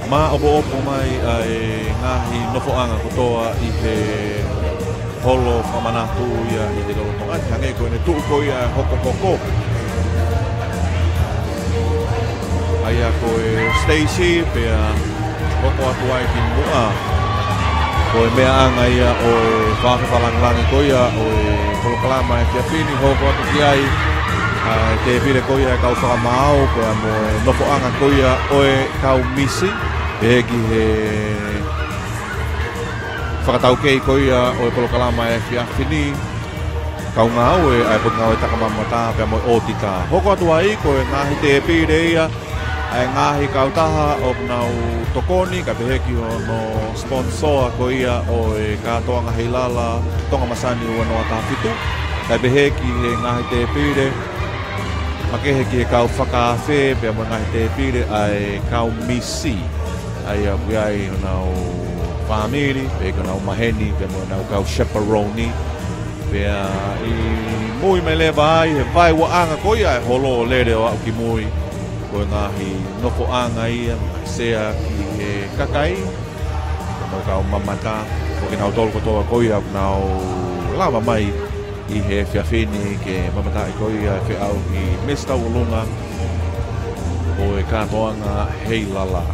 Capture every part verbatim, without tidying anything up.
Maʻopoʻopo mai ʻa e ngaahi nofoʻanga kotoa ʻi he holo fakamanatu ia ʻi he lolotonga ni, hangē ko ʻene tuʻu ko ia hokohoko. ʻA ia ko e siteisi pea hoko atu ai ki muʻa. Ko e meʻaʻanga ia ʻo e fakafakalāngilangi ko ia ʻo e polokalama efiafi ni, hoko atu ki ai ʻa e tēpile ko ia e kau fakamaau pea mo e nofoʻanga ko ia ʻo e kau misi, pehē ki he fakataukei ko ia ʻo e polokalama efiafi ni, kau ngāue ʻa e Potungāue Takamamatā pea mo e ʻOtitā. Hoko atu ai ko e ngaahi tēpile ia ʻa e ngaahi kautaha ʻoku nau tokoni, kae pehē ki hono sponsor ko ia ʻo e kātoanga Heilala Tonga Masani ua noa taha fitu, kae pehē ki he ngaahi tēpile makehe ki he kau fakaafe pea mo e ngaahi tēpile ʻa e kau misi. ʻA ia ʻoku ʻi ai honau fāmili, pehē ki honau maheni, pea mo honau kau chaperone. Pea ʻi mui mai leva ai he vaeuaʻanga ko ia e holo ʻo lele ʻo aʻu ki mui, ko e ngaahi nofoʻanga ia, ngaahi sea ki he kakai, pea mo e kau mamata, ko kinautolu kotoa ko ia ʻoku nau lava mai ʻi he efiafi ni ke mamataʻi ko ia e feʻauhi Misi Tauʻolunga ʻo e kātoanga Heilala.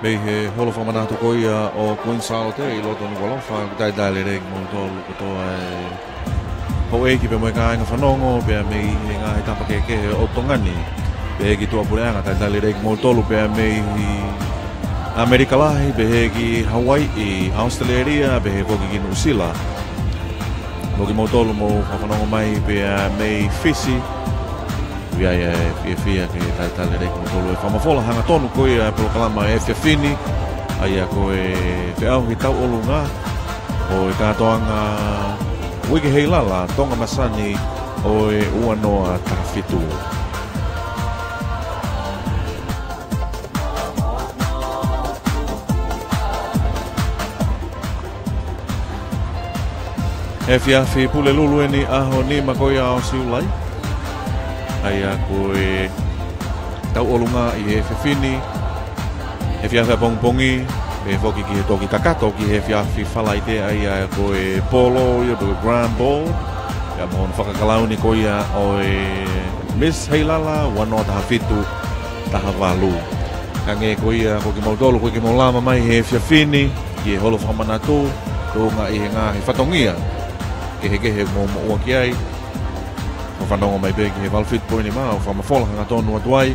Mei he holo fakamanatu ko ia ʻo Queen Sālote ʻi loto Nukuʻalofa, ʻoku talitali lelei kimoutolu kotoa e houʻeiki pea mo e kāinga fanongo, pea mei he ngaahi tapa kehekehe ʻo Tonga ni. Pehē ki tuʻapuleʻanga, talitali lelei kimoutolu pea mei ʻAmelika lahi, pehē ki Hawaiʻi, ʻAositelēlia, pehē foki ki Nuʻusila. Mo kimoutolu ʻoku mou fanongo mai pea mei Fisi, ʻoku ʻi ai e fiefia ke talitali lelei kimoutolu e fakamafola hangatonu ko ia e polokalama efiafi ni, ʻa ia ko e feʻauhi tauʻolunga ʻo e kātoanga Uike Heilala Tonga Masani ʻo e ua noa taha fitu. Efiafi Pulelulu eni, ʻaho nima ko ia ʻo Siulai. ʻA ia ko e tauʻolunga ʻi he efiafi ni, efiafi ʻapongipongi, pehē foki ki he toki kakato ki he efiafi Falaite, ʻa ia ko e polo ia, ko e grand ball, pea mo hono fakakalauni ko ia ʻo e Miss Heilala ua noa taha fitu, taha valu. Hangē ko ia ko kimoutolu, ko kimoutolu lava mai he efiafi ni ki he holo fakamanatu, tuʻunga ʻi he ngaahi fatongia kehekehe ʻoku mou moʻua ki ai, mou fanongo mai pē ki he valu fitu poini nima ʻo fakamafola hangatonu atu ai.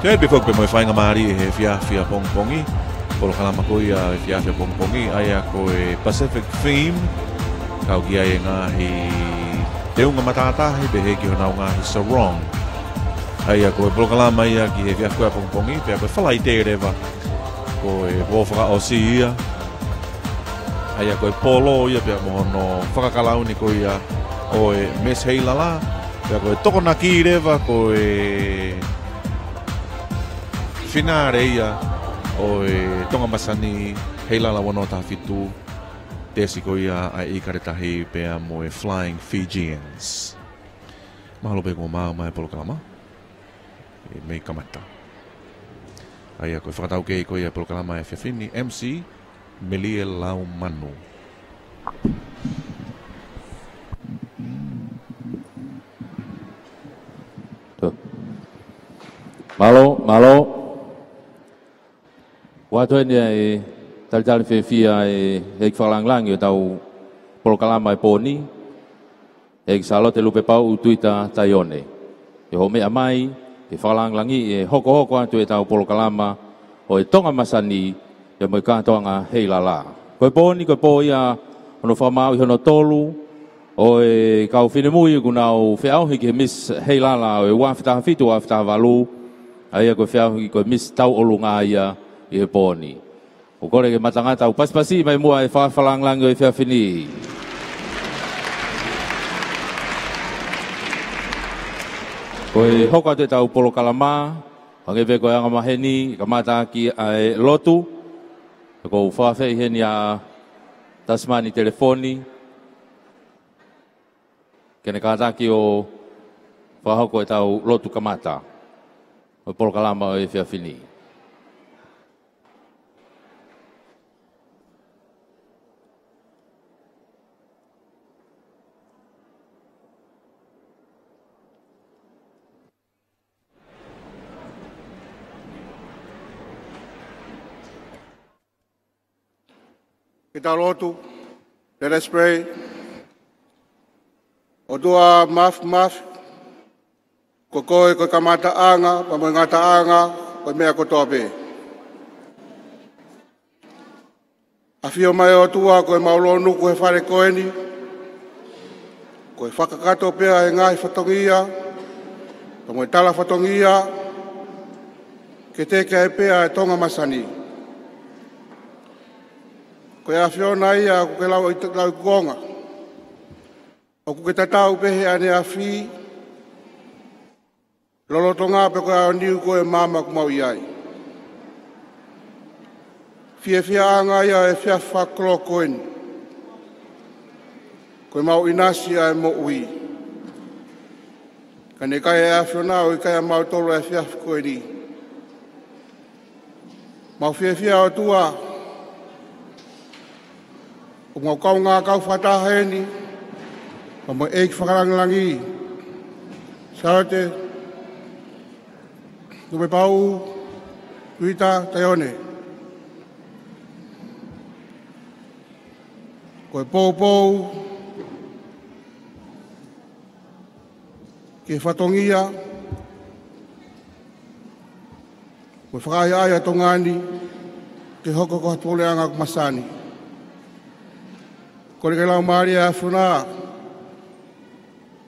Ke pehē foki pea mo e faingamālie he efiafi ʻapongipongi, polokalama ko ia efiafi ʻapongipongi, ʻa ia ko e Pacific Theme, kau ki ai e ngaahi teunga matātahi, pehē ki honau ngaahi sarong. ʻA ia ko e polokalama ia ki he efiafi ko ia ʻapongipongi, pea ko e Falaite leva, ko e pō fakaʻosi ia, ʻa ia ko e polo ia pea mo hono fakakalauni ko ia ʻo e Miss Heilala, pea ko e Tokonaki leva ko e finale ia ʻo e Tonga Masani, Heilala ua noa taha fitu, tesi ko ia ʻa e ʻIkale Tahi pea mo e Flying Fijians. Mahalo pē kuo maau mai e polokalama. ʻE mei kamata. ʻA ia ko e fakataukei ko ia e polokalama he efiafi ni, M C, Melie Laumanu. Mālō, mālō. ʻOatu eni ʻa e talitali fiefia ʻa e ʻEiki Fakalāngilangi ʻo ʻetau polokalama he pō ni, ʻEiki Sālote Lupepauʻu Tuita Taione, ʻi hoʻo meʻa mai ke fakalāngilangiʻi e hokohoko atu ʻetau polokalama ʻo e Tonga Masani pea mo e kātoanga Heilala. Ko e pō ni, ko e pō ia hono fakamāuʻi hono tolu ʻo e kau finemui ʻoku nau feʻauhi ki he Miss Heilala ʻo e ua afe taha fitu, ua afe taha valu, ʻa ia ko e feʻauhi ko e Miss Tauʻolunga ia ʻi he pō ni. ʻOku ou kole ke ma tangata ʻo pasipasi mai muʻa e fakalāngilangi ʻo e efiafi ni. Ko e hoko atu ʻetau polokalama, hangē pē ko e angamaheni, kamata ʻaki ʻa e lotu, ʻoku ou fakaafeʻi heni ʻa Tasimani Telefoni, ke ne kātaki ʻo fakahoko ʻetau lotu kamata ʻo e polokalama ʻo e efiafi ni. Ke tau lotu. Let us pray. ʻOtua Māfimafi, ko koe ko e kamataʻanga pea mo e ngataʻanga ʻo e meʻa kotoa pē. ʻAfio mai ʻOtua ko e mau lōnuku he fale ko eni, ko e fakakakato pē ʻa e ngaahi fatongia pea mo e tala fatongia ke teke ai pē ʻa e Tonga Masani. Ko e ʻAfiona ia ʻoku ke lau ʻi, lau ʻi kuonga, ʻoku ke tatau pē he ʻaneafi, lolotonga pē ko e ʻaoniu ko e maama ʻoku mau ʻi ai. Fiefiaʻanga ia ʻo e efiafi fakakolo ko eni, ko e mau ʻinasi ʻa e moʻui. Ka ne ʻikai ʻa e ʻAfiona ʻo ʻikai ʻa mautolu ʻa e efiafi ko eni. Mau fiefia ʻOtua, ʻoku mau kaungākau fakataha eni pea mo e ʻEiki Fakalāngilangi, Sālote Lupepauʻu Tuita Taione. Ko e poupou ki he fatongia, ko e fakaʻaiʻai ʻa Tonga ni ke hoko ko ha puleʻanga ʻoku masani. Kole ke laumālie ʻa e ʻAfiona,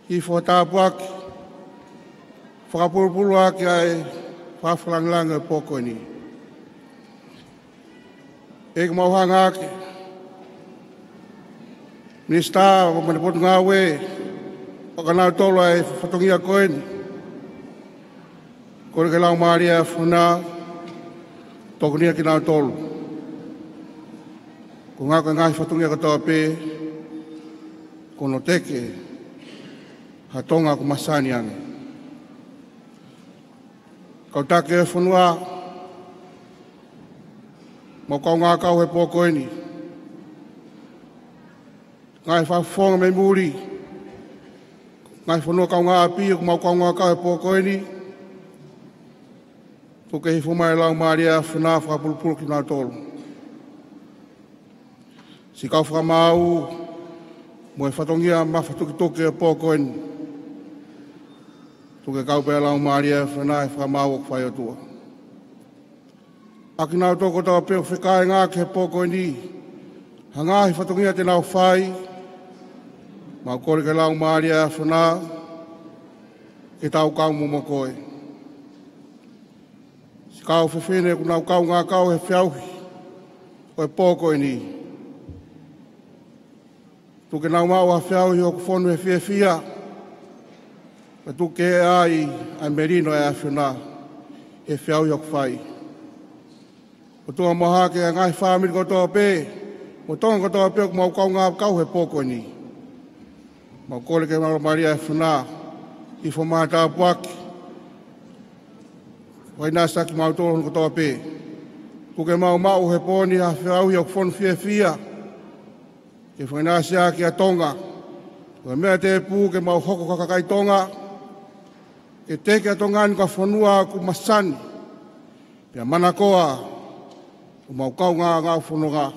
hifo ha tāpuaki, fakapulupulu ʻaki ʻa e fakalāngilangi ʻo e pō ko eni. ʻEiki, mau hanga ʻaki Minisitā mo e Potungāue ʻo kinautolu ʻa e fatongia ko eni. Kole ke laumālie ʻa e ʻAfiona, tokoniʻi kinautolu. Ko e ngaahi, ko e ngaahi fatongia kotoa pē, ko hono teke ha Tonga ʻoku masani ange. Kau taki ʻo e fonua, mau kaungākau he pō ko eni. Ngaahi fakafofonga mei muli, ngaahi fonua kaungāʻapi ʻoku mau kaungākau he pō ko eni. Tuku ke hifo mai e laumālie ʻa e ʻAfiona fakapulupulu kinautolu. Siʻi kau fakamaau mo e fatongia mafatukituki ʻo e pō ko eni. Tuku ke kau pē ʻa e laumālie ʻa e ʻAfiona he fakamaau ʻoku fai, ʻOtua. ʻA kinautolu kotoa pē ʻoku fekāinga ki he pō ko eni ha ngaahi fatongia te nau fai, mau kole ke laumālie ʻa e ʻAfiona ke tau kau mo, mo koe. Siʻi kau fefine ʻoku nau kaungākau he feʻauhi ʻo e pō ko eni. Tuku ke nau maʻu ha feʻauhi ʻoku fonu he fiefia. Pea tuku ke ʻai ʻa e melino ʻa e ʻAfiona he feʻauhi ʻoku fai. ʻOtua, ʻoku mau ʻohake ʻa e ngaahi fāmili kotoa pē, mo e Tonga kotoa pē ʻoku mau kaungā kau he pō ko eni. Mau kole ke Laumālie ʻo e ʻAfiona ʻo ʻi he mātāpuaki, fakaʻinasi ʻaki kimautolu kotoa pē. Tuku ke mau maʻu he pō ni ha feʻauhi ʻoku fonu fiefia, ke fakaʻinasi ʻaki ʻa Tonga. Ko e meʻa tēpū ke mau hoko ko ha kakai Tonga, ke teke ʻa Tonga ni ko ha fonua ʻoku masani, pea manakoa, ʻo mau kaungā ngāue fononga,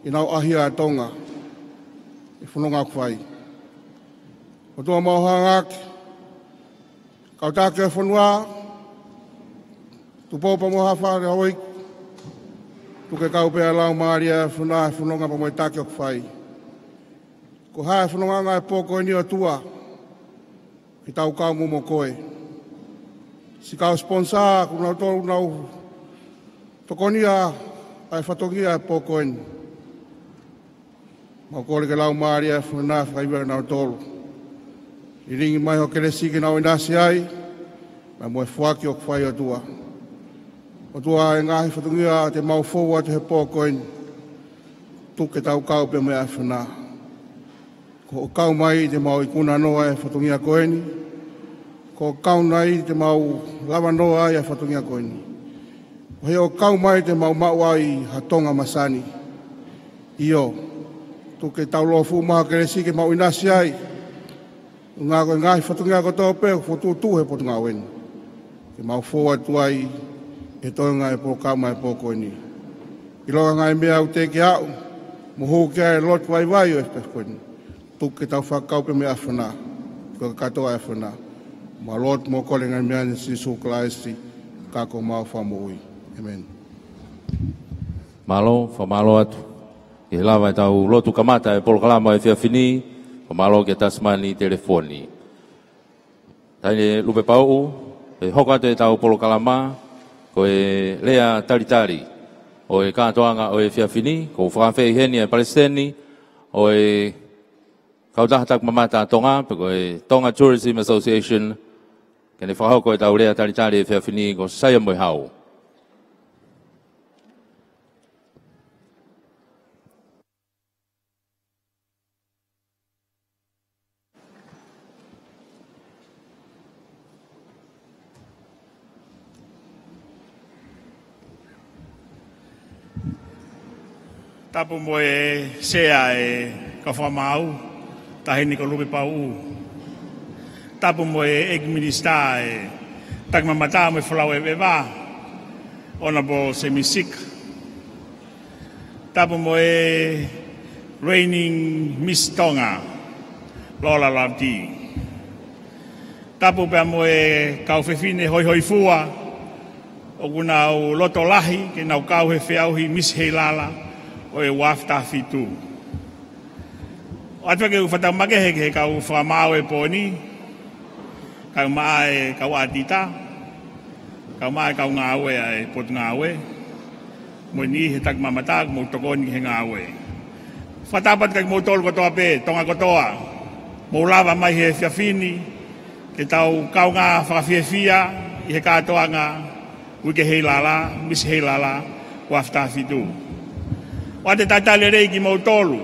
ke nau ʻaʻahi ʻa Tonga ʻi he fononga ʻoku fai. ʻOtua, mau hanga ʻaki kau taki ʻo e fonua, Tupou pea mo Haʻa Faʻahou, tuku ke kau pē ʻa e Laumālie ʻo e ʻAfiona he fononga pea mo e taki ʻoku fai. Ko e hā e fononga ʻa e pō ko eni, ʻOtua, ke tau kau mo koe. Siʻi kau sponsor, ko kinautolu ʻoku nau tokonia ʻa e fatongia ʻo e pō ko eni. Mau kole ke Laumālie ʻo e ʻAfiona ʻo fakaivia kinautolu. Lilingi mai ho kelesi ke nau ʻinasi ai, pea mo e foaki ʻoku fai, ʻOtua. ʻOtua, ʻa e ngaahi fatongia te mau fou atu he pō ko eni, tuku ke tau kau pē mo e ʻAfiona. Ko hoʻo kau mai te mau ikuna noa ʻa e fatongia ko eni. Ko hoʻo kau mai te mau lava noa ai ʻa e fatongia ko eni. Ko hoʻo kau mai te mau maʻu ai ha Tonga masani. ʻIo, tuku ke tau lōfuʻu mai ho kelesi ke mau ʻinasi ai. ʻUhinga ko e ngaahi fatongia kotoa pē ʻoku fokotuʻutuʻu he potungāue ni, ke mau fou atu ai he toenga ʻo e polokalama ʻo e pō ko eni. ʻIlonga e ngaahi meʻa ʻoku teʻeki ke aʻu, mo hū ki ai e lotu vaivai ʻo e efiafi ko eni, tuku ke tau fakakau pē mo e ʻAfiona, ko e kātoa ʻa e ʻAfiona. Mau lotu mo kole e ngaahi meʻa ni ʻia Sīsū Kalaisi, ko homau Fakamoʻui. ʻĒmeni. Mālō, fakamālō atu. ʻI he lava ʻetau lotu kamata e polokalama ʻo e efiafi ni, fakamālō kia Tasimani Telefoni. Taʻahine Lupepauʻu, ʻe hoko atu ʻetau polokalama ko e lea talitali ʻo e kātoanga ʻo e efiafi ni. ʻOku fakaafeʻi heni ʻa e palesiteni ʻo e Kautaha Takimamata ʻa Tonga, pe ko e Tonga Tourism Association, ke ne fakahoko ʻetau lea talitali ʻo e efiafi ni, ko Saia Moehau. Tapu mo e Sea ʻo e Kau Fakamaau, Taʻahine ko Lupepauʻu. Tapu mo e ʻEiki Minisitā ʻo e Takimamata mo e Folau ʻEveʻeva, Honourable Semi Sika. Tapu mo e reigning Miss Tonga, Lola Laviti. Tapu pea mo e kau fefine hoihoifua ʻoku nau loto lahi ke nau kau he feʻauhi Miss Heilala ʻo e ua afe taha fitu. ʻOatu ke u fakamakehe ki he kau fakamaau ʻo e pō ni, kae ʻumaʻā e kau ʻātita, kae ʻumaʻā e kau ngāue ʻa e Potungāue, mo e niʻihi he takimamata ʻoku mou tokoni ki he ngāue. Fakatapu atu kiate kimoutolu kotoa pē, Tonga kotoa, mou lava mai he efiafi ni, ke tau kaungā fakafiefia ʻi he kātoanga Uike Heilala, Miss Heilala, ua afe taha fitu. ʻOatu e talitali lelei kimoutolu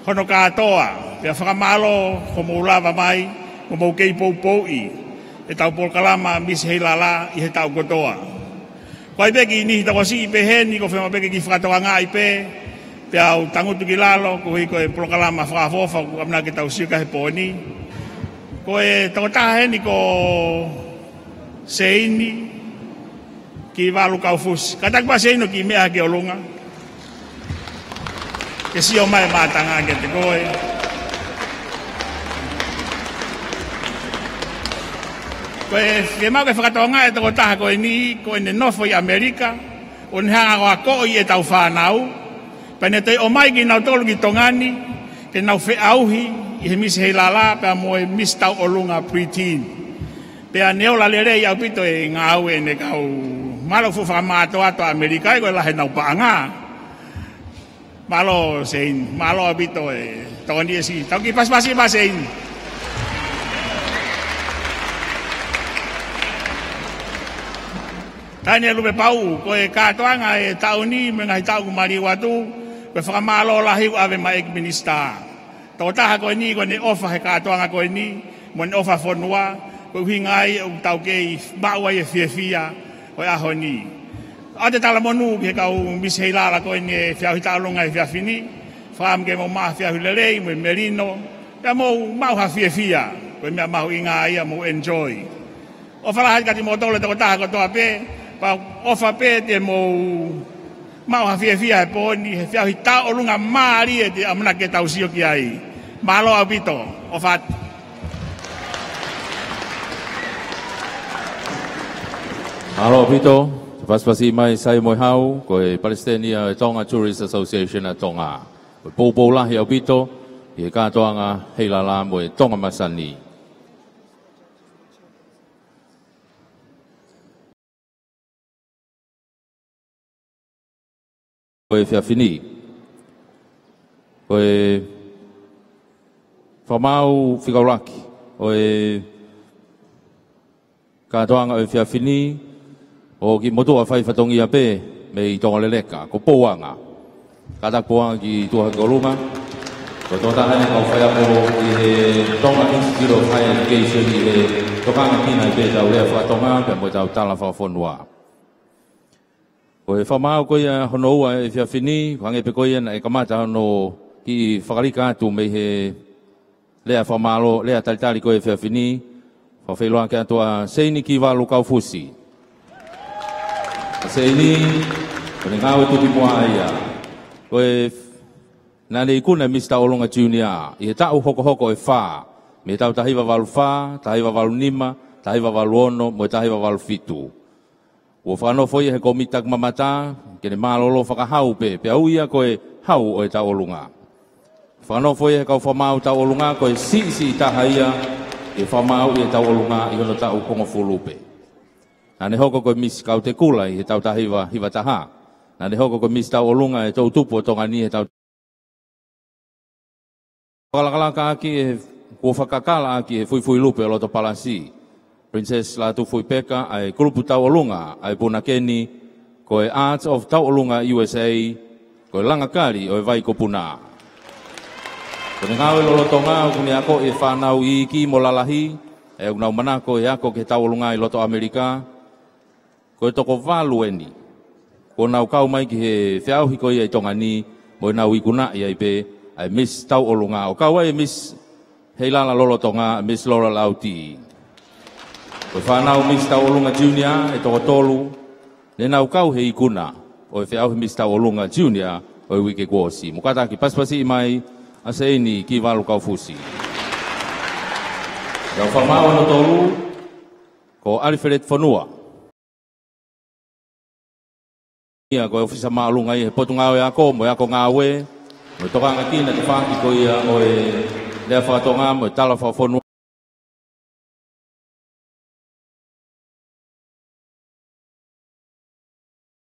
hono kātoa, pea fakamālō hoʻomou lava mai, mo hoʻomou kei poupouʻi ʻetau polokalama Miss Heilala ʻi he taʻu kotoa. Ko e kiʻi niʻihi tokosiʻi pē heni, ʻoku fiemaʻu pē ke kiʻi fakatokangaʻi pē, pea u tangutu ki lalo, koeʻuhi ko e polokalama fakaʻofoʻofa ʻoku ʻamanaki ke tau sio ki ai he pō ni. Ko e tokotaha heni ko Seini Kivalu Kaufusi. Kātaki pē Seini ʻo kiʻi meʻa ki ʻolunga, ke sio mai e mātanga kiate koe. Ko e fiemaʻu ke fakatokangaʻi e tokotaha ko eni, ko ʻene nofo ʻi ʻAmelika, ʻo ne hanga ʻo akoʻi ʻetau fānau, pea ne toe ʻomai kinautolu ki Tonga ni, ke nau feʻauhi ʻi he Miss Heilala pea mo e Miss Tauʻolunga Preteen. Pea ne ola lelei ʻaupito e ngāue ʻene kau, mālō fuʻu fakamātoato ʻa ʻAmelika, ʻi he ko e lahi ʻenau paʻanga. Mālō Seini, mālō ʻaupito e tokoni ʻe Seini. Tau kiʻi pasipasi pē Seini. Tane Lupe Pau, ko e kātoanga e taʻu ni mo e ngaahi taʻu kuo maliu atu, ko e fakamālō lahi ʻoku ʻave maʻa e ʻEiki Minisitā. Tokotaha ko eni ko ʻene ʻofa he kātoanga ko eni, mo ʻene ʻofa fonua, ko e ʻuhinga ia ʻoku tau kei maʻu ai e fiefia ʻo e ʻaho ni. ʻOatu e talamonū ki he kau Misi Heilala ko eni e feʻauhi tauʻolunga he efiafi ni, fakaʻamu ke mou maʻu ha feʻauhi lelei mo e melino, pea mou maʻu ha fiefia, ko e meʻa mahuʻinga ia, mou enjoy. ʻOfa lahi atu kiate kimoutolu e tokotaha kotoa pē, pea ʻofa pē te mou maʻu ha fiefia he pō ni, he feʻauhi tauʻolunga mālie te u ʻamanaki ke tau sio ki ai. Mālō ʻaupito, ʻofa atu. Mālō ʻaupito, pasipasi mai Saia Moehau, ko e Palesiteni ʻo e Tonga Tourist Association ʻa Tonga. Ko e poupou lahi ʻaupito ʻi he kātoanga Heilala mo e Tonga Masani. Ko e efiafi ni, ko e fakamaau fekauʻaki ʻo e kātoanga ʻo e efiafi ni, ʻoku motuʻa fai fatongia pē mei Tonga Leleka, ko Pouanga. Kātaki Pouanga ki tuʻa ki ʻolunga. Ko e tokotaha eni e kau faiako ʻi he Tonga Institute of Higher Education ʻi he tokanga ki ai pē ʻetau lea faka-Tonga pea mo ʻetau tala fakafonua. Ko e fakamaau ko ia hono ua e efiafi ni, hangē pē ko ia naʻe kamata hono kiʻi fakalika atu mei he lea fakamālō, lea talitali ko e efiafi ni, fakafeʻiloaki atu ʻa Seini Kivalu Kaufusi. ʻA Seini, ko ʻene ngāue tuki muʻa ia. Ko e naʻá ne ikuna e Misi Tauʻolunga Junior ʻi he taʻu hokohoko ʻe fā, mei he taʻu taha hiva valu fā, taha hiva valu nima, taha hiva valu ono, mo e taha hiva valu fitu. Kuo fakanofo ia he kōmiti takimamata, ke ne mālōlō fakahau pē, pea ui ia ko e hau ʻo e tauʻolunga. Fakanofo ia he kau fakamaau tauʻolunga ko e siʻisiʻi taha ia ʻi he fakamaauʻi e tauʻolunga ʻi hono taʻu hongofulu pē. Naʻá ne hoko ko e Misi Kautekula ʻi he taʻu taha hiva hiva taha. Naʻá ne hoko ko e Misi Tauʻolunga e Toʻutupu ʻo Tonga ni he taʻu fakalakalaka ʻaki e, kuo fakakakala ʻaki he fuifui lupe ʻo loto palasi, Princess Lātūfuipeka, ʻa e kulupu tauʻolunga ʻa e punake ni, ko e Arts of Tauʻolunga U S A, ko e Langa Kali ʻo e Vaikupuna. Ko ʻene ngāue lolotonga ʻokú ne akoʻi e fānau iiki mo lalahi, ʻa ia ʻoku nau manako he ako ki he tauʻolunga ʻi loto ʻAmelika, ko e toko valu eni kuo nau kau mai ki he feʻauhi ko ia ʻi Tonga ni, mo ʻenau ikunaʻi ai pē ʻa e Misi Tauʻolunga, ʻo kau ai e Misi Heilala lolotonga, Misi Laura Lauti. Ko e fānau Misi Tauʻolunga Junior ʻe toko tolu ne nau kau he ikuna ʻo e feʻauhi Misi Tauʻolunga Junior ʻo e uike kuo ʻosi. Mou kātaki pasipasiʻi mai ʻa Seini Kivalu Kaufusi. Kau fakamaau hono tolu, ko Alifeleti Fonua. Ia ko e ʻōfisa māʻolunga ia he Potungāue Ako mo e Ako Ngāue, mo e tokanga ki he tafaʻaki ko ia ʻo e lea faka-Tonga mo e tala fakafonua.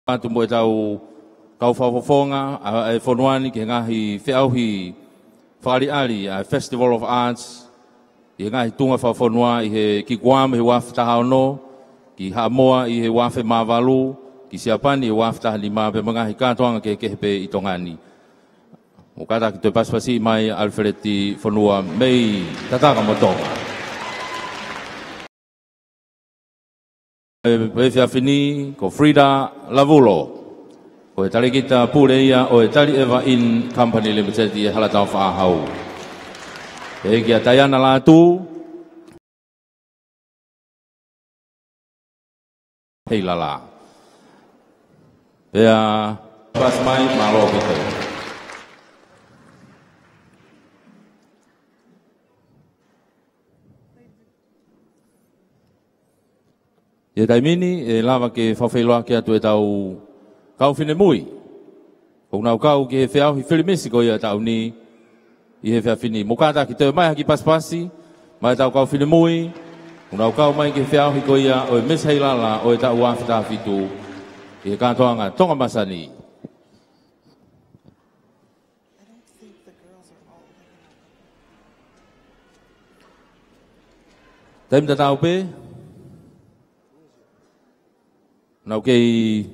Atu mo ʻetau kau fakafofonga ʻa e fonua ni ki he ngaahi feʻauhi fakaʻaliʻali ʻa e Festival of Arts, ʻi he ngaahi tuʻunga fakafonua, ʻi he, ki Guam he ua afe taha ono, ki Haʻamoa ʻi he ua afe mā valu, ki Siapani he ua afe taha nima, pea mo e ngaahi kātoanga kehekehe pē ʻi Tonga ni. Mou kātaki toe pasipasi mai Alifeleti Fonua mei Tataka mo Tonga. ʻE, ʻe efiafi ni, ko Frida Lavulo. Ko e talēkita pule ia ʻo e Tali ʻEva Inn Company Limited ʻi he Hala Taufaʻāhau. Pehē kia Taiana Lātū Heilala. Pea pasi mai, mālō ʻaupito. ʻI he taimi ni, ʻe lava ke fakafeʻiloaki atu ʻetau kau finemui ʻoku nau kau ki he feʻauhi filimisi ko ia ʻo e taʻu ni ʻi he efiafi ni. Mou kātaki toe mai ha kiʻi pasipasi maʻa ʻetau kau finemui ʻoku nau kau mai ki he feʻauhi ko ia ʻo e Misi Heilala ʻo e taʻu ua afe taha fitu ʻi he kātoanga Tonga Masani. Taimi tatau pē. Nau kei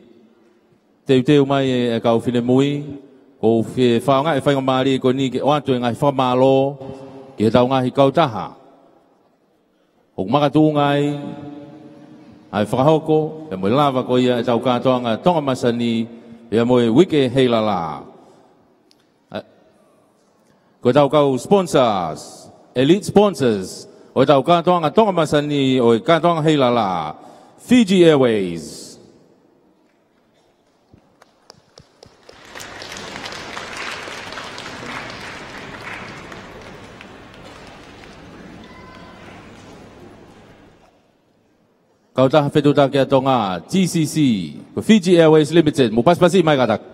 teuteu mai e, e kau finemui, ʻoku ou fie fakaʻaongaʻi e faingamālie ko eni ke ʻoatu e ngaahi fakamālō ki heʻetau ngaahi kautaha ʻoku makatuʻunga ai ʻa e fakahoko, pea mo e lava ko ia ʻetau kātoanga Tonga Masani, pea mo e Uike Heilala. ʻA, ko ʻetau kau sponsors, elite sponsors, ʻo ʻetau kātoanga Tonga Masani ʻo e kātoanga Heilala, Fiji Airways. Kautaha Fetuʻutaki ʻa Tonga, T C C, ko Fiji Airways Limited, mou pasipasi mai kātaki.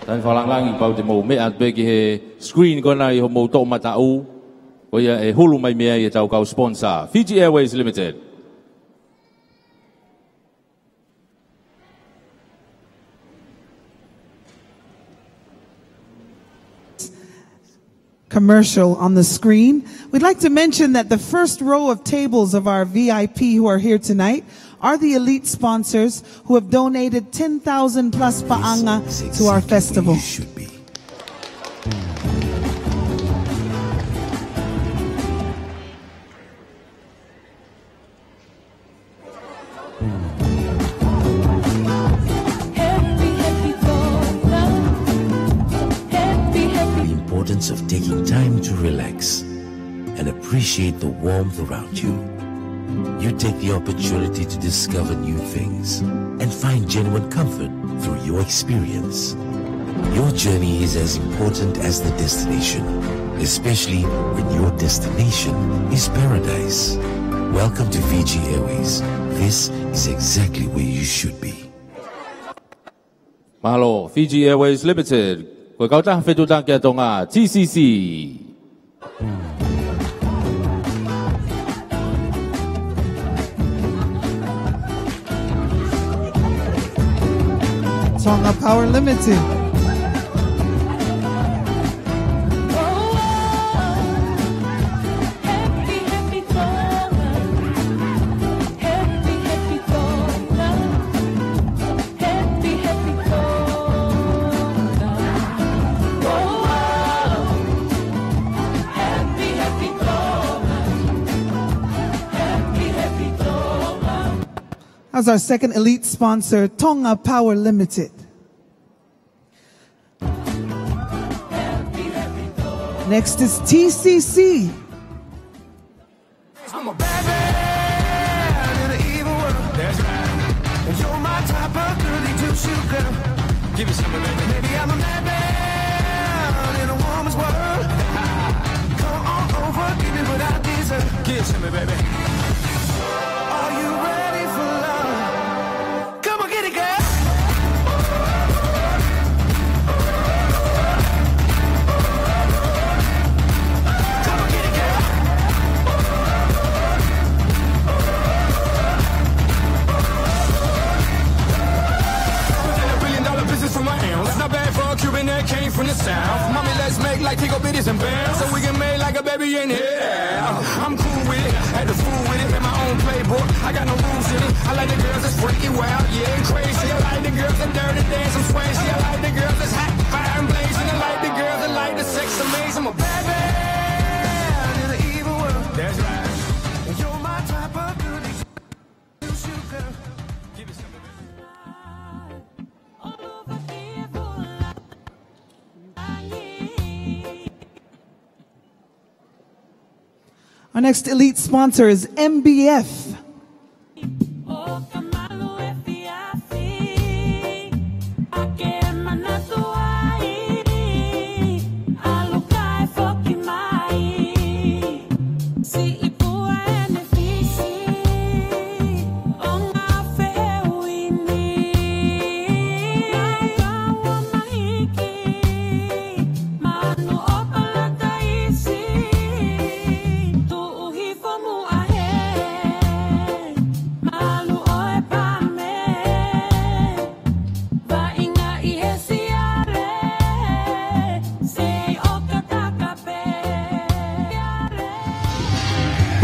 Tau fakalāngilangi pea te mou meʻa pē ki he screen ko ena ʻi hoʻomou toʻomataʻu, ko ia ʻe hulu mai mei ai ʻetau kau sponsor, Fiji Airways Limited. Commercial on the screen. We'd like to mention that the first row of tables of our V I P who are here tonight are the elite sponsors who have donated ten thousand plus paʻanga to our festival. This is exactly where you should be. The importance of taking time to relax and appreciate the warmth around you. You take the opportunity to discover new things and find genuine comfort through your experience. Your journey is as important as the destination, especially when your destination is paradise. Welcome to Fiji Airways. This is exactly where you should be. Mahalo, Fiji Airways Limited. Ko e Kautaha Fetuʻutaki ʻa Tonga, T C C. Tonga Power Limited. As our second elite sponsor, Tonga Power Limited. Next is T C C. I'm a bad man in an evil world. That's right. And you're my type of girl, they do shoot, girl. Give me some of that. Maybe I'm a madman in a woman's world. Come on over, give me what I deserve. Give it to me, baby. Are you ready for love? Come on, get it, girl. Come on, get it, girl. With a billion dollar business from my hands. Not bad for a Cuban that came from the South. Mommy, let's make like Tico Bitties and Bands. So we can make like a baby in here. I'm cool with it, had to fool with it, made my own playbook. I got no rules in it. I like the girls that's freaky, wild, yeah, and crazy. I like the girls that dirty dance and swayzy. I like the girls that's hot, fire and blazing. I like the girls that like the sex amazing. I'm a bad man in an evil world. That's right. And you're my type of girl. Give me some of it. Our next elite sponsor is M B F.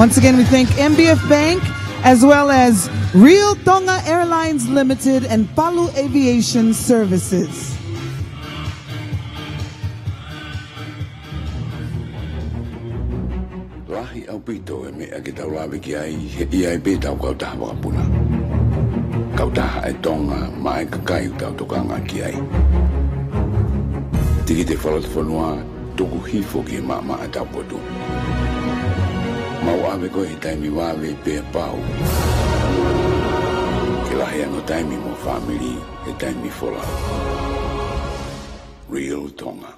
Once again, we thank M B F Bank, as well as Real Tonga Airlines Limited and Palu Aviation Services. Lahi ʻaupito e meʻa ke tau lave ki ai, he ʻi ai pē ʻetau kautaha vakapuna. Kautaha ʻa e Tonga maʻa e kakai ʻoku tau tokanga ki ai. Tikite fakalotofonua, tuku hifo ki he maʻamaʻa ʻo e potu. Mau ʻave koe he taimi vave pea pau. Ke lahi ange ho taimi mo e fāmili he taimi folau. Real Tonga.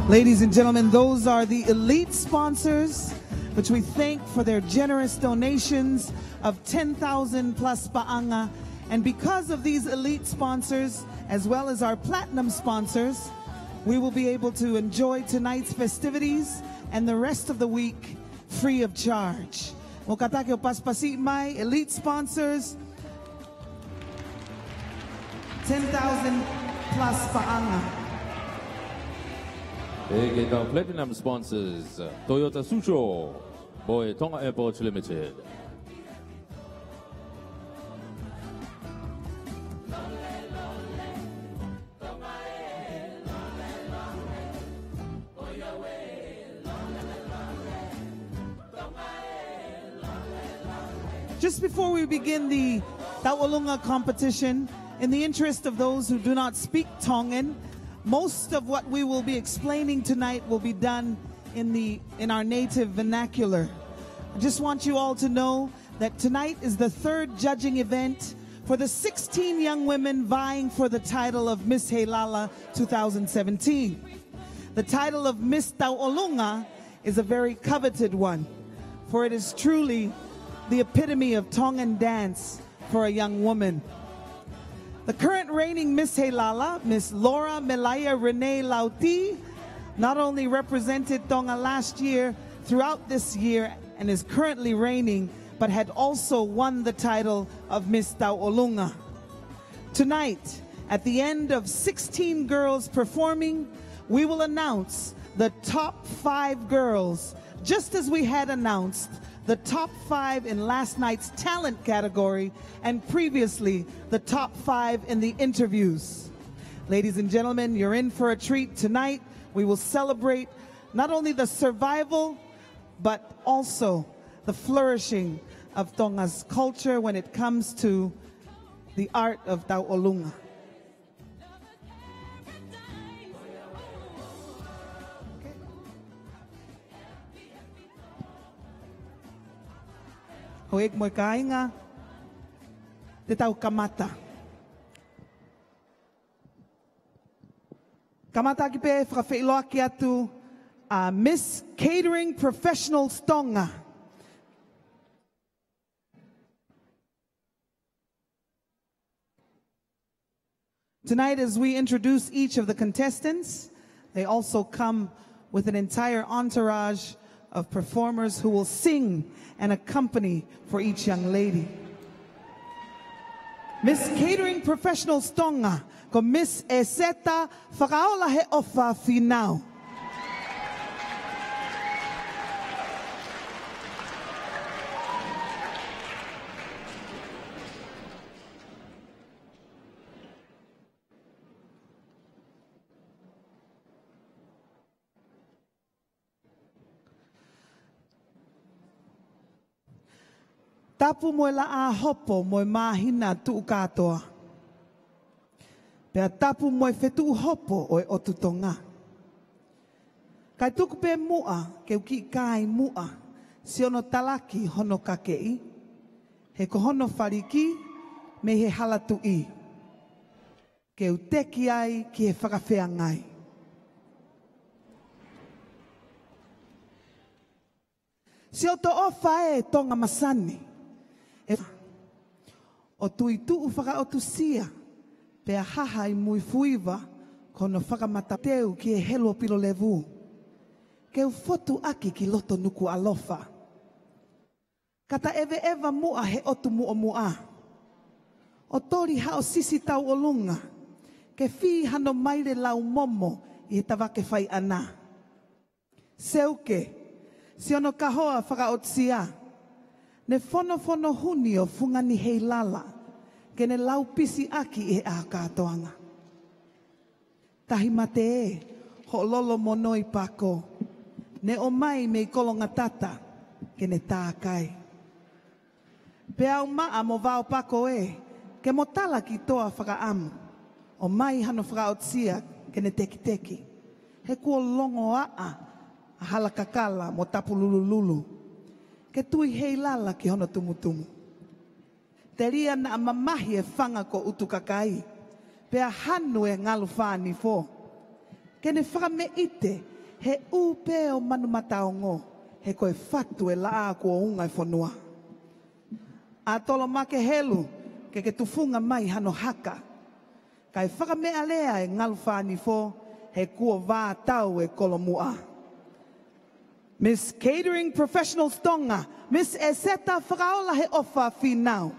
Ladies and gentlemen, those are the elite sponsors, which we thank for their generous donations of ten thousand plus paʻanga. And because of these elite sponsors, as well as our platinum sponsors, we will be able to enjoy tonight's festivities and the rest of the week free of charge. Mou kātaki ʻo pasipasi mai, elite sponsors, ten thousand plus paʻanga. Pea ki heʻetau platinum sponsors, Toyota Tsusho, mo e Tonga Airports Limited. Just before we begin the Tauʻolunga competition, in the interest of those who do not speak Tongan, most of what we will be explaining tonight will be done in the, in our native vernacular. I just want you all to know that tonight is the third judging event for the sixteen young women vying for the title of Miss Heilala two thousand seventeen. The title of Miss Tauʻolunga is a very coveted one, for it is truly the epitome of Tongan dance for a young woman. The current reigning Miss Heilala, Miss Laura Melaia Renee Lauti, not only represented Tonga last year, throughout this year, and is currently reigning, but had also won the title of Miss Tauʻolunga. Tonight, at the end of sixteen girls performing, we will announce the top five girls, just as we had announced the top five in last night's talent category and previously the top five in the interviews. Ladies and gentlemen, you're in for a treat tonight. We will celebrate not only the survival, but also the flourishing of Tonga's culture when it comes to the art of tauʻolunga. Houʻeiki mo e kāinga, te tau kamata. Kamata ʻaki pē fakafeʻiloaki atu ʻa Miss Catering Professionals Tonga. Tonight, as we introduce each of the contestants, they also come with an entire entourage of performers who will sing and accompany for each young lady. Miss Catering Professionals Tonga, ko Miss Eseta Fakaolaheʻofa Finau. Tapu mo e laʻā hopo mo e māhina tuʻu kātoa. Pea tapu mo e fetuʻu hopo ʻo e ʻotu Tonga. Kae tuku pē muʻa ke u kiʻi kai muʻa siʻono talaki hono kakeʻi, he ko hono faliki mei he hala tuʻi. Ke u teki ai ki he fakafeangai. Siʻoto ʻofa ē Tonga masani. ʻE ʻo tuituʻu fakaʻotusia, pea haha ʻi Muifuiva, ko hono fakamata teu ki he helu ʻo Pilolevu. Ke u fotu ʻaki ki loto Nukuʻalofa. Ka ta ʻeveʻeva muʻa he ʻotu muʻomuʻa. ʻO toli haʻo sisi tauʻolunga. Ke fī hano maile laumomo ʻi he tavake faiʻana. Seuke, siʻono kahoa fakaʻotua, ne fonofono huni ʻo fungani heilala, ke ne laupisi ʻaki ʻi he ʻaho kātoanga. Tahi mate ē, hoʻo lolo monoi pako, ne ʻomai mei Kolongatata, ke ne tākai. Pea u maʻa mo vao pako ē, ke mo tala ki toa fakaʻamu, ʻomai hano fakaʻotua ke ne tekiteki, he kuo longoaʻa ʻa Halakakala mo Tapululululu, ke tui heilala ki hono tumutumu. Telia naʻa mamahi e fanga ko ʻUtukakai, pea hanu e ngalu fānifo, ke ne fakameʻite he ʻū pē ʻo Manumataongo, he ko e fatu e laʻā kuo unga e fonua. ʻA Tolomake Helu, ke ke tufunga mai hano haka, kae fakameʻalea e ngalu fānifo, he kuo vātau e kolomuʻa. Miss Catering Professionals Tonga, Miss ʻEseta Fakaola He ʻOfa Fīnau.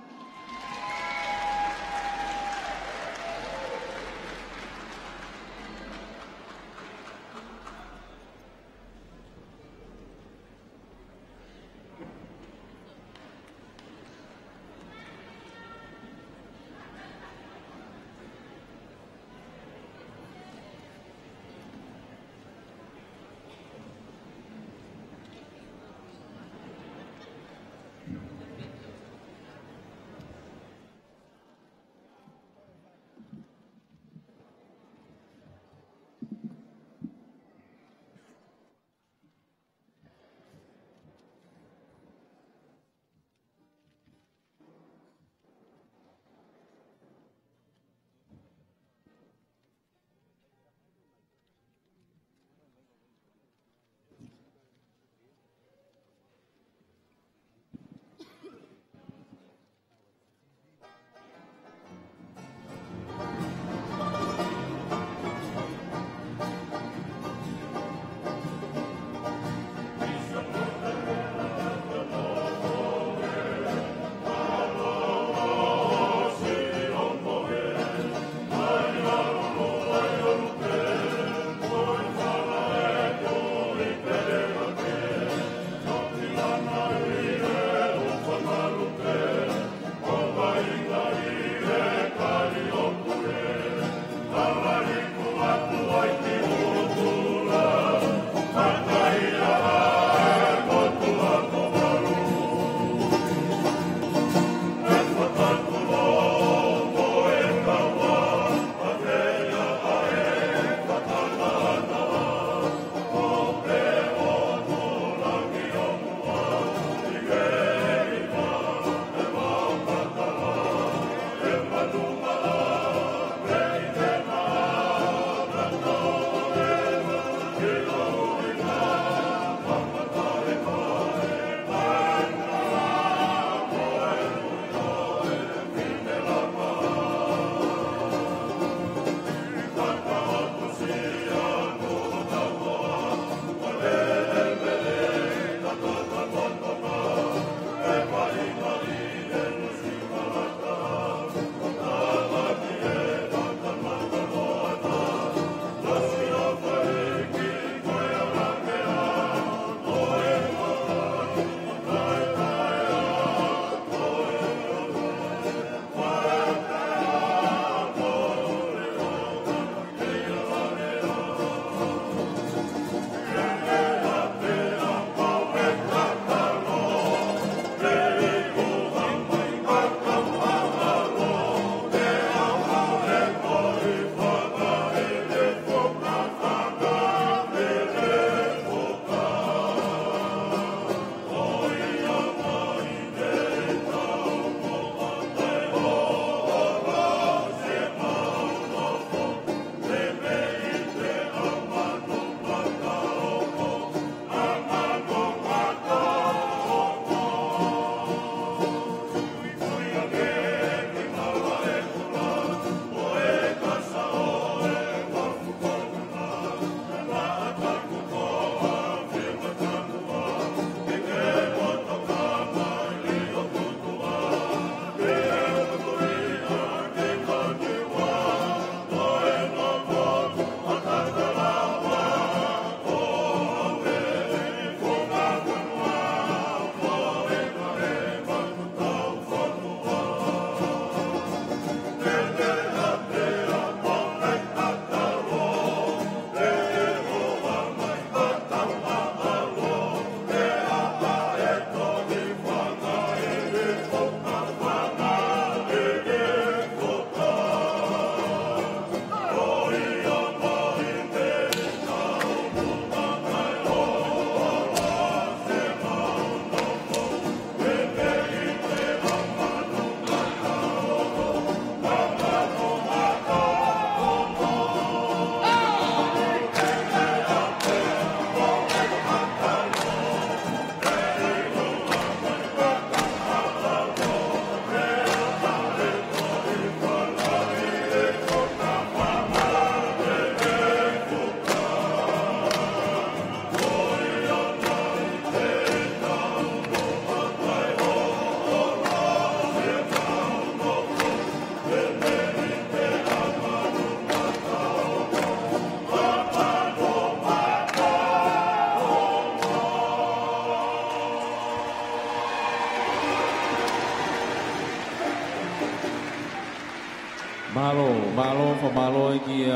Mālō, mālō, fakamālō ki he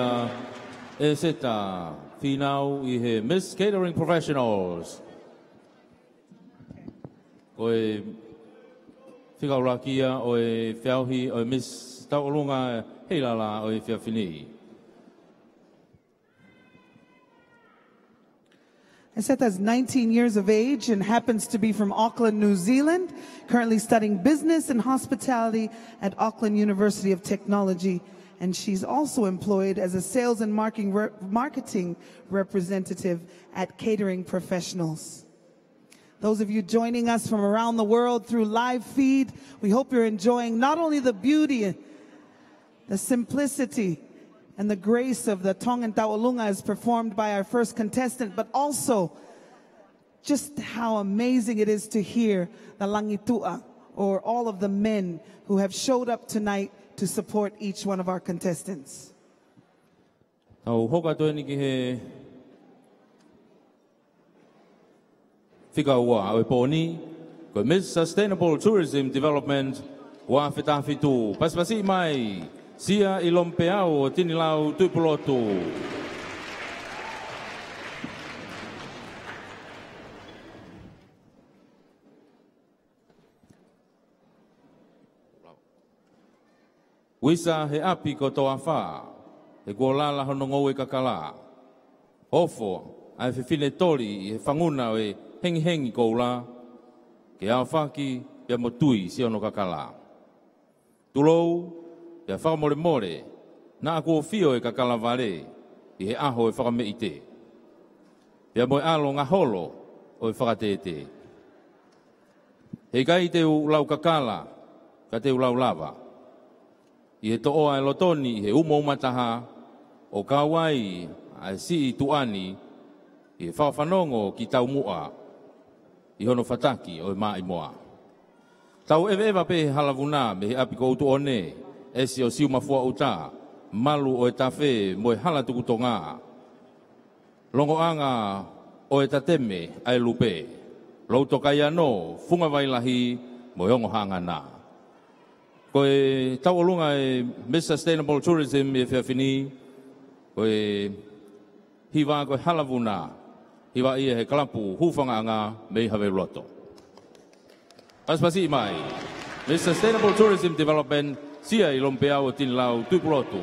ʻEseta Fīnau ʻi he Miss Catering Professionals. Ko e fika ʻuluaki ia ʻo e feʻauhi ʻo e Miss Tauʻolunga Heilala ʻo e efiafi ni. Eseta is nineteen years of age and happens to be from Auckland, New Zealand, currently studying business and hospitality at Auckland University of Technology, and she's also employed as a sales and marketing re-, marketing representative at Catering Professionals. Those of you joining us from around the world through live feed, we hope you're enjoying not only the beauty, the simplicity, and the grace of the Tongan Tauʻolunga as performed by our first contestant, but also just how amazing it is to hear the Langituʻa, or all of the men who have showed up tonight to support each one of our contestants. Tau hoko atu eni ki he fika ua ʻo e pō ni, ko e Miss Sustainable Tourism Development, ua afe taha fitu, pasipasi mai, Sia ʻi Lomipeau ʻo Tinilau Tuʻipulotu. Uisa he ʻapi ko Toafa, he kuo lala hono ngoue kakala. Ofo ʻa e fefine toli ʻi he fanguna ʻo e hengihengi koula, ke aofaki pea mo tui siʻono kakala. Tulou, pea fakamolemole, naʻa kuo fio e kakala vale ʻi he ʻaho e fakameʻite, pea mo e ʻalo ngaholo ʻo e fakatētē. He ʻikai te u lau kakala, ka te u lau lava. ʻI he toʻoa e loto ni ʻi he umo umataha, ʻo kau ai ʻa e siʻi tuʻa ni ʻi he fakafanongo ki taumuʻa ʻi hono fataki ʻo e māʻimoa. Tau ʻeveʻeva pē he hala vuna mei he ʻapi ko Utuʻone, ʻesi ʻo Siumafuaʻuta, malu ʻo e tafe mo e hala tukutonga. Longoʻanga ʻo e tateme ʻa e lupe, Loutokaiano, Fungavailahi mo e ongo hangana. Ko e tauʻolunga e Miss Sustainable Tourism ʻi he efiafi ni, ko e hiva ko e Hala Vuna, hiva ia he kalapu Hūfangaʻanga mei Haveuloto. Pasipasi mai, Miss Sustainable Tourism Development, Sia ʻi Lomipeau ʻo Tinilau Tuʻipulotu.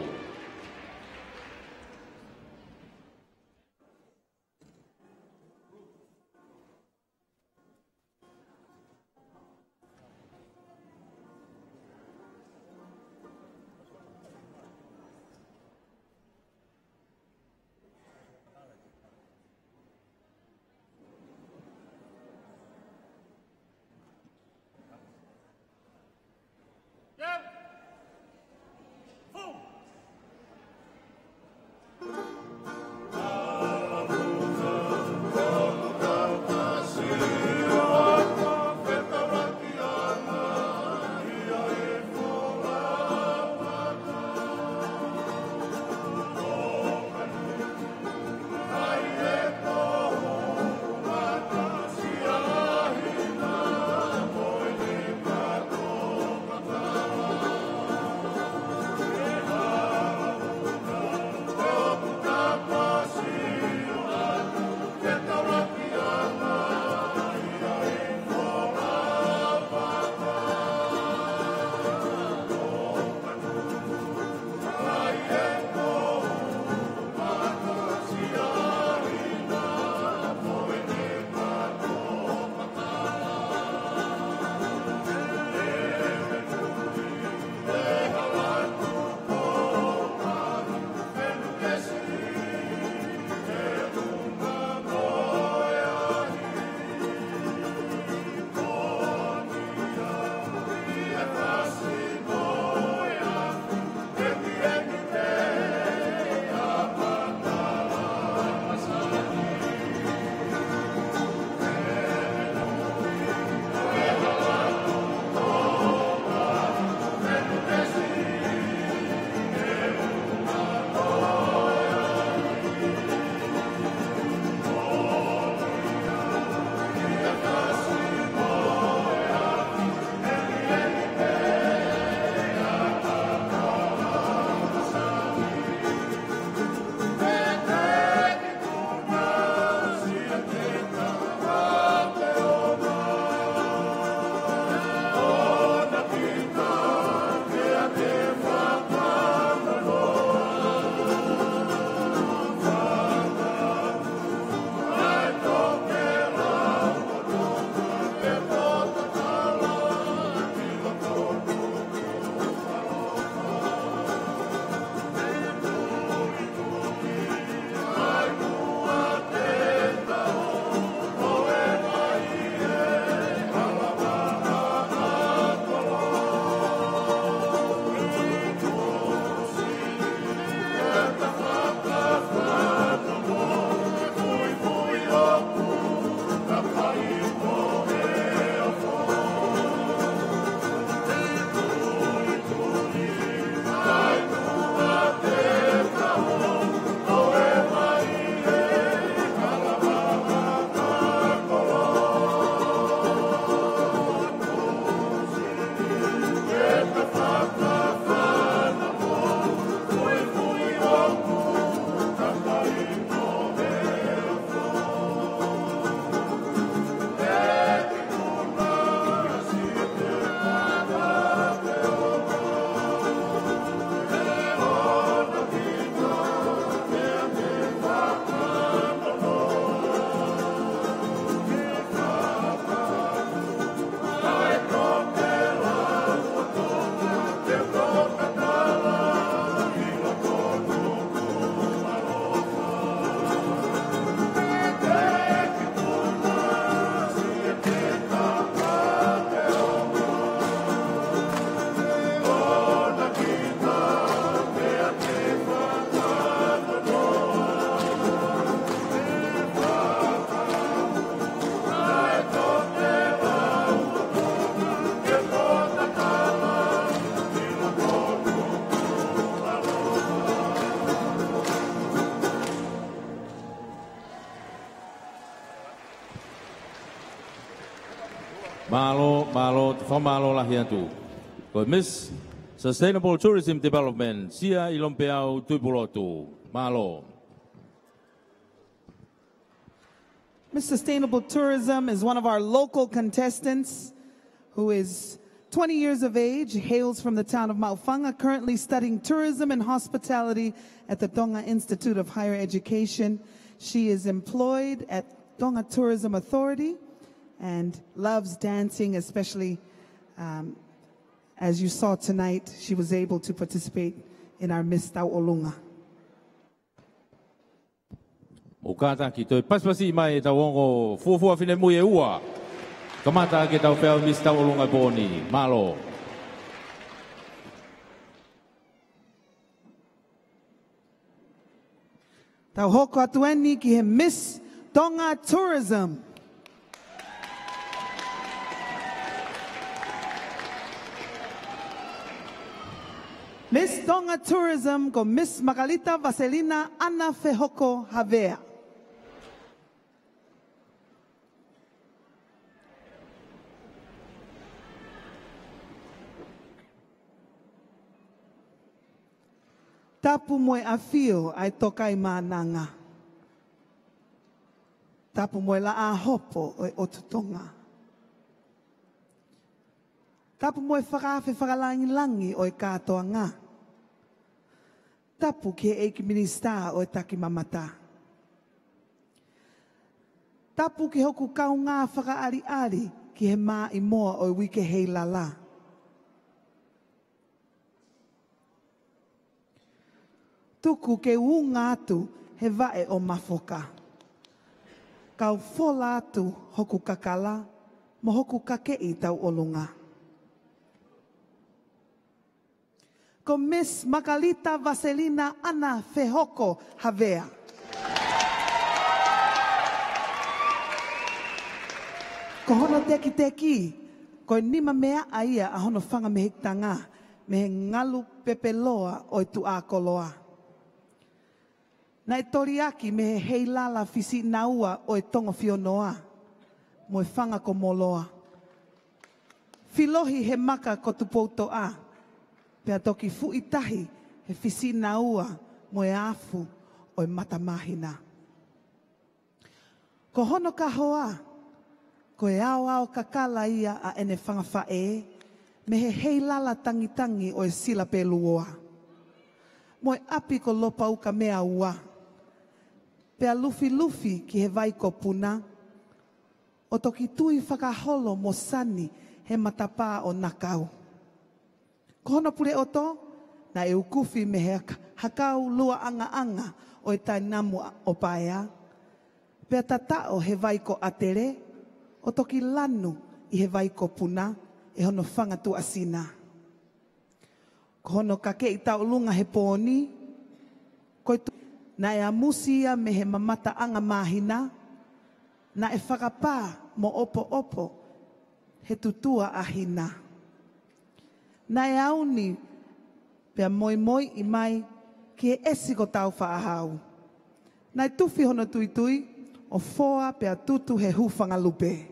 Mālō, mālō, te u fakamālō lahi atu. Ko e Miss Sustainable Tourism Development, Sia ʻIlomipeau Tuʻipulotu. Mālō. Miss Sustainable Tourism is one of our local contestants who is twenty years of age, hails from the town of Maʻufanga, currently studying tourism and hospitality at the Tonga Institute of Higher Education. She is employed at Tonga Tourism Authority and loves dancing, especially, um, as you saw tonight, she was able to participate in our Miss Tauʻolunga. Mou kātaki, toe pasipasi mai ʻetau ongo fuofua finemui ʻe ua. Kamata ʻaki ʻetau feʻao Miss Tauʻolunga ʻo e pō ni. Mālō. Tau hoko atu eni ki he Miss Tonga Tourism. Miss Tonga Tourism ko Miss Makalita Vaselina ʻAna Fehoko Havea. Tapu mo e ʻafio ʻa e Tokaimaʻananga. Tapu mo e laʻā hopo ʻo e ʻOtu Tonga. Tapu mo e fakaafe fakalangilangi ʻo e kātoanga. Tapu ki he ʻEiki Minisitā ʻo e Takimamata. Tapu ki hoku kaungā fakaʻaliʻali ki he maʻimoa ʻo e Uike Heilala. Tuku ke u unga atu he vaʻe ʻo Mafoka. Kau fola atu hoku kakala mo hoku kakeʻi tauʻolunga. Ko Miss Makalita Vaselina ʻAna Fehoko Havea. Ko hono tekiteki, ko e nima meaʻa ia ʻa hono fanga mehikitanga mei he ngalu pepeloa ʻo e tuʻa koloa. Naʻe toliaki mei he heilala fisiʻinaua ʻo e Tongo Fionoa mo e fanga ko Moloa. Filohi he maka ko Tupoutoʻa, pea toki fuʻitahi he fisiʻinaua mo e afu ʻo e Matamāhina. Ko hono kahoa, ko e aoao kakala ia ʻa ʻene fanga faʻē mei he heilala tangitangi ʻo e Sila Peluoa mo e ʻapi ko Lopaukamea Ua, pea lufilufi ki he vai ko Puna, ʻo toki tui fakaholo mo sani he matapā ʻo Nakau. Ko hono puleʻoto, naʻe ukufi mei he hak-, hakau lua ʻangaʻanga ʻo e Tainamu ʻo Paea, pea tataʻo he vai ko ʻAtele, ʻo toki lanu ʻi he vai ko Puna ʻe hono fanga tuʻasina. Ko hono kakeʻi tauʻolunga he pō ni, ko e tu-, naʻe ʻamusi ia mei he mamataʻanga māhina, naʻe fakapā mo ʻopoʻopo he tutua ʻa Hina. Naʻe auni pea moimoiʻi mai ki he ʻesi ko Taufaʻahau. Naʻe tufi hono tuitui ʻo foa pea tutu he hūfanga lupe.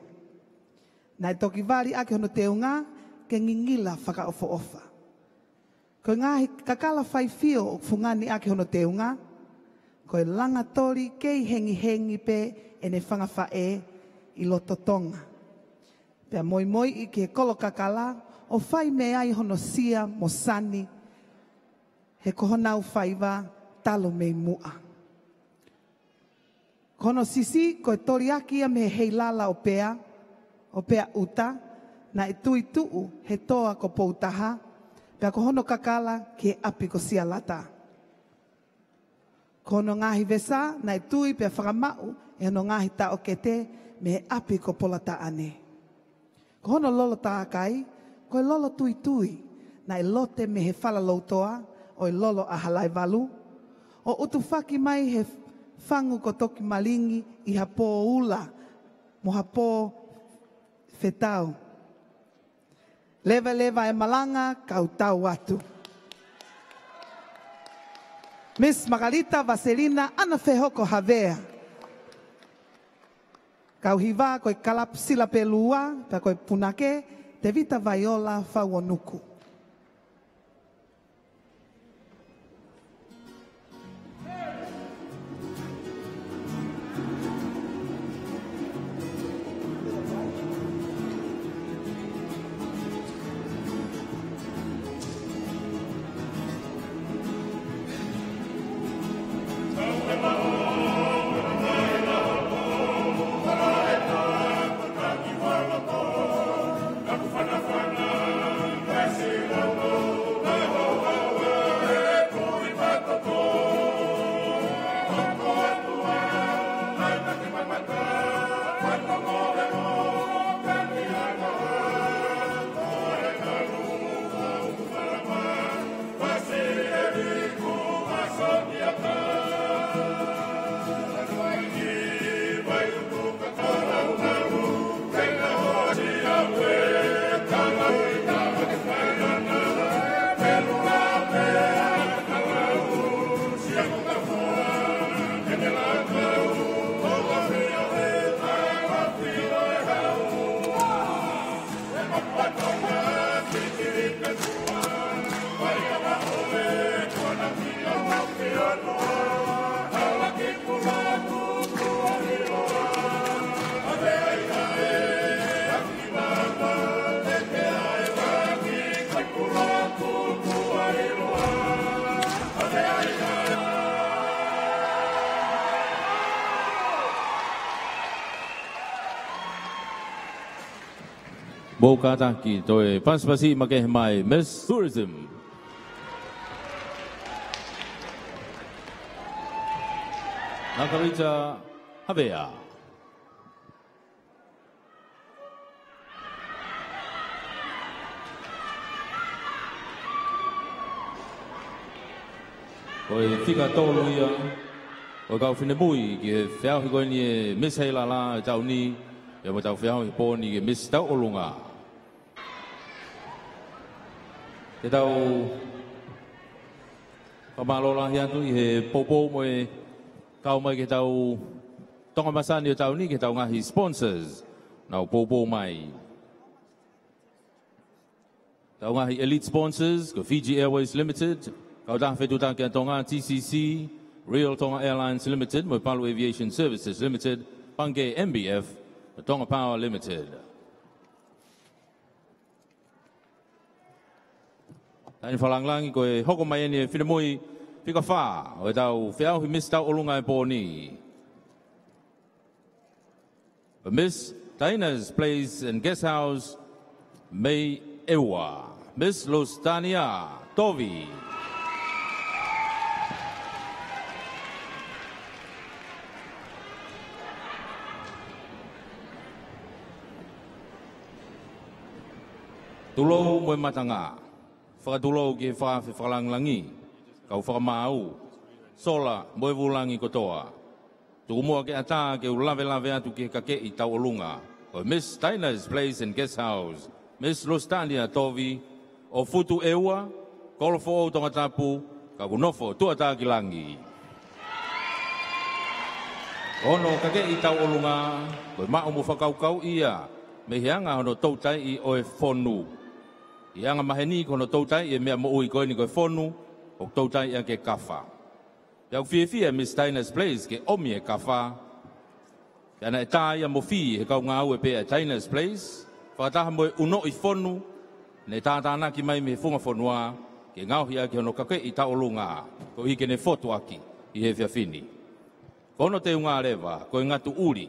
Naʻe toki vali ʻaki hono teunga ke ngingila fakaʻofoʻofa. Ko e ngaahi kakala faifio ʻoku fungani ʻaki hono teunga, ko e langa toli kei hengihengi pē ʻene fanga faʻē ʻi loto Tonga. Pea moimoiʻi ki he kolo kakala ʻo fai mei ai hono sia mo sani, he ko honau faiva talu mei muʻa. Ko hono sisi, ko e toliaki ia mei he heilala ʻo Pea, ʻo Pea ʻUta, naʻe tuituʻu he toa ko Poutaha, pea ko hono kakala ki he ʻapi ko Sialata. Ko hono ngaahi vesa, naʻe tui pea fakamaʻu ʻe hono ngaahi taʻokete mei he ʻapi ko Polataʻane. Ko hono lolo tākai, ko e lolo tuitui, naʻe lote mei he fala loutoa ʻo e lolo ʻa Halaevalu, ʻo ʻutufaki mai he fangu ko Tokimalingi ʻi ha pō ula mo ha pō fetau. Levaleva e malanga, kau tau atu. Miss Makalita Vaselina ʻAna Fehoko Havea. Kau hiva ko e Kalapu Sila Pelua, pea ko e punake, Tevita Vaiola Fauonuku. Mou kātaki, toe pasipasi makehe mai, Miss Tourism, Nakarita Havea. Ko e fika tolu ia ʻo e kau finemui ki he feʻauhi ko eni ʻa e Miss Heilala ʻo e taʻu ni, pea mo e tau feʻauhi pō ni ki he Miss Tauʻolunga. Ke tau fakamālō lahi atu ʻi he poupou mo e kau mai ki he tau Tonga Masani ʻo e taʻu ni, ki he tau ngaahi sponsors naʻa nau poupou mai. Tau ngaahi elite sponsors, ko e Fiji Airways Limited, Kautaha Fetuʻutaki ʻa Tonga, T C C, Real Tonga Airlines Limited, mo e Palu Aviation Services Limited, Pangikē M B F, mo e Tonga Power Limited. Taimi fakalāngilangi, ko e hoko mai eni ʻa e finemui fika fā ʻo e tau feʻauhi Miss Tauʻolunga ʻo e pō ni. Miss Taina's Place and Guest House mei ʻEua, Miss Lusitania Tovi. Tulou mo e matanga. Fakatulou ki he fakaafe fakalāngilangi, kau fakamaau, sola mo e vūlangi kotoa. Tuku muʻa ke ʻatā ke u lavelave atu ki he kakeʻi tauʻolunga, ko Miss Taina's Place and Guest House, Miss Lusitania Tovi, ʻo Futu ʻEua, kolo foʻou Tongatapu, ka kuo nofo tuʻa tā ki langi. Ko hono kakeʻi tauʻolunga, ko e maʻu mo fakakaukauʻi ia mei he anga hono toutai ʻo e fonu. ʻI he anga maheni ko hono toutai e meʻa moʻui ko eni ko e fonu, ʻoku toutai ʻaki e kafa. Pea ʻoku fiefia Miss Taina's Place ke ʻomi e kafa. Pea naʻe tā ia mo fī he kau ngāue pē ʻa e Taina's Place, fakataha mo e ʻunoʻi fonu ne tātānaki mai mei he funga fonua, ke ngaohi ʻaki hono kakeʻi tauʻolunga, koeʻuhi ke ne fotu ʻaki ʻi he efiafi ni. Ko hono teunga leva, ko e ngatu ʻuli.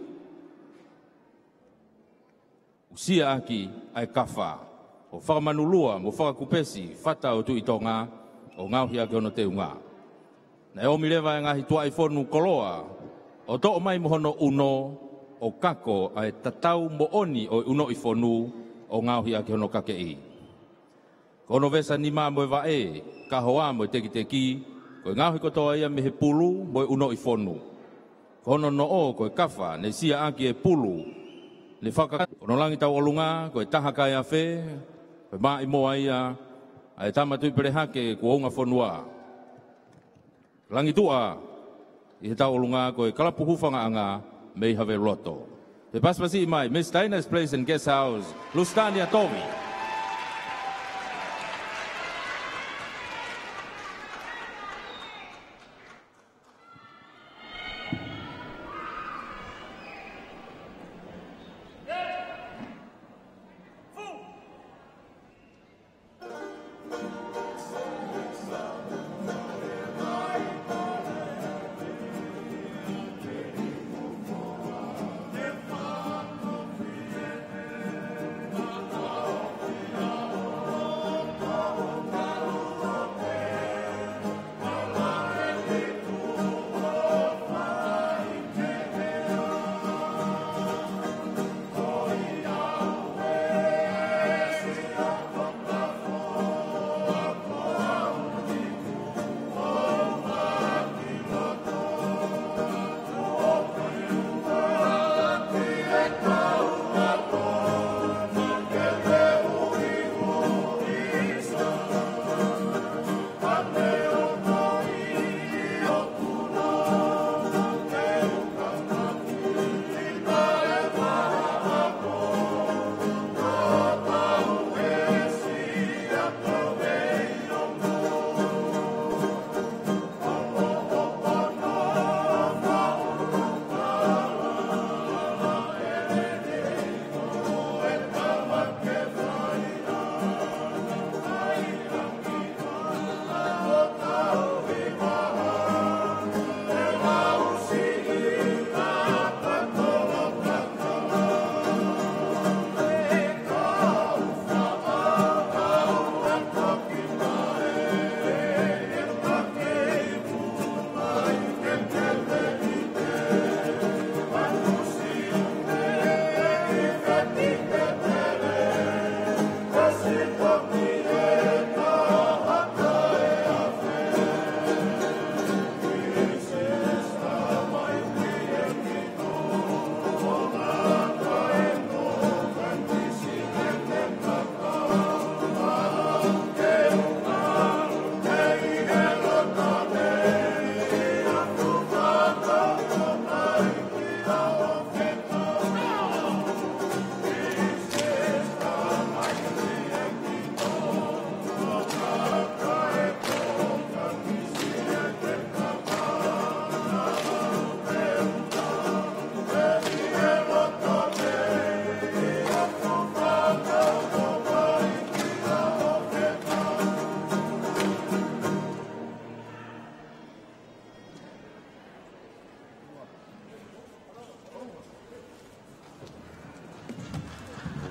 ʻUsia ʻaki ʻa e kafa, ʻo fakamanulua mo fakakupesi fata ʻo Tuʻi Tonga, ʻo ngaohi ʻaki hono teunga. Naʻe ʻomi leva e ngaahi tuʻaʻi fonu koloa, ʻo toʻo mai mo hono ʻuno, ʻo kako ʻa e tatau moʻoni ʻo e ʻunoʻi fonu, ʻo ngaohi ʻaki hono kakeʻi. Ko hono vesa nima mo e vaʻe, kahoa mo e tekiteki, ko e ngaohi kotoa ia mei he pulu mo e ʻunoʻi fonu. Ko hono noʻo, ko e kafa ne sia ʻaki e pulu, ne faka-, ko hono langi tauʻolunga, ko e taha kai afe, ko e maʻimoa ia ʻa e Tama Tuʻi Pelehake kuo unga fonua. Langi tuʻa ʻi he tauʻolunga ko e Kalapu Hūfangaʻanga mei Haveluloto. Toe pasipasi mai, Miss Dinah's Place and Guest House, Lusitania Tovi.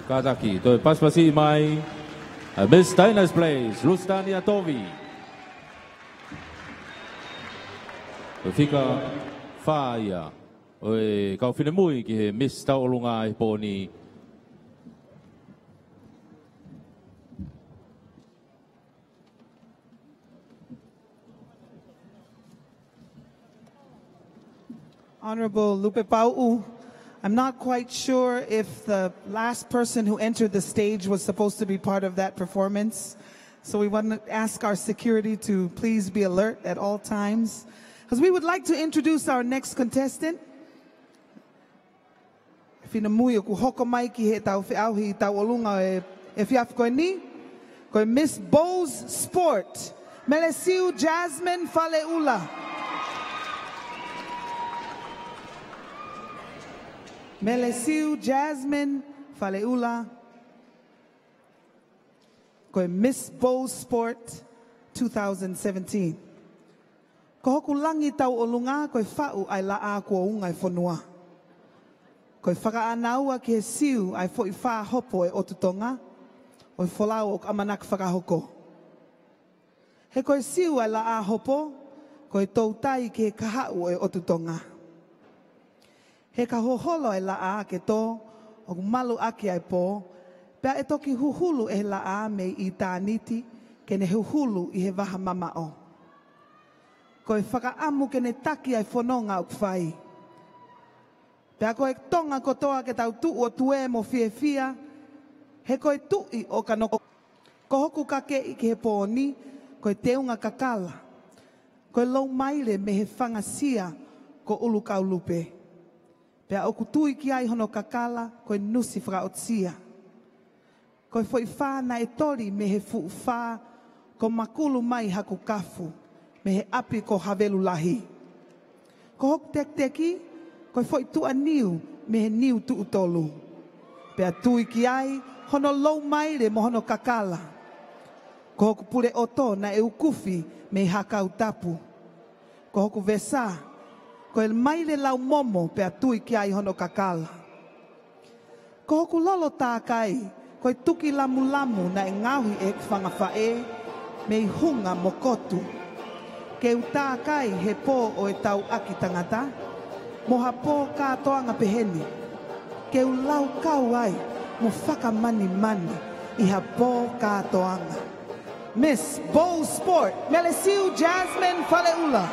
Kātaki, toe pasipasi mai, ʻa Miss Dinah's Place, Lusitania Tovi. Ko e fika fā ia ʻo e kau finemui ki he Miss Tauʻolunga ʻi he pō ni. Honorable Lupepauʻu, I'm not quite sure if the last person who entered the stage was supposed to be part of that performance. So we want to ask our security to please be alert at all times, 'cause we would like to introduce our next contestant. Finemui ʻoku hoko mai ki heʻetau feʻauhi tauʻolunga ʻo e efiafi ko eni, ko e Miss Bowes Sport, Melesiu Jasmine Faleʻula. Melesiu Jasmine Faleʻula. Ko e Miss Bowes Sport two thousand seventeen. Ko hoku langi tauʻolunga ko e faʻu ʻa e laʻā kuo unga e fonua. Ko e fakaʻānaua ki he siu ʻa e foʻi fā hopo ʻo e ʻOtu Tonga, ʻo e folau ʻoku ʻamanaki fakahoko. He ko e siu ʻa e laʻā hopo, ko e toutai ki he kahaʻu ʻo e ʻOtu Tonga. He ka hoholo e laʻā ke tō, ʻoku malu ʻaki ʻa e pō, pea ʻe toki huhulu ʻe he laʻā mei ʻitāniti ke ne huhulu ʻi he vaha mamaʻo. Ko e fakaʻamu ke ne taki ʻa e fononga ʻoku fai. Pea ko e Tonga kotoa ke tau tuʻu ʻo tuē mo fiefia, he ko e Tuʻi ʻo Kanokupolu. Ko hoku kakeʻi ki he pō ni, ko e teunga kakala. Ko e loumaile mei he fanga sia ko ʻUlukaulupe. Pea ʻoku tui ki ai hono kakala ko e nusi fakaʻotia. Ko e foʻi fā naʻe toli mei he fuʻu fā, ko makulu mai haku kafu mei he ʻapi ko Havelu Lahi. Ko hoku tekiteki ko e foʻi tuʻa niu mei he niu tuʻu tolu. Pea tui ki ai hono lou maile mo hono kakala. Ko hoku pule ʻoto naʻe ukufi mei Hakau Tapu. Ko hoku vesa ko e maile lau momo, pea tui ki ai hono kakala. Ko hoku lolo tākai ko e tuki lamulamu naʻe ngaohi ʻe heʻeku fanga faʻē mei Hunga mo Kotu. Ke u tākai he pō ʻo e tauʻaki tangata, mo ha pō kātoanga peheni, ke u laukau ai mo fakamanimani ʻi ha pō kātoanga. Miss Bow Sport, Melesiu Jasmine Faleʻula.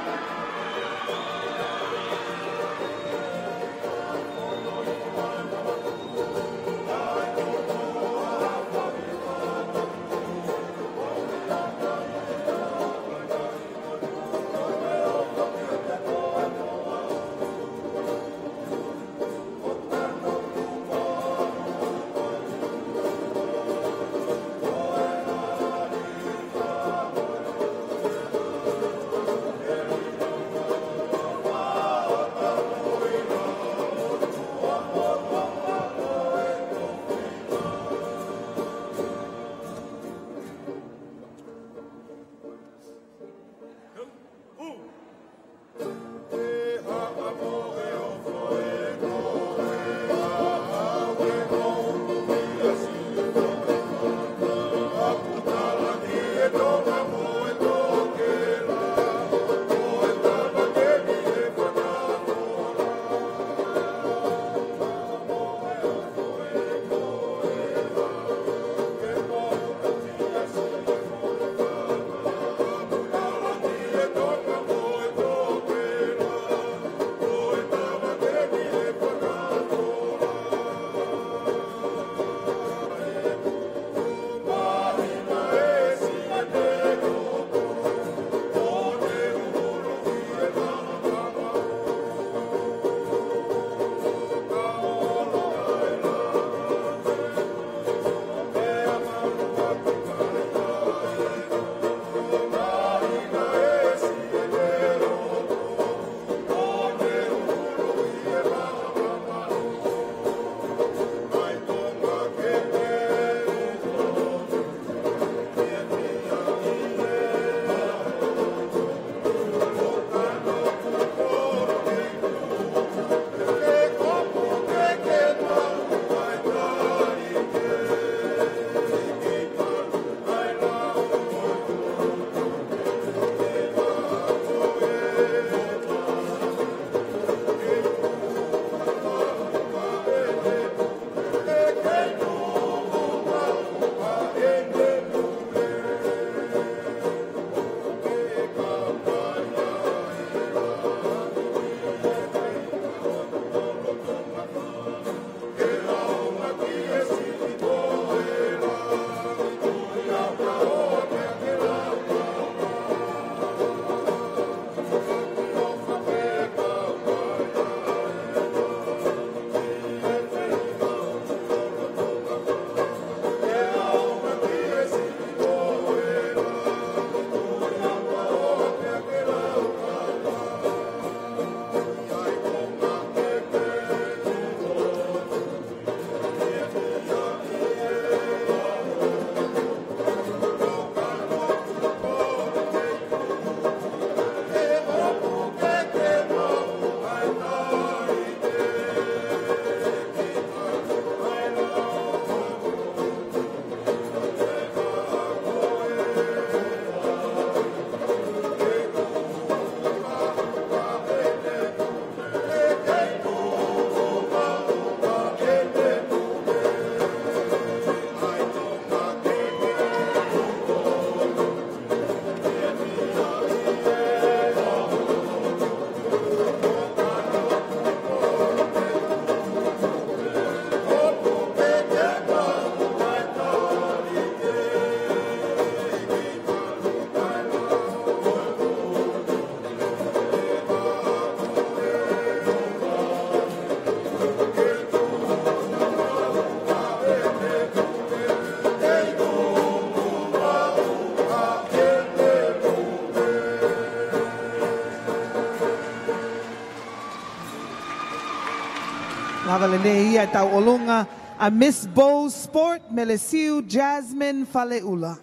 Lelei ia ʻetau ʻolunga ʻa Miss Bowl Sport, Melesiu Jasmine Faleʻula.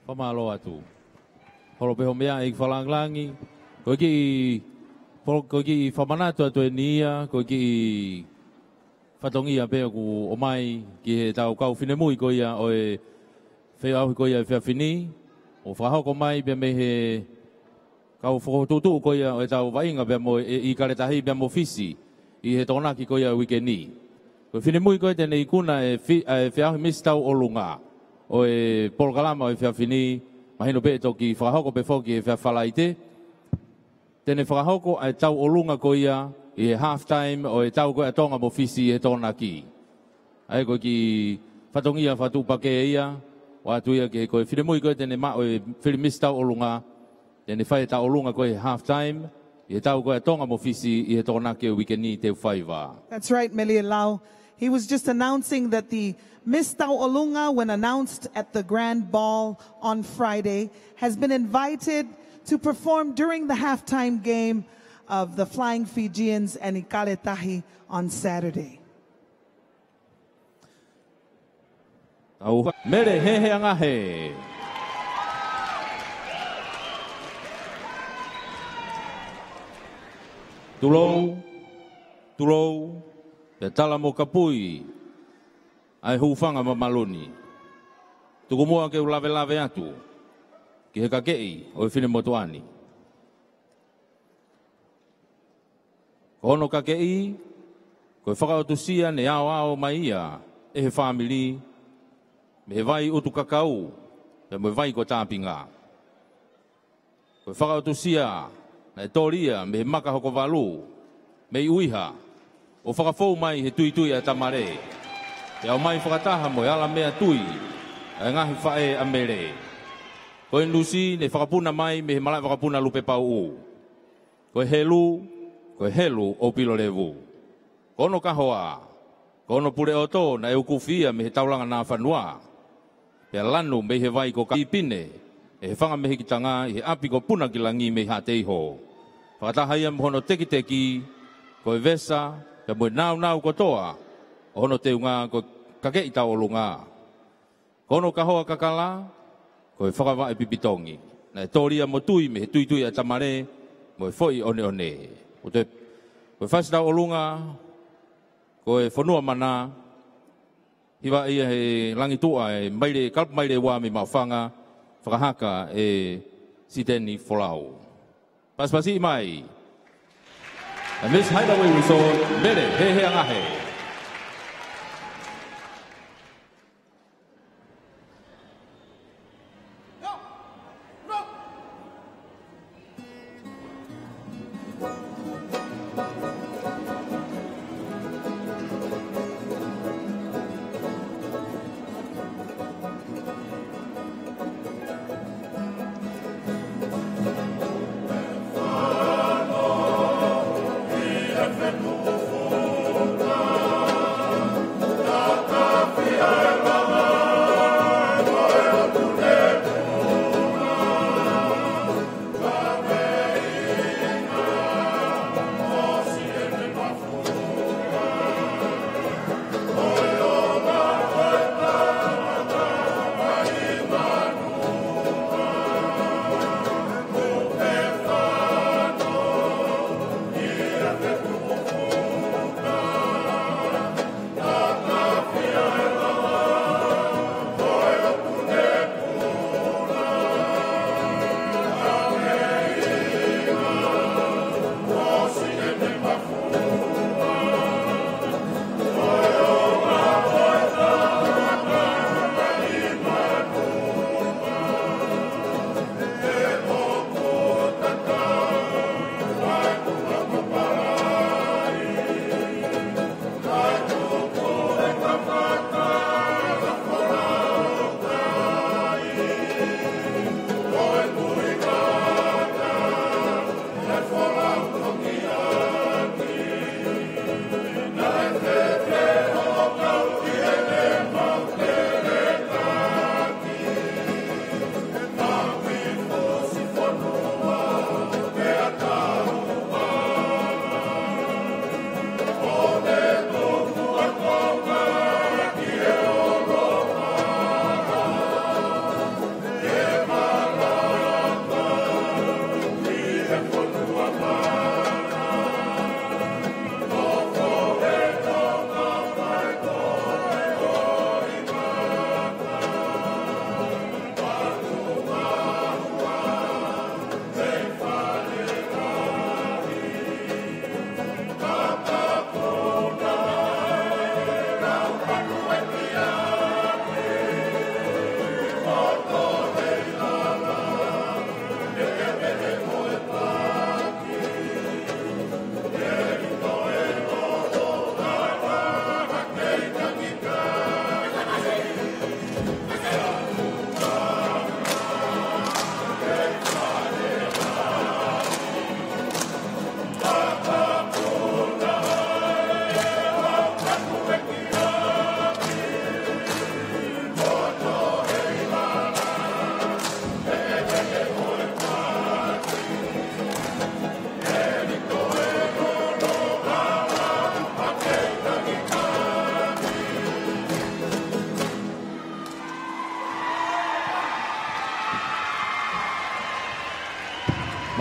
Fakamālō atu. Holo pē hoʻo meʻa ʻEiki Fakalāngilangi. Ko e kiʻi, ko e kiʻi fakamanatu atu eni ia, ko e kiʻi fatongia pē ʻoku ʻomai ki heʻetau kau finemui ko ia ʻo e feʻauhi ko ia ʻo e efiafi ni, ʻo fakahoko mai pē mei he kau fokotuʻutuʻu ko ia ʻo ʻetau vaʻinga pea mo e ʻIkale Tahi pea mo Fisi ʻi he Tokonaki ko ia ʻo e uike ni. Ko e finemui ko ē te ne ikuna e fi-, ʻa e feʻauhi Miss Tauʻolunga ʻo e polokalama ʻo e efiafi ni, mahino pē ʻe toki fakahoko pē foki he efiafi Falaite. Te ne fakahoko ʻa e tauʻolunga ko ia ʻi he half time ʻo e tau ko ē ʻa Tonga mo Fisi ʻi he Tokonaki. ʻA ia ko e kiʻi fatongia fakatuʻupakē ia, ʻoatu ia ke ko e finemui ko ē te ne maʻu e fili Miss Tauʻolunga, te ne fai e tauʻolunga ko ē he half time ʻi he tau ko ē ʻa Tonga mo Fisi ʻi he Tokonaki ʻo e uike ni, Teufa Iva. That's right, Mele Lau. He was just announcing that the Miss Tauʻolunga, when announced at the Grand Ball on Friday, has been invited to perform during the halftime game of the Flying Fijians and ʻIkale Tahi on Saturday. Tau Mele Heheangahe. Tulou, tulou, pea tala mo kapui ʻa e hūfanga mamalu ni. Tuku muʻa ke u lavelave atu ki he kakeʻi ʻo e finemotuʻa ni. Ko hono kakeʻi, ko e fakaʻotusia ne aoao mai ia ʻe he fāmili mei he vai ʻUtukakau, pea mo e vai ko Tāpinga. Ko e fakaʻotusia naʻe toli ia mei he maka hoko valu, mei ʻUiha, ʻo fakafou mai he tuitui ʻa Tamale, pea ʻomai fakataha mo e ala meʻatui ʻa e ngaahi faʻē ʻa Mele. Ko e nusi ne fakapuna mai mei he malaʻe vakapuna Lupepauʻu. Ko e helu, ko e helu ʻo Pilolevu. Ko hono kahoa, ko hono puleʻoto naʻe ukufi ia mei he taulanga Nafanua, pea lanu mei he vai ko Kaipine ʻe he fanga mehikitanga ʻi he ʻapi ko Punakilangi mei Haʻateiho. Fakataha ia mo hono tekiteki, ko e vesa, pea mo e naunau kotoa ʻo hono teunga ko e kakeʻi tauʻolunga. Ko hono kahoa kakala, ko e fakavaʻe pipitongi. Naʻe toli ia mo tui mei he tuitui ʻa Tamale mo e foʻi ʻoneʻone. Ko e, ko e fasi tauʻolunga, ko e fonua mana, hivaʻi ia he langituʻa e maile, kalapu maile ua mei Maʻufanga, fakahaka ʻe Siteni Folau. Pasipasi mai ʻa Miss Hideaway Resort, Mele Heheangahe.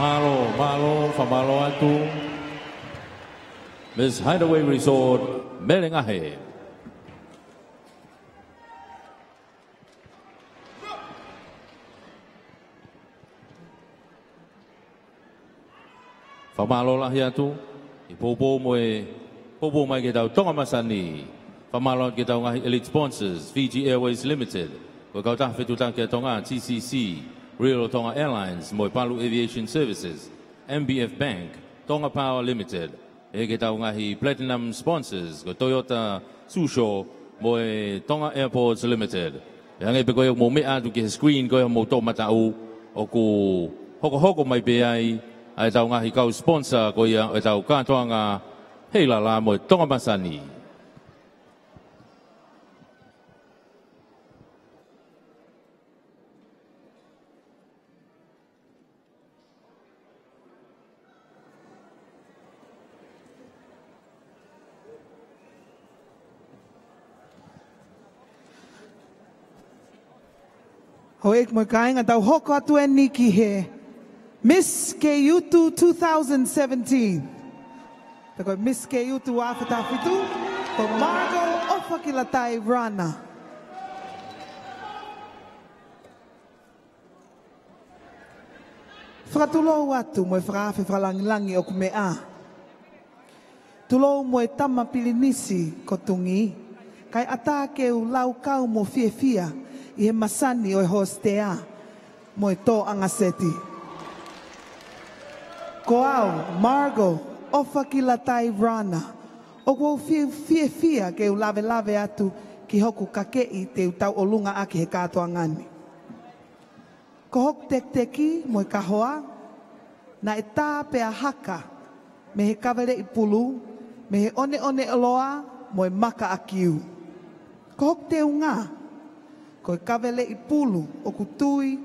Mālō, mālō, fakamālō atu. Miss Hideaway Resort, Melengahe. Fakamālō lahi atu, ʻi he poupou mo e, poupou mai ki heʻetau Tonga Masani. Fakamālō atu ki heʻetau ngaahi elite sponsors, Fiji Airways Limited, ko e Kautaha Fetuʻutaki ʻa Tonga, T C C, Real Tonga Airlines, mo e Palu Aviation Services, M B F Bank, Tonga Power Limited, ʻe ki heʻetau ngaahi platinum sponsors, ko e Toyota Tsusho mo e Tonga Airports Limited. ʻE hangē pē ko ia ʻoku mou meʻa atu ki he screen ko ia ʻi hoʻomou toʻomataʻu, ʻoku hokohoko mai pē ai ʻa ʻetau ngaahi kau sponsor ko ia ʻo ʻetau kātoanga Heilala mo e Tonga Masani. Houʻeiki mo e kāinga, tau hoko atu eni ki he Miss Kei Utu two thousand seventeen. Pea ko e Miss Kei Utu ua afe taha fitu, ko Margo ʻOfakilatai Rana. Fakatulou atu mo e fakaafe fakalangilangi ʻoku meʻa. Tulou mo e tama pilinisi ko Tungi, kae ʻatā ke u laukau mo fiefia ʻi he masani ʻo e hostea mo e tōʻanga seti. Ko au, Margo ʻOfakilatai Rana, ʻoku ou fie-, fiefia ke u lavelave atu ki hoku kakeʻi te u tauʻolunga ʻaki he kātoanga ni. Ko hoku tekiteki mo e kahoa, naʻe tā pea haka mei he kaveleʻi pulu, mei he ʻoneʻone ʻoloa mo e maka ʻakiu. Ko hoku teunga, ko e kaveleʻi pulu ʻoku tui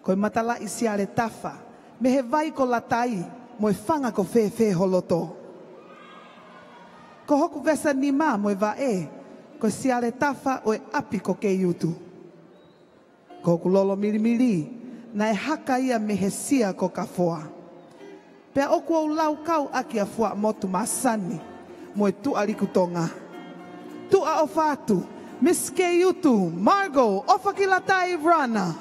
ko e matalaʻi siale tafa, mei he vai ko Latai mo e fanga ko Fēfē ho loto. Ko hoku vesa nima mo e vaʻe, ko e siale tafa ʻo e ʻapi ko Kei Utu. Ko hoku lolo milimili, naʻe haka ia mei he sia ko Kafoa. Pea ʻoku ou laukau ʻaki ʻa Fuaʻamotu Masani mo e Tuʻa Liku Tonga. Tuʻa ʻofa atu, Miss Kei Utu, Margo ʻOfakilatai Rana.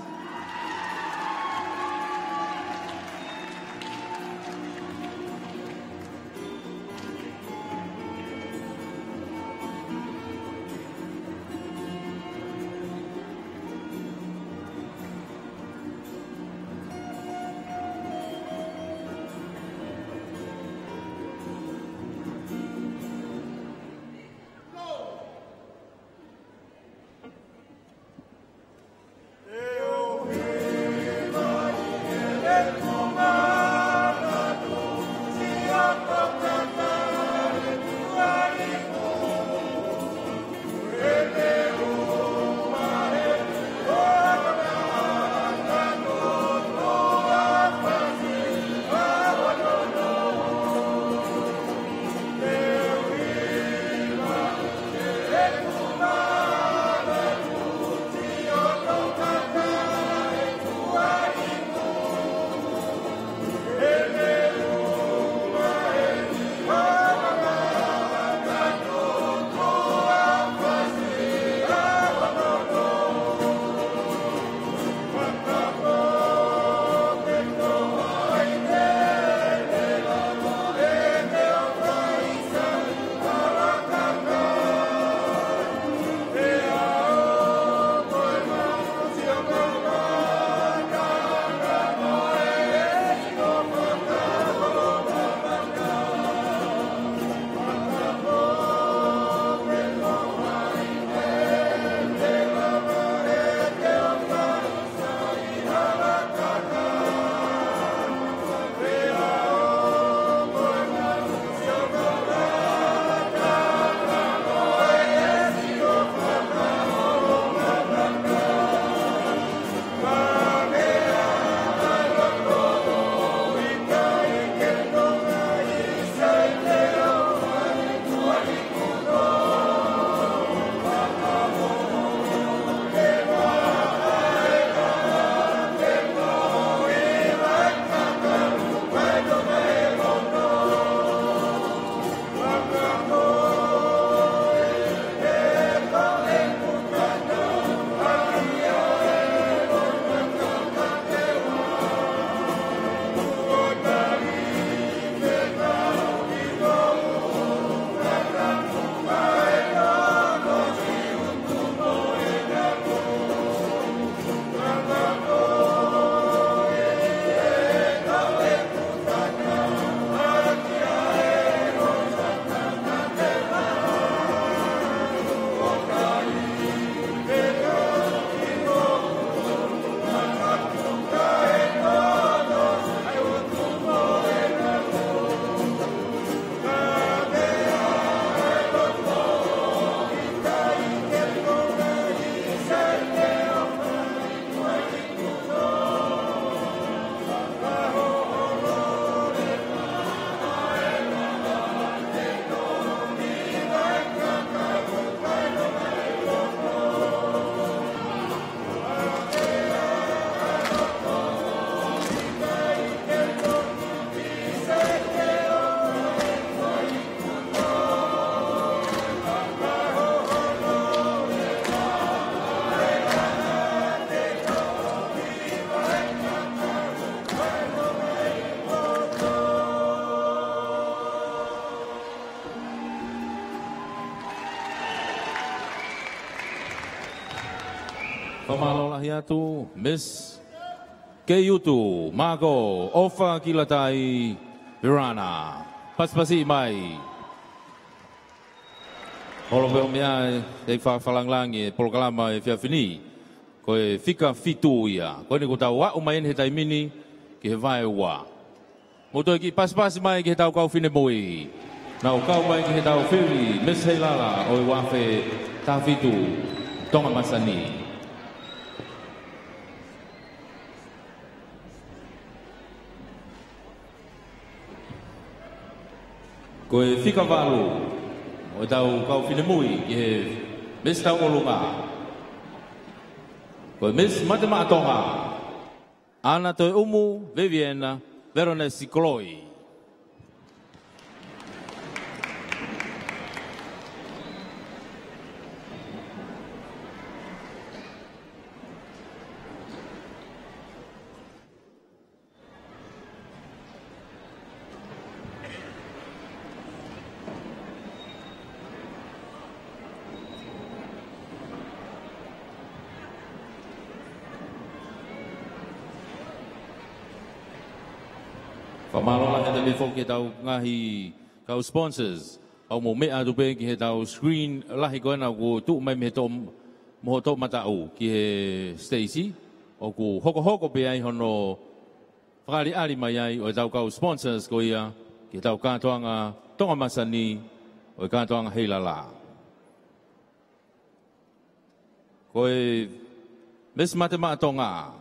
Fakamālō lahi atu, Miss Keiutu Mako ʻOfa Kilatai Pirana. Pasipasi mai. Holo pē ʻo meʻa, ʻe fakafakalāngilangi e polokalama he efiafi ni. Ko e fika fitu ia. Ko eni kuo tau aʻu mai eni he taimi ni ki he vahe ua. Mou toe kiʻi pasipasi mai ki heʻetau kau finemui. Nau kau mai ki heʻetau fili Miss Heilala ʻo e ua afe taha fitu, Tonga Masani. Ko e fika valu ʻo ʻetau kau finemui ki he Miss Tauʻolunga. Ko e Miss Mate Maʻa Tonga, ʻAna Toeumu Viviana Veronesi Koloi. Fakamālō lahi atu pē foki ki heʻetau ngaahi kau sponsors. ʻOku mou meʻa atu pē ki heʻetau screen lahi ko ena ʻoku tuʻu mai mei he toʻo-, mo hoʻo toʻomataʻu ki he siteisi. ʻOku hokohoko pē ai hono fakaʻaliʻali mai ai ʻo ʻetau kau sponsors ko ia ki heʻetau kātoanga Tonga Masani ʻo e kātoanga Heilala. Ko e Miss Mate Maʻa Tonga,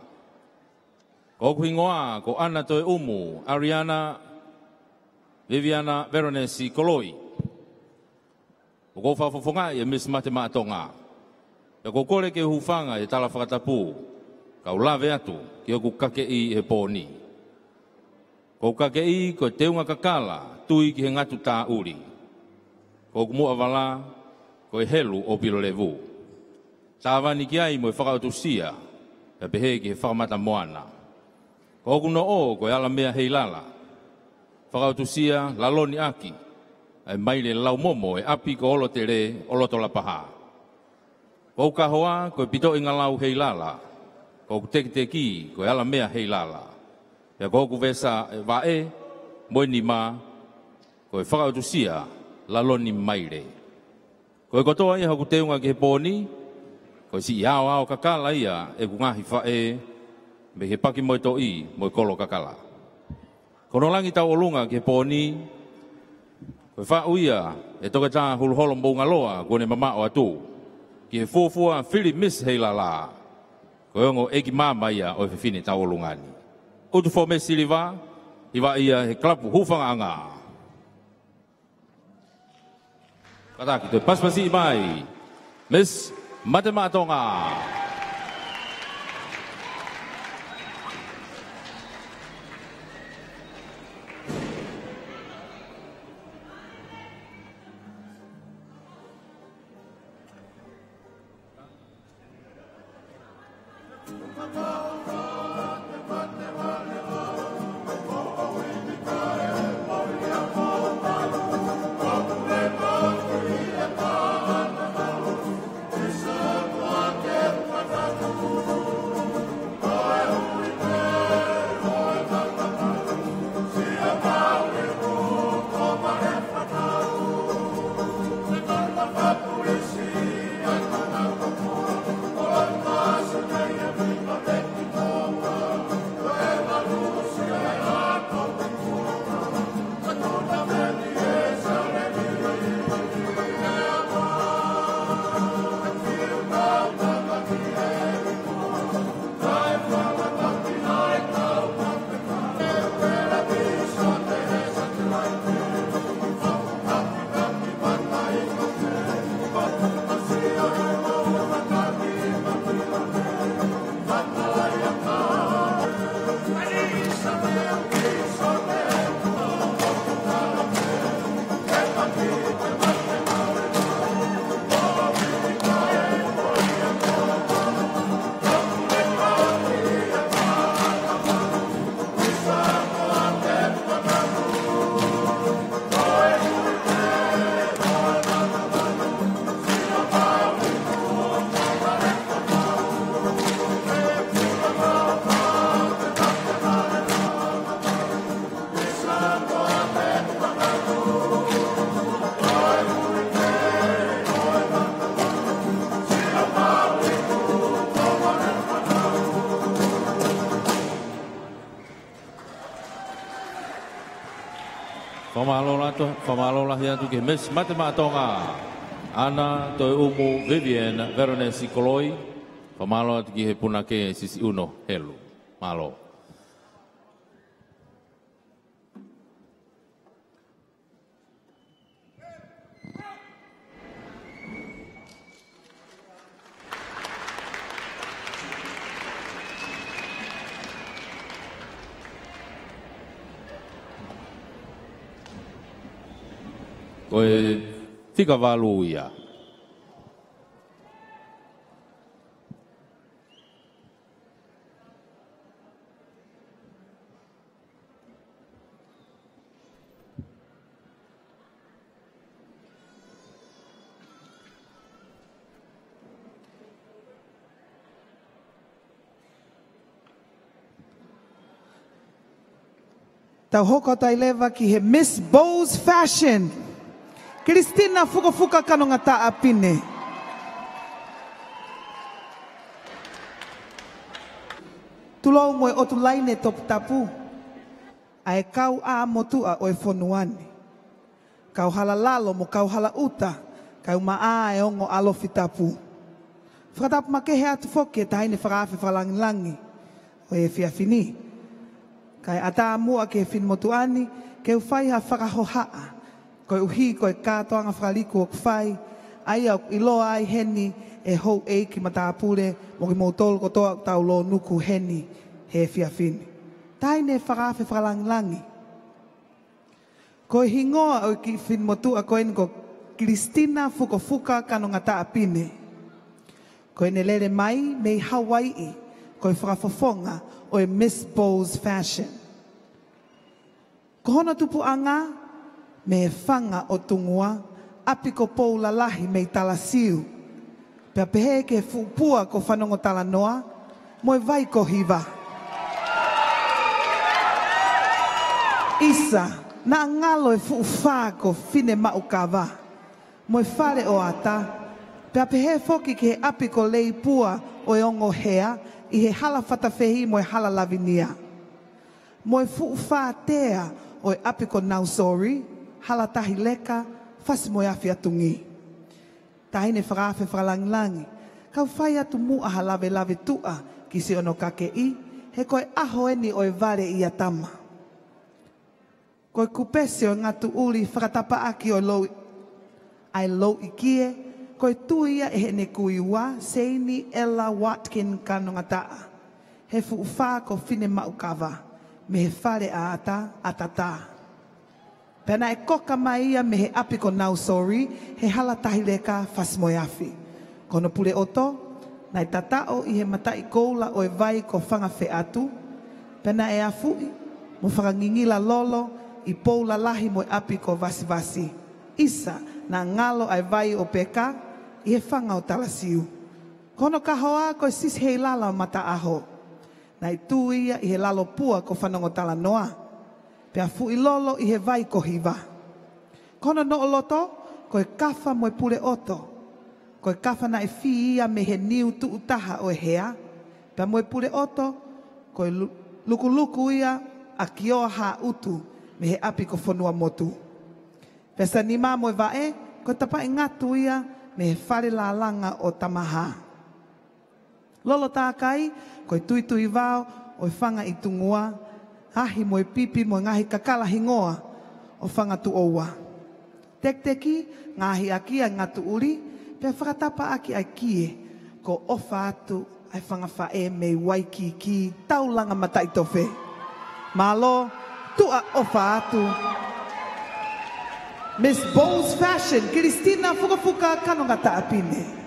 ko hoku hingoa ko ʻAna Toeumu ʻAliana Viviana Veronesi Koloi. ʻOku ou fakafofongaʻi e Miss Mate Maʻa Tonga. Pea ʻoku ou kole ke hūfanga he tala fakatapu, kau lave atu ki hoku kakeʻi he pō ni. Ko hoku kakeʻi ko e teunga kakala, tui ki he ngatu tāʻuli. Ko hoku muʻa vala ko e helu ʻo Pilolevu. Tāvani ki ai mo e fakaʻotusia, pea pehē ki he fakamata moana. Ko hoku noʻo ko e alamea Heilala. Fakaʻotusia laloni ʻaki ʻa e maile laumomo e ʻapi ko Olotele ʻo Lotolapaha. Ko hoku kahoa ko e pitoʻi ngalau Heilala. Ko hoku tekiteki ko e alamea Heilala. Pea ko hoku vesa e vaʻe mo e nima ko e fakaʻotusia laloni maile. Ko e kotoa ia hoku teunga ki he pō ni, ko e siʻi aoao kakala ia ʻeku ngaahi faʻē, mei he paki mo e toʻi mo e kolo kakala. Ko hono langi tauʻolunga ki he pō ni, ko e faʻu ia ʻe Toketā Huluholo Moungaloa kuo ne mamaʻo atu ki he fuofua fili Miss Heilala. Ko e ongo ʻeiki māmā ia ʻo e fefine tauʻolunga ni. ʻUtufome Siliva, hivaʻi ia he kalapu hūfangaʻanga. Kātaki, toe pasipasi mai Miss Mate Maʻa Tonga. Fakamālō atu, fakamālō lahi atu ki he Miss Mate Maʻa Tonga, ʻAna Toeumu Vivian Veronesi Koloi. Fakamālō atu ki he punake Sisiʻuno Helu. Mālō. Ko e fika valu ia. Tau hoko atu ai leva ki he Miss Bowes Fashion, Kilistina Fukofuka Kanongataʻa Pine. Tulou mo e ʻotu laine toputapu ʻa e kau ʻā motuʻa ʻo e fonua ni. Kauhala lalo mo kauhala ʻuta, kae ʻumaʻā e ongo ʻalofi tapu. Fakatapu makehe atu foki e Taʻahine Fakaafe Fakalangilangi ʻo e efiafi ni. Kae ʻatā muʻa ki he finemotuʻa ni ke u fai ha fakahohaʻa, koeʻuhi ko e kātoanga fakaliku ʻoku fai, ʻa ia ʻoku ʻiloa ai heni e houʻeiki matāpule mo kimoutolu kotoa ʻoku tau lōnuku heni he efiafi ni. Taʻahine Fakaafe Fakalangilangi, ko e hingoa ʻo e kiʻi finemotuʻa ko eni ko Kilistina Fukofuka Kanongataʻa Pine. Ko ʻene lele mai mei Hawaiʻi, ko e fakafofonga ʻo e Miss Bowes Fashion. Ko hono tupuʻanga mei he fanga ʻo Tungua, ʻapi ko Poulalahi mei Talasiu. Pea pehē ki he fuʻu pua ko Fanongotalanoa mo e vai ko Hiva. ʻIsa, naʻa ngalo e fuʻu fā ko Finemaʻukava mo e fale ʻo Ata. Pea pehē foki ki he ʻapi ko Leipua ʻo e ongo hea ʻi he Hala Fatafehi mo e Hala Lavinia, mo e fuʻu fā tea ʻo e ʻapi ko Nausori, Hala Tahi Leka, Fasi mo e Afi ʻa Tungi. Taʻahine Fakaafe Fakalangilangi, kau fai atu muʻa ha lavelave tuʻa ki siʻono kakeʻi, he ko e ʻaho eni ʻo e vale ʻia tama. Ko e kupesi ʻo e ngatuʻuli fakatapaʻaki ʻo e lou-, ʻa e louʻikie, ko e tui ia ʻe heʻene kui ua, Seini ʻEla Watkin Kanongataʻa, he fuʻu fā ko Finemaʻukava mei he fale ʻa Ata, ʻAtatā. Pea naʻe koka mai ia mei he ʻapi ko Nausori, he Hala Tahi Leka, Fasi mo e Afi. Ko hono puleʻoto, naʻe tataʻo ʻi he mataʻi koula ʻo e vai ko Fangafeʻatu. Pea naʻe afuʻi mo fakangingila lolo ʻi Poulalahi mo e ʻapi ko Vasivasi. ʻIsa, naʻa ngalo ʻa e vai ʻo Peka ʻi he fanga ʻo Talasiu. Ko hono kahoa ko e Sisi Heilala ʻo Mataʻaho. Naʻe tū ia ʻi he lalo pua ko Fanongotalanoa, pea fuʻi lolo ʻi he vai ko Hiva. Ko hono noʻo loto, ko e kafa mo e puleʻoto. Ko e kafa naʻe fī ia mei he niu tuʻu taha ʻo e hea, pea mo e puleʻoto, ko e lu-, lukuluku ia ʻa Kioa Haʻutu mei he ʻapi ko Fonuamotu. Pea ʻa e nima mo e vaʻe, ko e tapaʻi ngatu ia mei he fale lālanga ʻo Tamahā. Lolo tākai, ko e tuitui vao ʻo e fanga ʻi Tungua, ahi mo e pipi mo e ngaahi kakala hingoa ʻo Fangatuʻoua. Tekiteki, ngaahi ʻaki ʻa e ngatuʻuli, pea fakatapaʻaki ʻa e kie, ko ʻOfa Atu ʻa e fanga faʻē mei Waikīkī, Taulanga Mataʻitofe. Mālō, tuʻa ʻOfa Atu. Miss Bowes Fashion, Kilistina Fukofuka Kanongataʻa Pine.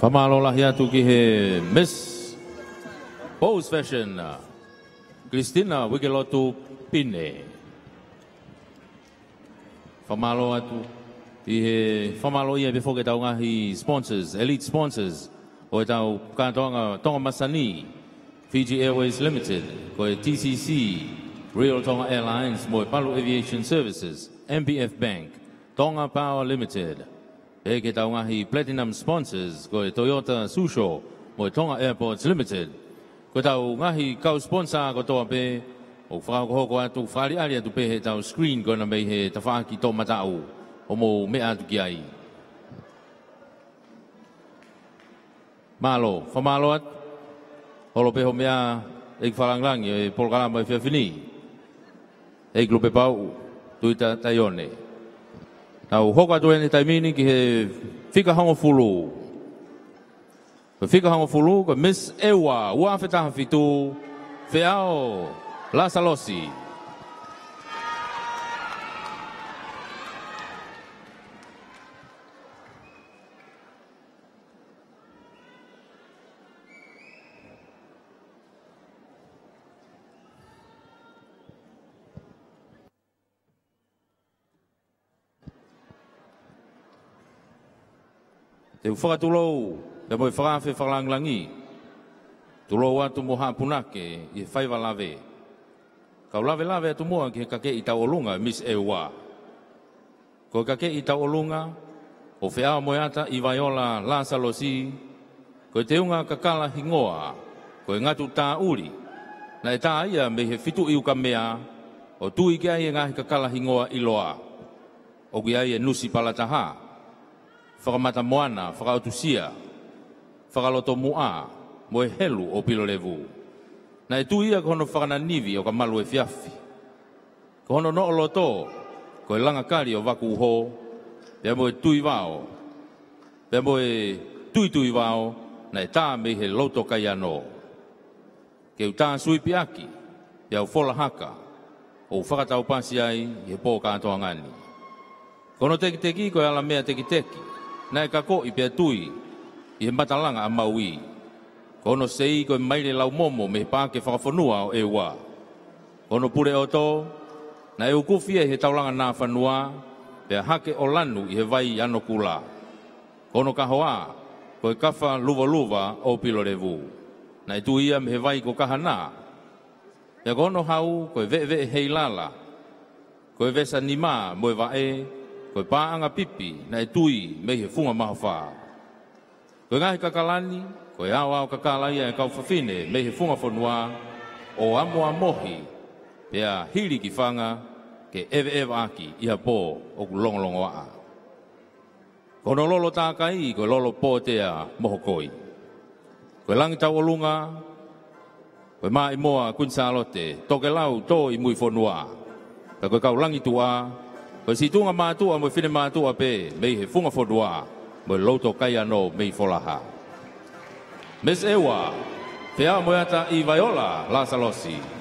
Fakamālō lahi atu ki he Miss Bowes Fashion, Christina Uikelotu Pine. Fakamālō atu ʻi he fakamālō ia pē foki ʻetau ngaahi sponsors, elite sponsors ʻo ʻetau kātoanga Tonga Masani, Fiji Airways Limited, ko e T C C, Royal Tonga Airlines, mo e Palu Aviation Services, M B F Bank, Tonga Power Limited, pehē ki heʻetau ngaahi platinum sponsors, ko e Toyota Tsusho mo e Tonga Airports Limited. Ko ʻetau ngaahi kau sponsor kotoa pē, ʻoku fakahokohoko atu, fakaʻaliʻali atu pē heʻetau screen ko ena mei he tafaʻaki toʻomataʻu ʻoku mou meʻa atu ki ai. Mālō, fakamālō atu. Holo pē hoʻo meʻa, ʻEiki Fakalāngilangi, ʻo e polokalama ʻo e efiafi ni. ʻEiki Lupepauʻu Tuita Taione. Tau hoko atu eni he taimi ni ki he fika hongofulu. Ko e fika hongofulu, ko Miss ʻEua, ua afe taha fitu, Feao Lasalosi. Te u fakatulou pea mo e fakaafe fakalāngilangi. Tulou atu mo haʻa punake ʻi he faiva lave. Kau lavelave atu muʻa ki he kakeʻi tauʻolunga Miss ʻEua. Ko e kakeʻi tauʻolunga, ʻo Feao Moeata ʻIvaiola Lasalosi, ko e teunga kakala hingoa, ko e Ngatu Tāʻuli, naʻe tā ia mei he Fitu ʻi Ukamea, ʻo tui ki ai e ngaahi kakala hingoa ʻiloa. ʻOku ʻi ai e Nusi Palataha, Fakamatamoana, Fakaʻotusia, Fakalotomuʻa, mo e Helu ʻo Pilolevu. Naʻe tui ia ko hono fakananivi ʻo ka malu efiafi. Ko hono noʻo loto, ko e Langakali ʻo Vakuuho, pea mo e Tuivao, pea mo e Tuituivao, naʻe tā mei he Loto Kaiano. Ke u tā suipiʻaki, pea u fola haka, ʻo u fakataupasi ai ʻi he pō kātoanga ni. Ko hono tekiteki ko e ala meʻa tekiteki, naʻe kakoʻi pea tui ʻi he matalanga ʻa Maui. Ko hono sei ko e maile laumomo mei he paʻake fakafonua ʻo ʻEua. Ko hono puleʻoto, naʻe ukufi ia ʻi he taulanga nāfanua, pea hake ʻo lanu ʻi he vai ʻi Anokula. Ko hono kahoa, ko e Kafa Luvaluva ʻo Pilolevu. Naʻe tui ia mei he vai ko Kahana. Pea ko hono hau, ko e veʻeveʻe heilala. Ko e vesa nima mo e vaʻe, ko e paʻanga pipi, naʻe tui mei he Funga Mahofa. Ko e ngaahi kakala ni, ko e aoao kakala ia ʻa e kau fafine mei he funga fonua, ʻo amoamohi, pea hili ki fanga, ke ʻeveʻeva ʻaki ʻi ha pō ʻoku longolongoaʻa. Ko hono lolo tākai, ko e lolo pōtea mo hokoi. Ko e Langi Tauʻolunga, ko e Maʻimoa Kuini Sālote, tokelau tō ʻi mui fonua. Ka ko e kau langi tuʻa, ko e situnga mātuʻa mo e finemātuʻa pē, mei he funga fonua, mo e loto kai ano mei Folaha. Miss ʻEua, Feaʻamoeata ʻi Vaiola Lasalosi.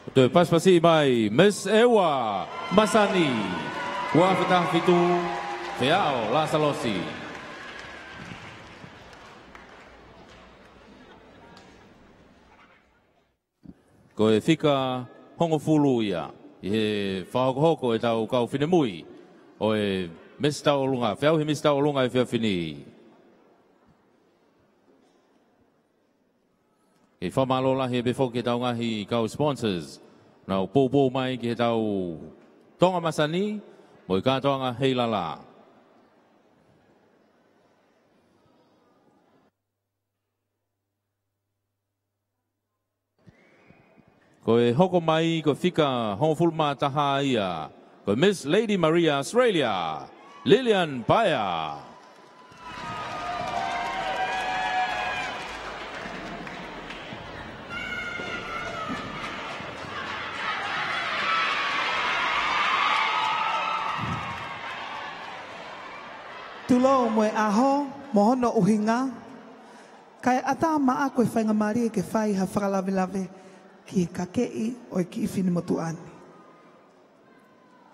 Toe pasipasi mai, Miss ʻEua Masani, ua afe taha fitu, Feao Lasalosi. Ko e fika hongofulu ia ʻi he fakahokohoko ʻetau kau finemui ʻo e Miss Tauʻolunga, feʻauhi Miss Tauʻolunga ʻo e efiafi ni. Kei fakamālō lahi pē foki ki heʻetau ngaahi kau sponsors, nau poupou mai ki heʻetau Tonga Masani mo e kātoanga Heilala. Ko e hoko mai ko e fika hongofulu mā taha ia, ko Miss Lady Maria Australia, Lilian Paea. Tulou mo e ʻaho, mo hono ʻuhinga, kae ʻatā maʻa ko e faingamālie ke fai ha fakalavelave ki he kakeʻi ʻo e kiʻi finemotuʻa ni.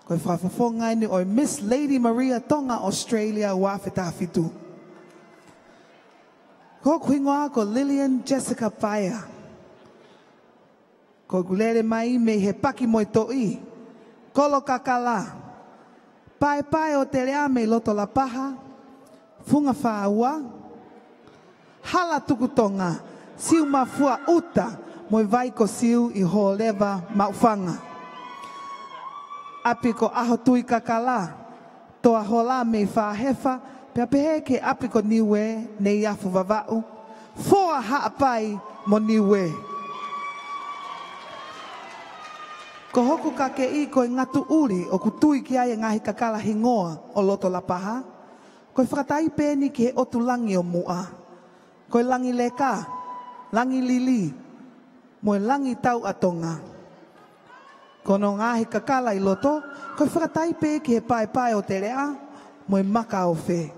Ko e fakafofonga eni ʻo e Miss Lady Maria Tonga Australia ua afe taha fitu. Ko hoku hingoa ko Lilian Jessica Paea. Ko ʻeku lele mai mei he Paki mo e Toʻi, Kolokakala, Paepae ʻo Teleʻa mei loto Lapaha, Funga Fāua, Hala Tuku Tonga, Siumafua ʻUta mo e Vai ko Siu ʻi Hōleva Maʻufanga. ʻApi ko ʻAhotuikakala, Toahola mei Fāhefa, pea pehē ki he ʻapi ko Niuē, Neiafu Vavaʻu, Foa Haʻapai mo Niuē. Ko hoku kakeʻi ko e Ngatuʻuli, ʻoku tui ki ai e ngaahi kakala hingoa ʻo loto Lapaha. Ko e fakataipe eni ki he ʻotu langi ʻo muʻa. Ko e Langi Leka, Langi Lili, mo e Langi Tauʻatonga. Ko hono ngaahi kakala ʻi loto, ko e fakataipe ki he Paepae ʻo Teleʻa mo e Maka ʻo Ofe.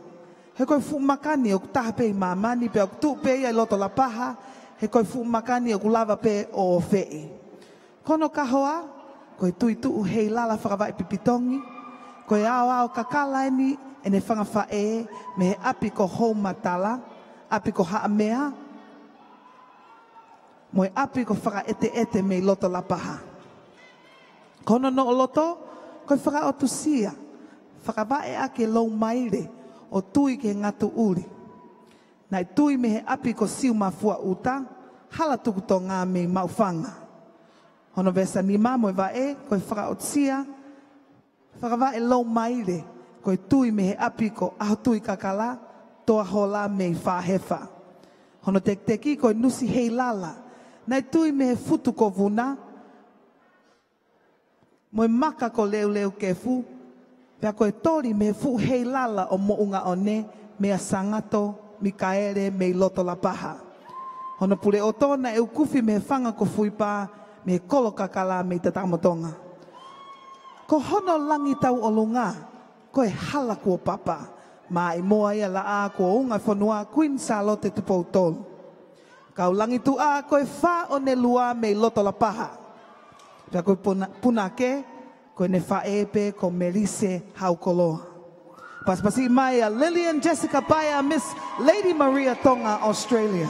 He ko e fuʻu maka ni ʻoku taha pē ʻi māmani pea ʻoku tuʻu pē ia ʻi loto Lapaha, he ko e fuʻu maka ni ʻoku lava pē ʻo ofeʻi. Ko hono kahoa, ko e Tuituʻu Heilala Fakavaʻe Pipitongi, ko e aoao kakala eni ʻene fanga faʻē mei he ʻapi ko Houmatala, ʻapi ko Haʻamea, mo e ʻapi ko Fakaʻeteʻete mei loto Lapaha. Ko hono noʻo loto, ko e fakaʻotusia, fakavaʻe ʻaki e Loumaile ʻo tui ki he Ngatuʻuli. Naʻe tui mei he ʻapi ko Siumafua ʻUta, Hala Tuku Tonga mei Maʻufanga. Hono veesi nima mo e vaʻe, ko e fakaʻotusia, fakavaʻe Loumaile, ko e tui mei he ʻapi ko ʻAhotuikakala, Toahola mei Fāhefa. Hono tekiteki ko e Nusi Heilala, naʻe tui mei he Futu ko Vuna, mo e Maka ko Leuleukefu, pea ko e Toli mei he Fuʻu Heilala ʻo Moʻungaʻone, meia Sangato Mikaele mei loto Lapaha. Hono pule ʻoto naʻe ukufi mei he Fanga ko Fuipā, mei he Kolokakala mei Tatamotonga. Ko hono Langi Tauʻolunga, ko e Hala Kuo Papa, maʻimoa ia laʻā kuo unga e fonua, Kuini Sālote Tupou Tolu. Kau Langi Tuʻa, ko e Fā ʻo Nelua mei loto Lapaha. Pea ko e puna-, punake, ko ʻene faʻē pē ko Melise Haukoloa. Pasipasi mai ʻa Lilian Jessica Paea, Miss Lady Maria Tonga Australia.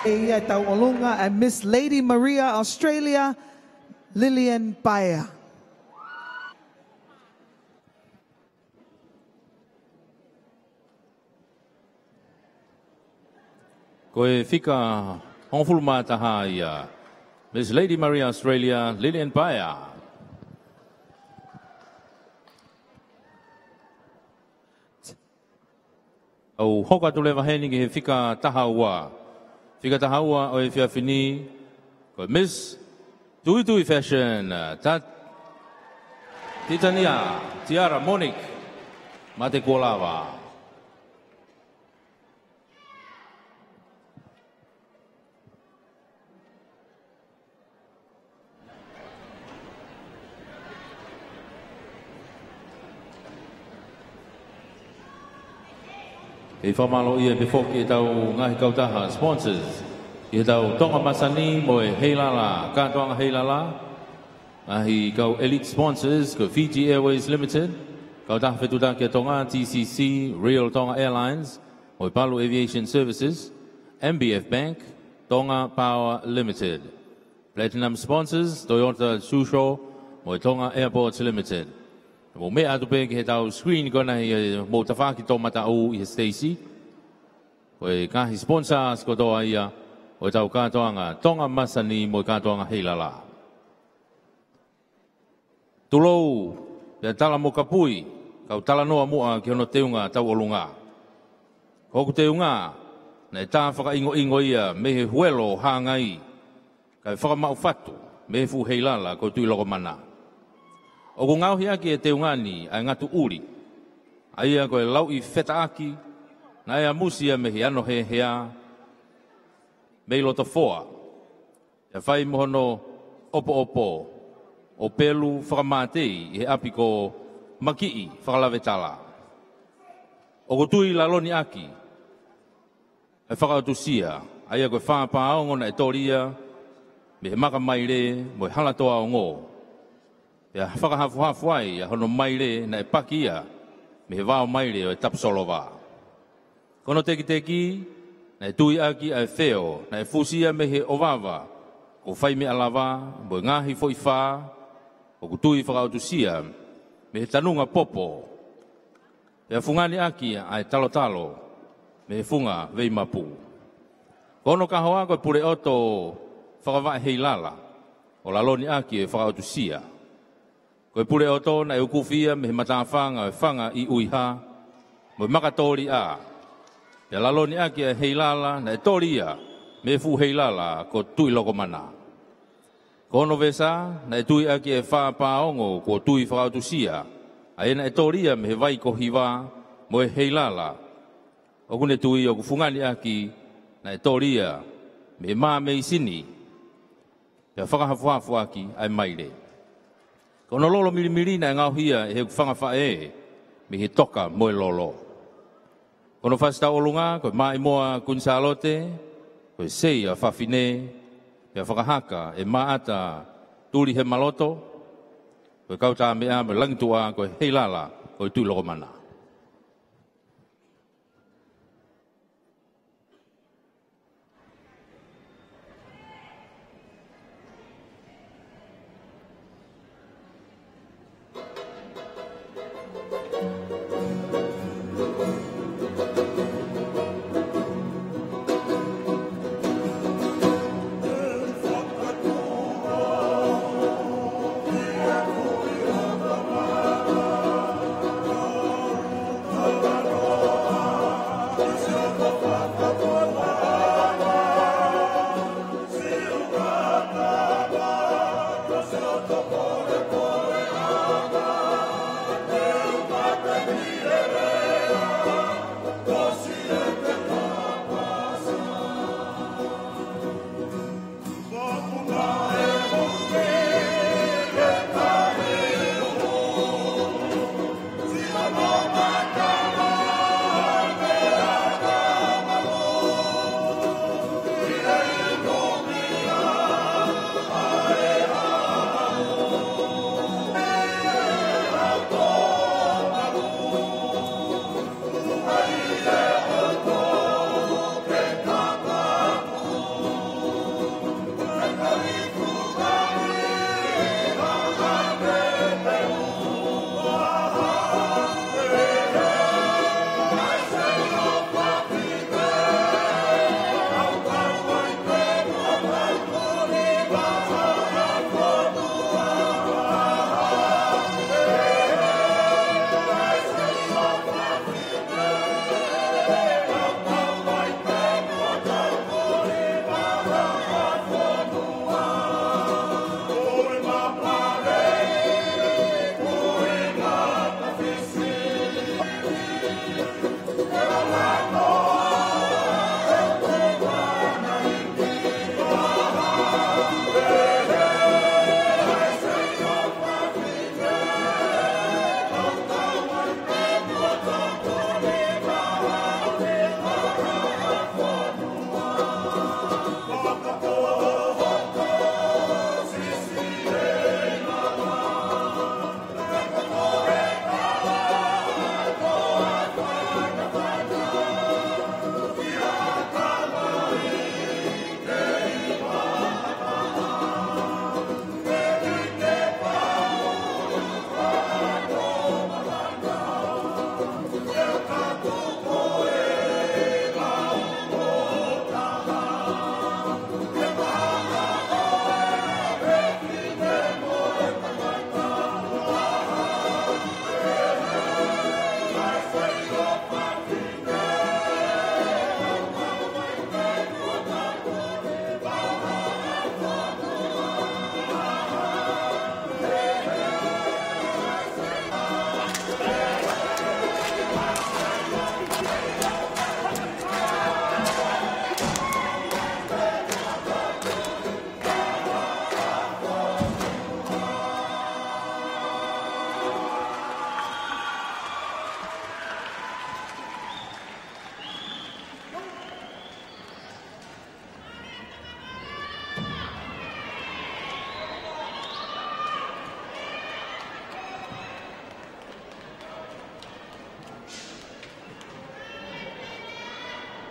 ʻE ia ʻetau ʻolunga ʻa Miss Lady Maria Australia, Lillian Paea. Ko e fika hongofulu mā taha ia, Miss Lady Maria Australia, Lillian Paea. ʻOku hoko atu leva heni ki he fika taha ua. Fika taha ua ʻo e efiafi ni, ko Miss Tuitui Fashion, Tat-, Titania Tiara Monique Matekuolava. ʻE fakamālō ia pē foki ʻetau ngaahi kautaha sponsors, ʻi heʻetau Tonga Masani mo e Heilala, kātoanga heilala, ngaahi kau elite sponsors, ko Fiji Airways Limited, Kautaha Fetuʻutaki ʻa Tonga, T C C, Real Tonga Airlines, mo e Palu Aviation Services, M B F Bank, Tonga Power Limited. Platinum sponsors, Toyota Tsusho, mo e Tonga Airports Limited. Mou meʻa atu pē ki heʻetau screen ko ena ʻi hoʻomou tafaʻaki toʻomataʻu ʻi he siteisi. Ko e ngaahi sponsors kotoa ia ʻo ʻetau kātoanga Tonga Masani mo e kātoanga heilala. Tulou, pea tala mo kapui, kau talanoa muʻa ki hono teunga tauʻolunga. Ko hoku teunga, naʻe tā fakaʻingoʻingo ia mei he huelo ʻo Hangai, kae fakamaʻu fatu mei he fuʻu heilala ko Tuʻilokomana. ʻOku ngaohi ʻaki e teunga ni ʻa e ngatu ʻuli, ʻa ia ko e lauʻi fetaʻaki, naʻe ʻamusi ia mei he ano hehea, mei loto foa, pea fai mo hono ʻopoʻopo ʻo pelu fakamātei ʻi he ʻapi ko Makiʻi Fakalavetala. ʻOku tui laloni ʻaki ʻa e fakaʻotusia, ʻa ia ko e fā pāongo naʻe toli ia mei he maka maile mo e hala toa ongo, pea fakahafuhafu ai ʻa hono maile naʻe paki ia mei he vao maile ʻo e Tapusolova. Ko hono tekiteki, naʻe tui ʻaki ʻa e feo naʻe fusi ia mei he ʻovava ko Faimeʻalava mo e ngaahi foʻi fā, ʻoku tui fakaʻotusia mei he tanunga popo, pea fungani ʻaki ʻa e talotalo mei he funga veimapu. Ko hono kahoa ko e puleʻoto fakavaʻe heilala, ʻo laloni ʻaki e fakaʻotusia. Ko e puleʻoto naʻe ukufi ia mei he matāfanga ʻo e fanga ʻi ʻUiha mo e maka toli ʻa, pea laloni ʻaki e heilala naʻe toli ia mei he fuʻu heilala ko Tuʻilokomana. Ko hono vesa, naʻe tui ʻaki e fā pāongo kuo tui fakaʻotusia, ʻa ia naʻe toli ia mei he vai ko Hiva mo e heilala, ʻoku ne tui ʻoku fungani ʻaki naʻe toli ia mei he mā meisini, pea fakahafuhafu ʻaki ʻa e maile. Ko hono lolo milimili naʻe ngaohi ia ʻe heʻeku fanga faʻē mei he toka mo e lolo. Ko hono fasi tauʻolunga, ko e Maʻimoa Kuini Sālote, ko e Sei ʻa Fafine, pea fakahaka ʻe Maʻata Tulihemaloto, ko e kau tā meʻa mo e langituʻa ko e heilala ko e Tuʻilokomana.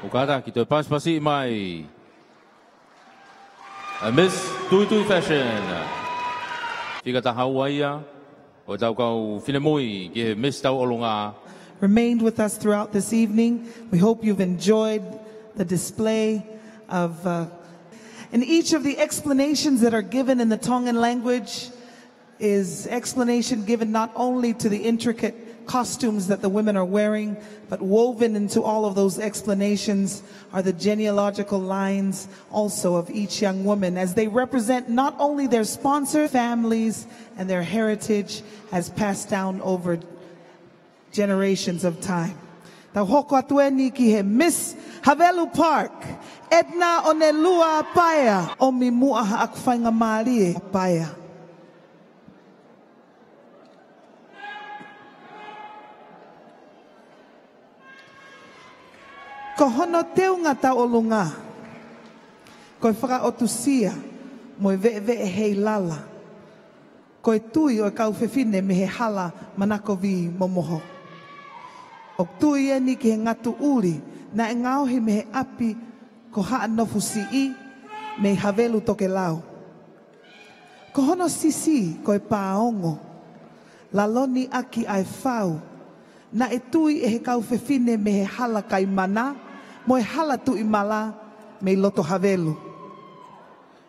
ʻOku kātaki toe pasipasi mai ʻa Miss Tuitui Fashion. Fika taha ua ia ʻo ʻetau kau finemui ki he Miss Tauʻolunga. Remained with us throughout this evening. We hope you've enjoyed the display of, uh, and each of the explanations that are given in the Tongan language is explanation given not only to the intricate costumes that the women are wearing, but woven into all of those explanations are the genealogical lines also of each young woman, as they represent not only their sponsor families and their heritage has passed down over generations of time. Tau hoko atu eni ki he Miss Havelu Park, Edna Onelua Paea, ʻomi muʻa haʻaku faingamālie Paea. Ko hono teunga tauʻolunga, ko e fakaʻotusia mo e veʻeveʻe heilala, ko e tui ʻo e kau fefine mei he hala Manakovi Momoho. ʻOku tui eni ki he ngatu ʻuli naʻe ngaohi mei he ʻapi ko Haʻanofusiʻi mei Havelu Tokelau. Ko hono sisi ko e pāongo, laloni ʻaki ʻa e fau, naʻe tui ʻe he kau fefine mei he hala Kaimana mo e hala Tuʻimala mei loto Havelu.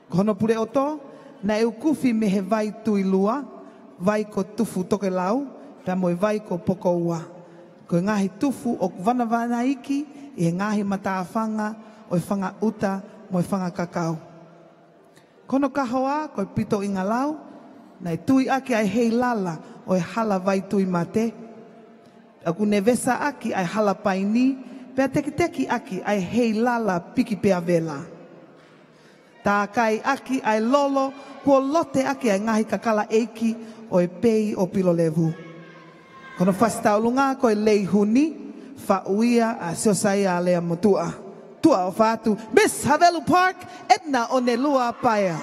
Ko hono puleʻoto, naʻe ukufi mei he vai Tuilua, vai ko Tufu Tokelau, pea mo e vai ko Pokoua. Ko e ngaahi tufu ʻoku vanavanaiki ʻi he ngaahi matāfanga ʻo e fanga ʻuta mo e fanga kakau. Ko hono kahoa, ko e pito ʻingalau, naʻe tui ʻaki ʻa e heilala ʻo e hala Vaituimate. ʻOku ne vesa ʻaki ʻa e hala Paini, pea tekiteki ʻaki ʻa e heilala Piki Pea Vela. Tākai ʻaki ʻa e lolo, kuo lote ʻaki ʻa e ngaahi kakala ʻeiki ʻo e pei ʻo Pilolevu. Ko hono fasi tauʻolunga ko e Leihuni, faʻu ia ʻa Siosaia Aleamotuʻa. Tuʻa ʻofa atu, Miss Havelu Park, Edna Onelua Paea.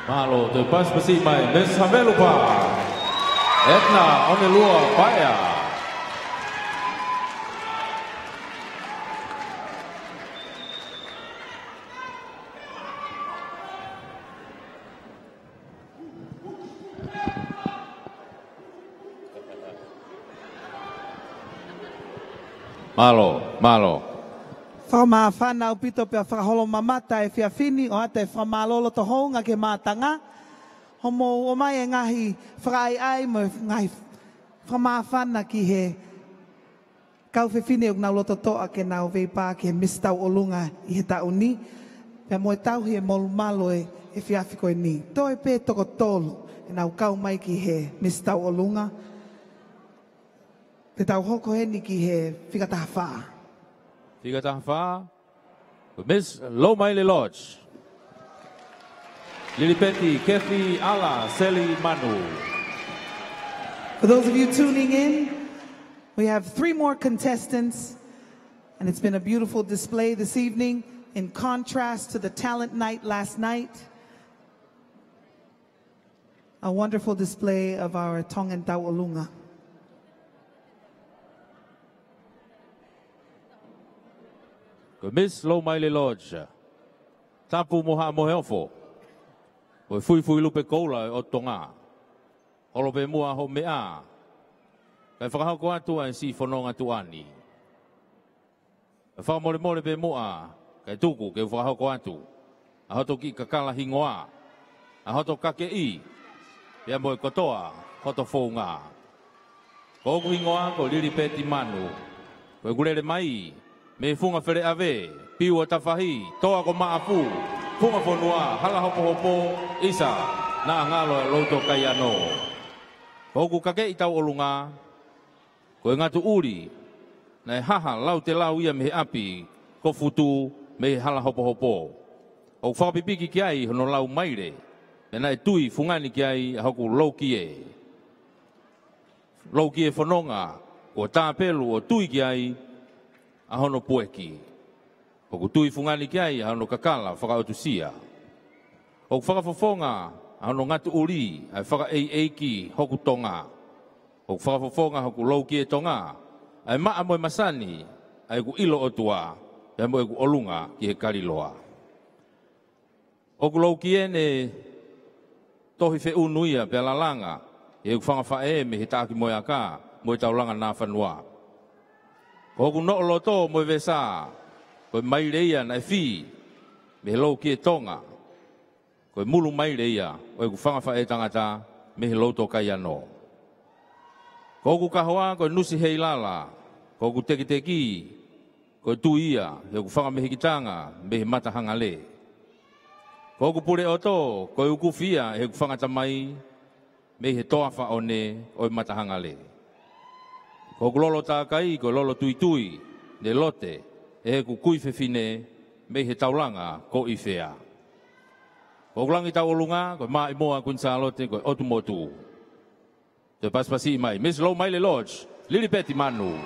Mālō, toe pasipasi mai, Miss Havelupa, Edna Onelua Paea. Mālō, mālō. Fakamāfana ʻaupito pea fakaholomamata e efiafi ni, ʻoatu e fakamālō loto hounga ki he mātanga. Hoʻomou ʻomai e ngaahi fakaʻaiʻai mo e ngaahi fakamāfana ki he kau fefine ʻoku nau loto toʻa ke nau veipā ki he Miss Tauʻolunga ʻi he taʻu ni. Pea mo e tauhi e molumalu e efiafi ko eni. Toe pē toko tolu ʻenau kau mai ki he Miss Tauʻolunga. Te tau hoko heni ki he fika taha fā. Fika taha fā. Miss Loumaile Lodge. Lilipeti Kathy Ala Seli Manu. For those of you tuning in, we have three more contestants, and it's been a beautiful display this evening, in contrast to the talent night last night. A wonderful display of our Tongan Tauʻolunga. Ko Miss Loumaile Lodge, Tapu mo Haʻa Moheofo, ko e fuifui lupe koula ʻo Tonga. Holo pē muʻa hoʻo meʻa, kae fakahoko atu ʻa e siʻi fononga tuʻa ni. ʻE fakamolemole pē muʻa, kae tuku ke u fakahoko atu ʻa hoto kiʻi kakala hingoa, ʻa hoto kakeʻi, pea mo e kotoa hoto founga. Ko hoku hingoa ko Lilipeti Manu. Ko ʻeku lele mai mei Funga Feleʻave, Piu ʻo Tafahi, Toa ko Maʻafu, Funga Fonua, Hala Hopohopo, ʻisa, naʻa ngalo e Loutokaiano. Ko hoku kakeʻi tauʻolunga, ko e ngatu ʻuli naʻe haha lautelau ia mei he ʻapi ko Futu mei he Hala Hopohopo. ʻOku fakapipiki ki ai hono lau maile, pea naʻe tui fungani ki ai ʻa hoku loukie. Loukie fononga, kuo tāpelu ʻo tui ki ai ʻa hono pueki. ʻOku tui fungani ki ai ʻa hono kakala fakaʻotusia. ʻOku fakafofonga ʻa hono ngatu ʻuli ʻa e fakaʻeiʻeiki hoku Tonga. ʻOku fakafofonga hoku loukie Tonga ʻa e maʻa mo e masani ʻa ʻeku ʻilo ʻOtua, pea mo ʻeku ʻolunga ki he kaliloa. ʻOku loukie ne tohi feʻunu ia pea lalanga ʻi heʻeku fanga faʻē mei he taʻaki mo e aka mo e taulanga nāfanua. Ko hoku noʻo loto mo e vesa, ko e maile ia naʻe fī mei he loukie Tonga. Ko e mulu maile ia ʻo ʻeku fanga faʻē tangata mei he Loutokaiano. Ko hoku kahoa ko e nusi heilala, ko hoku tekiteki ko e tui ia ʻi heʻeku fanga mehikitanga mei he Matahangale. Ko hoku puleʻoto ko e ukufi ia ʻi heʻeku fanga tamai mei he Toafa ʻo ne ʻo e Matahangale. Ko hoku lolo tākai ko e lolo tuitui ne lote ʻe heʻeku kui fefine mei he taulanga ko ʻIfea. Ko hoku langi tauʻolunga ko e Māʻimoa Kuini Sālote ko e ʻotu motu. Toe pasipasi mai, Miss Loumaile Lodge, Lilipeti Manu.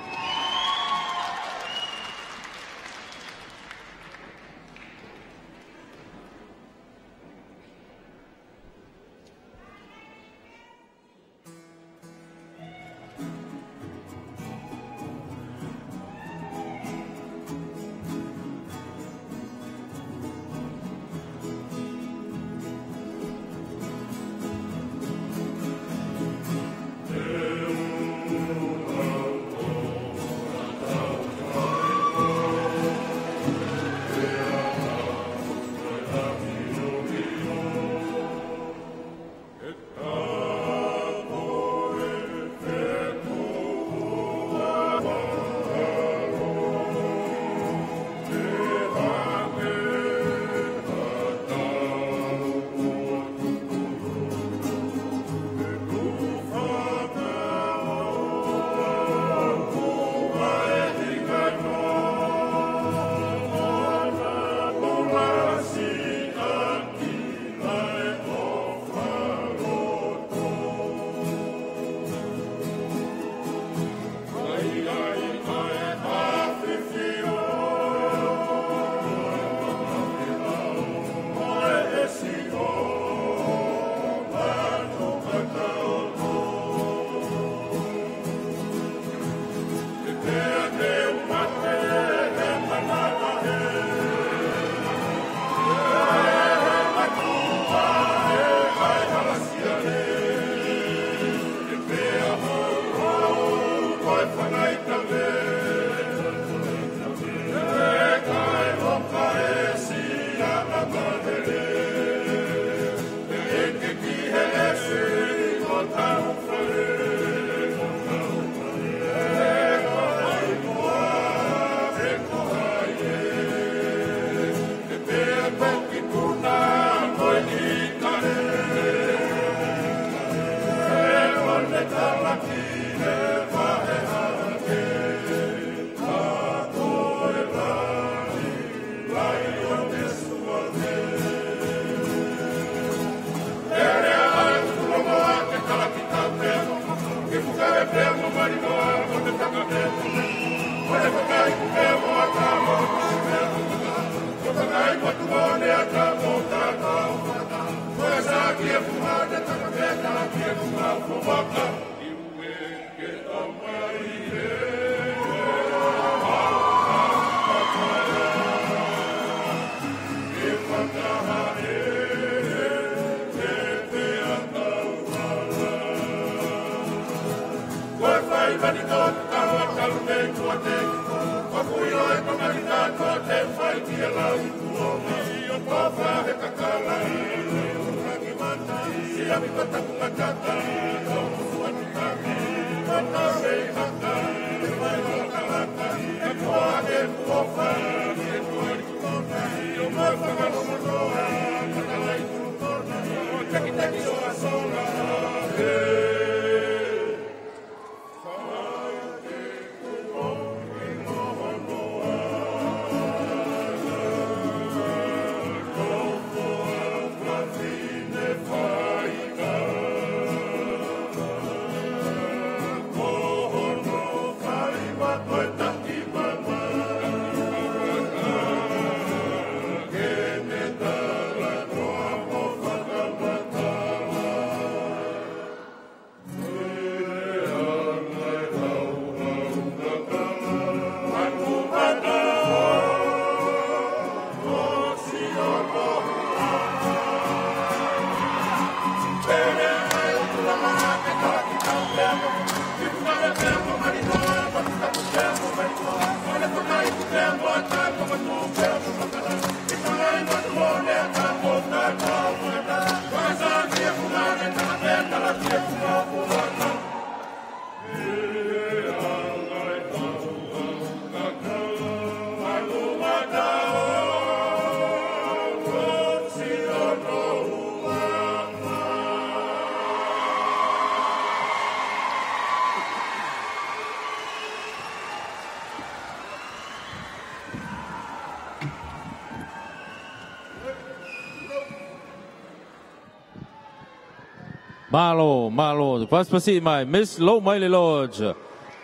Mālō, mālō. Pasipasi mai, Miss Loumaile Lodge,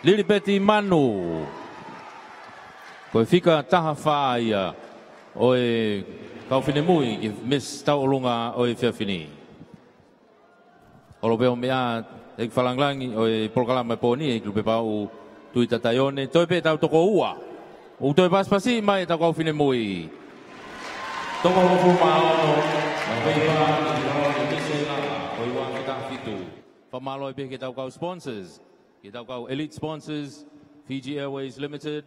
Lilipeti Manu. Ko e fika taha fā ia ʻo e kau finemui ki he Miss Tauʻolunga ʻo e efiafi ni. Holo pē ʻo meʻa, ʻEiki Fakalāngilangi, ʻo e polokalama ʻo e pō ni, ʻEiki Lupepauʻu Tuʻitataione. Toe pē ʻetau toko ua. ʻOku toe pasipasi mai ʻetau kau finemui. Toko hongofulu mā ono, ʻo e peipa, ʻi he ʻaho ni, Misi Laʻa, ʻo e ua afe taha fitu. Fakamālō pē ki heʻetau kau sponsors, ki heʻetau kau elite sponsors, Fiji Airways Limited,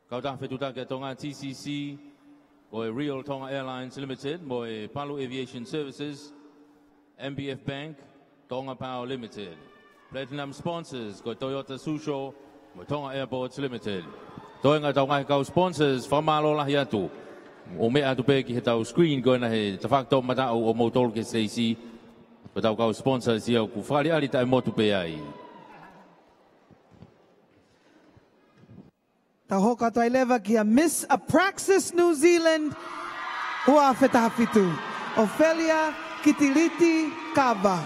Kautaha Fetuʻutaki ʻa Tonga, T C C, ko e Real Tonga Airlines Limited, mo e Palu Aviation Services, M B F Bank, Tonga Power Limited. Platinum sponsors, ko e Toyota Suzhou, mo e Tonga Airports Limited. Toenga ʻetau ngaahi kau sponsors, fakamālō lahi atu. ʻOku meʻa atu pē ki heʻetau screen ko ena he tafaʻaki toʻomataʻu ʻo moutolu ki he siteisi. Ko ʻetau kau sponsors ia ʻoku fakaʻaliʻali taʻemotu pē ai. Tau hoko atu ai leva kia Miss Apraxis New Zealand, ua afe taha fitu, Ophelia Kitiliti Kava.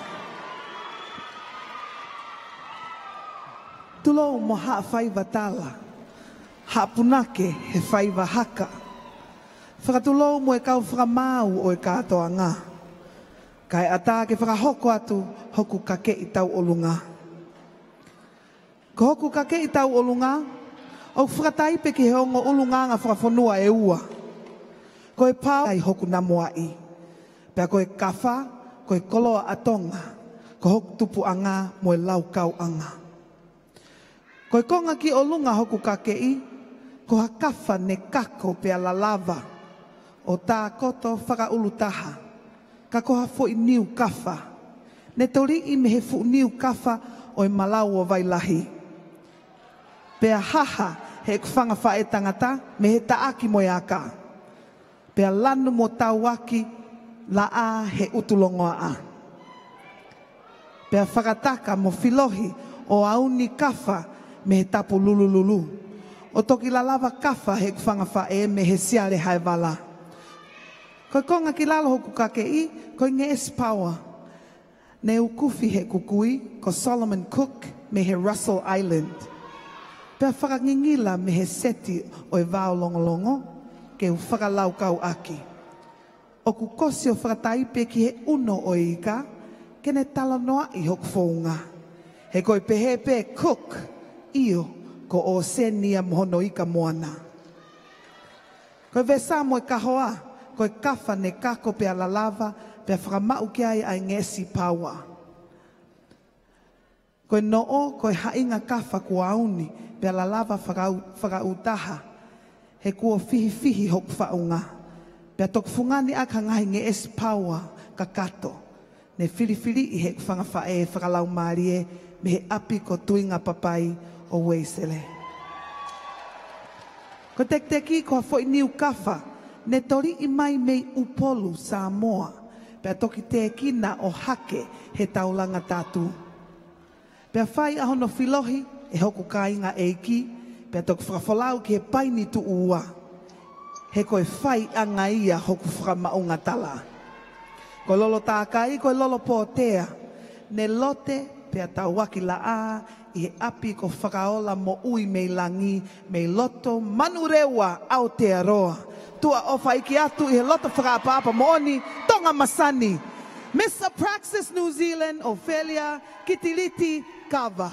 Tulou mo haʻa faiva tala, haʻa punake he faiva haka. Fakatulou mo e kau fakamaau ʻo e kātoanga. Kae ʻatā ke fakahoko atu hoku kakeʻi tauʻolunga. Ko hoku kakeʻi tauʻolunga, ʻoku fakataipe ki he ongo ʻulungaanga fakafonua ʻe ua. Ko e paoa ʻi hoku namoaʻi. Pea ko e kafa, ko e koloa ʻa Tonga, ko hoku tupuʻanga mo e laukauʻanga. Ko e konga ki ʻolunga hoku kakeʻi, ko ha kafa ne kako pea lalava, ʻo tākoto fakaʻulutaha, ka ko ha foʻi niu kafa. Ne toliʻi mei he fuʻu niu kafa ʻo e malau ʻo Vailahi. Pea haha heʻeku fanga faʻētangata mei he taʻaki mo e aka. Pea lanu mo tauaki laʻā he ʻutu longoaʻa. Pea fakataka mo filohi ʻo auni kafa mei he tapu lulululu. ʻO toki lalava kafa heʻeku fanga faʻē mei he siale haevala. Ko e konga ki lalo hoku kakeʻi, ko e ngeʻesi paoa. Ne ukufi heʻeku kui, ko Solomon Cook, mei he Russell Island. Pea fakangingila mei he seti ʻo e vao longolongo, ke u fakalaukauʻaki. ʻOku kosi ʻo fakataipe ki he ʻuno ʻo e ika, ke ne talanoaʻi hoku founga. He ko e pehē pē Cook, ʻio, ko ʻōseni ia mo hono ika moana. Ko e vesa mo e kahoa, ko e kafa ne kako pea lalava, pea fakamaʻu ki ai ʻa e ngeʻesi paoa. Ko e noʻo, ko e haʻinga kafa kuo auni, pea lalava fakaʻu-, fakaʻutaha, he kuo fihifihi hoku faʻunga. Pea toki fungani ʻaki ha ngaahi ngeʻesi paoa kakato. Ne filifiliʻi heʻeku fanga faʻē fakalaumālie mei he ʻapi ko Tuingapapai ʻo Uēsele. Ko e tekiteki ko ha foʻi niu kafa, ne toliʻi mai mei ʻUpolu, Samoa, pea toki tēkina ʻo hake he taulanga tatu. Pea fai ʻa hono filohi ʻe hoku kāinga ʻeiki, pea toki fakafolau ki he paini tuʻu ua. He ko e faiʻanga ia hoku fakamaʻunga tala. Ko e lolo tākai, ko e lolo pōtea, ne lote pea tauaki laʻā ʻi he ʻapi ko Fakaola Moʻui mei Langi, mei loto Manurewa, Aotearoa. Tuʻa ʻofa iiki atu ʻi he loto fakaʻapaʻapa moʻoni, Tonga masani. Miss Apraxis New Zealand, Ophelia Kitiliti Kava.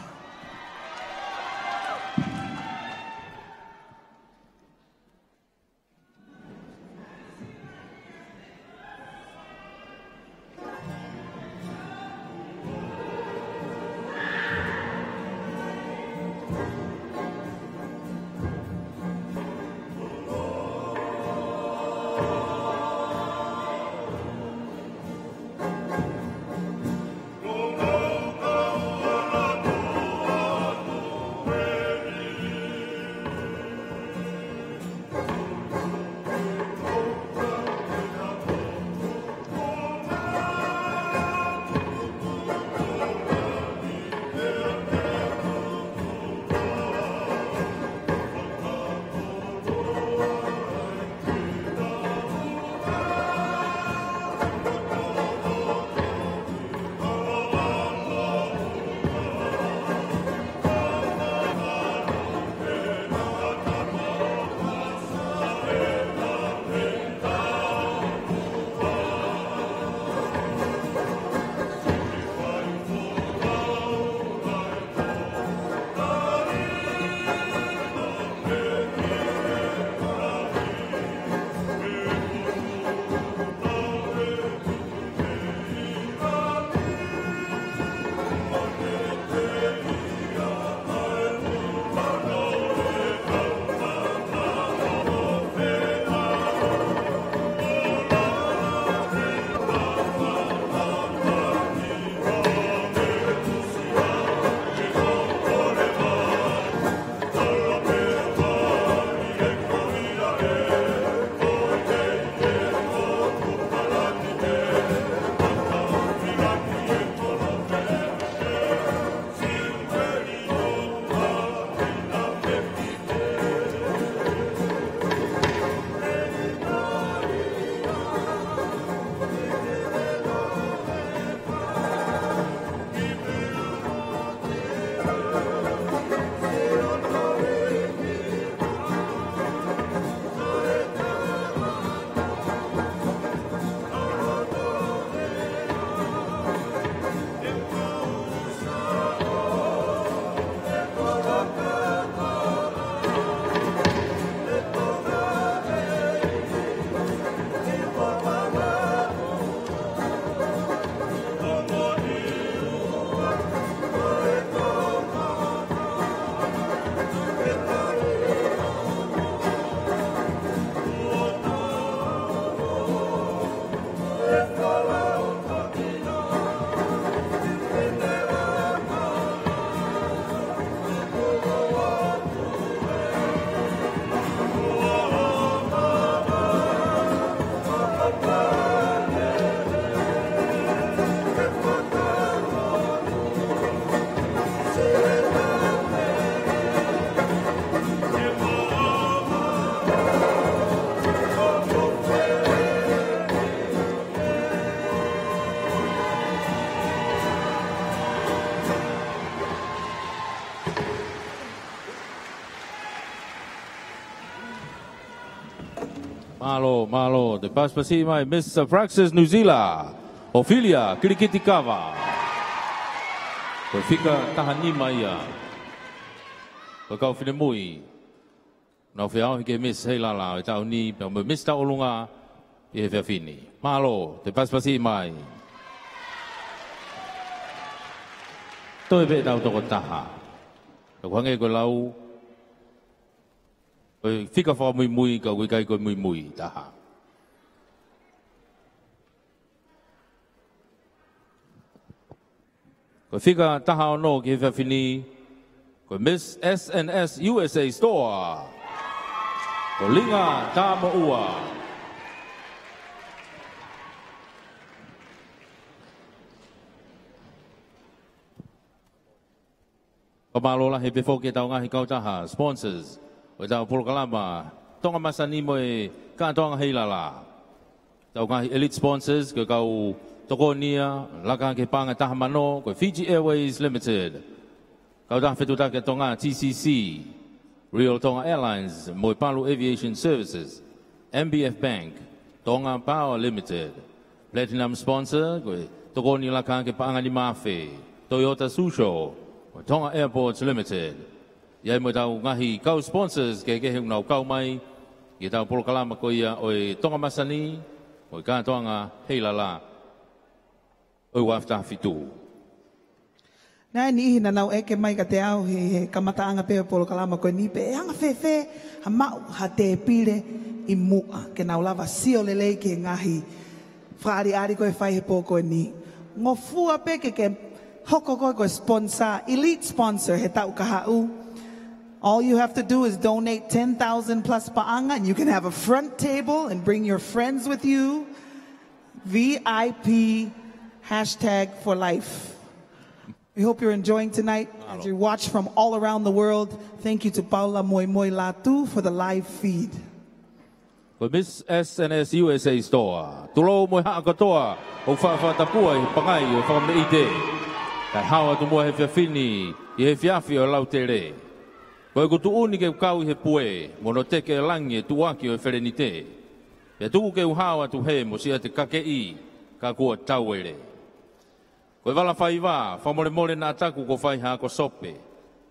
Mālō, mālō, te pasipasi mai Miss Abraxas New Zealand, Ophelia Kilikitikava. Ko e fika taha nima ia. Ko e kau finemui. Nau feʻao hiki Miss Heilala ʻo e taʻu ni, pea mo Miss Tauʻolunga ʻi he efiafi ni. Mālō, te pasipasi mai. Toe pē ʻetau toko taha. Ka ʻoku hangē ko e lau, ko e fika fakamuimui, ka ʻoku ʻikai ko e muimui taha. Ko e fika taha ono ki he efiafi ni, ko e Miss S N S U S A Store. Ko Linga Tamoʻua. Fakamālō lahi pē foki ki heʻetau ngaahi kautaha, sponsors, ʻo ʻetau polokalama Tonga Masani mo e Kātoanga Heilala. ʻEtau ngaahi elite sponsors, ko e kau tokoni ia, laka hake he paʻanga ʻe taha mano, ko e Fiji Airways Limited. Kautaha Fetuʻutaki ʻa Tonga, T C C, Real Tonga Airlines, mo e Palu Aviation Services, M B F Bank, Tonga Power Limited, Platinum sponsor, ko e tokoni laka hake paʻanga ʻe nima afe, Toyota Tsusho, mo e Tonga Airports Limited. ʻI ai mo ʻetau ngaahi kau sponsors kehekehe ʻoku nau kau mai ki heʻetau polokalama ko ia ʻo e Tonga Masani mo e Kātoanga Heilala ʻo e ua afe taha fitu. Naʻe ʻi ai e niʻihi naʻa nau ʻeke mai kiate au he, he kamataʻanga pē ʻo e polokalama ko eni pe ʻe anga fēfē ha maʻu ha tēpile ʻi muʻa ke nau lava sio lelei ki he ngaahi fakaʻaliʻali ko ē ʻe fai he pō ko eni. Ngofua pē ke ke hoko koe ko e sponsor, elite sponsor he taʻu kahaʻu. All you have to do is donate ten thousand plus paʻanga and you can have a front table and bring your friends with you. V I P hashtag for life. We hope you're enjoying tonight. As you watch from all around the world, thank you to Paula Moemoe Latu for the live feed. Ko e Miss S N S U S A Store. Tulou mo e haʻa kotoa ʻoku faʻa fakatapua ʻi he pangai ʻo e fakameʻite, kae hao atu muʻa he efiafi ni ʻi he efiafi ʻo e lautele. Ko ʻeku tuʻu ni ke u kau ʻi he pue, mo hono teke ʻe langi e tuʻuaki ʻo e felenite. Pea tuku ke u hao atu hē mo siʻa te kakeʻi, ka kuo tauele. Ko e vala faiva, fakamolemole naʻa taku kuo fai ha ako sope,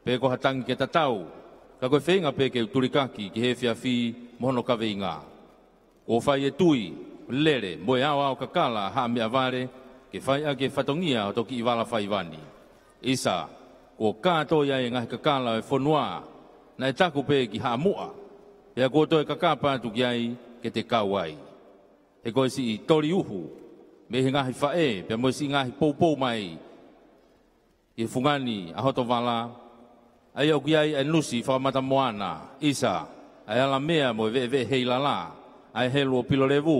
pe ko ha tangi ke tatau, ka ko e feinga pē ke u tulikaki ki he efiafi mo hono kaveinga. Kuo fai e tui, lele, mo e aoao kakala ʻa haʻa meʻavale, ke fai ʻaki e fatongia ʻo e toki vala faiva ni. ʻIsa, kuo kātoi ai e ngaahi kakala ʻo e fonua, naʻe taku pē ki Haʻamuʻa, pea kuo toe kakapa atu ki ai ke te kau ai. He ko e siʻi toli uhu mei he ngaahi faʻē, pea mo e siʻi ngaahi poupou mai ʻi he fungani ʻa hoto vala, ʻa ia ʻoku ʻi ai ʻa e nusi fakamata moana, ʻisa, ʻa e alamea mo e veʻeveʻe heilala, ʻa e helu ʻo Pilolevu,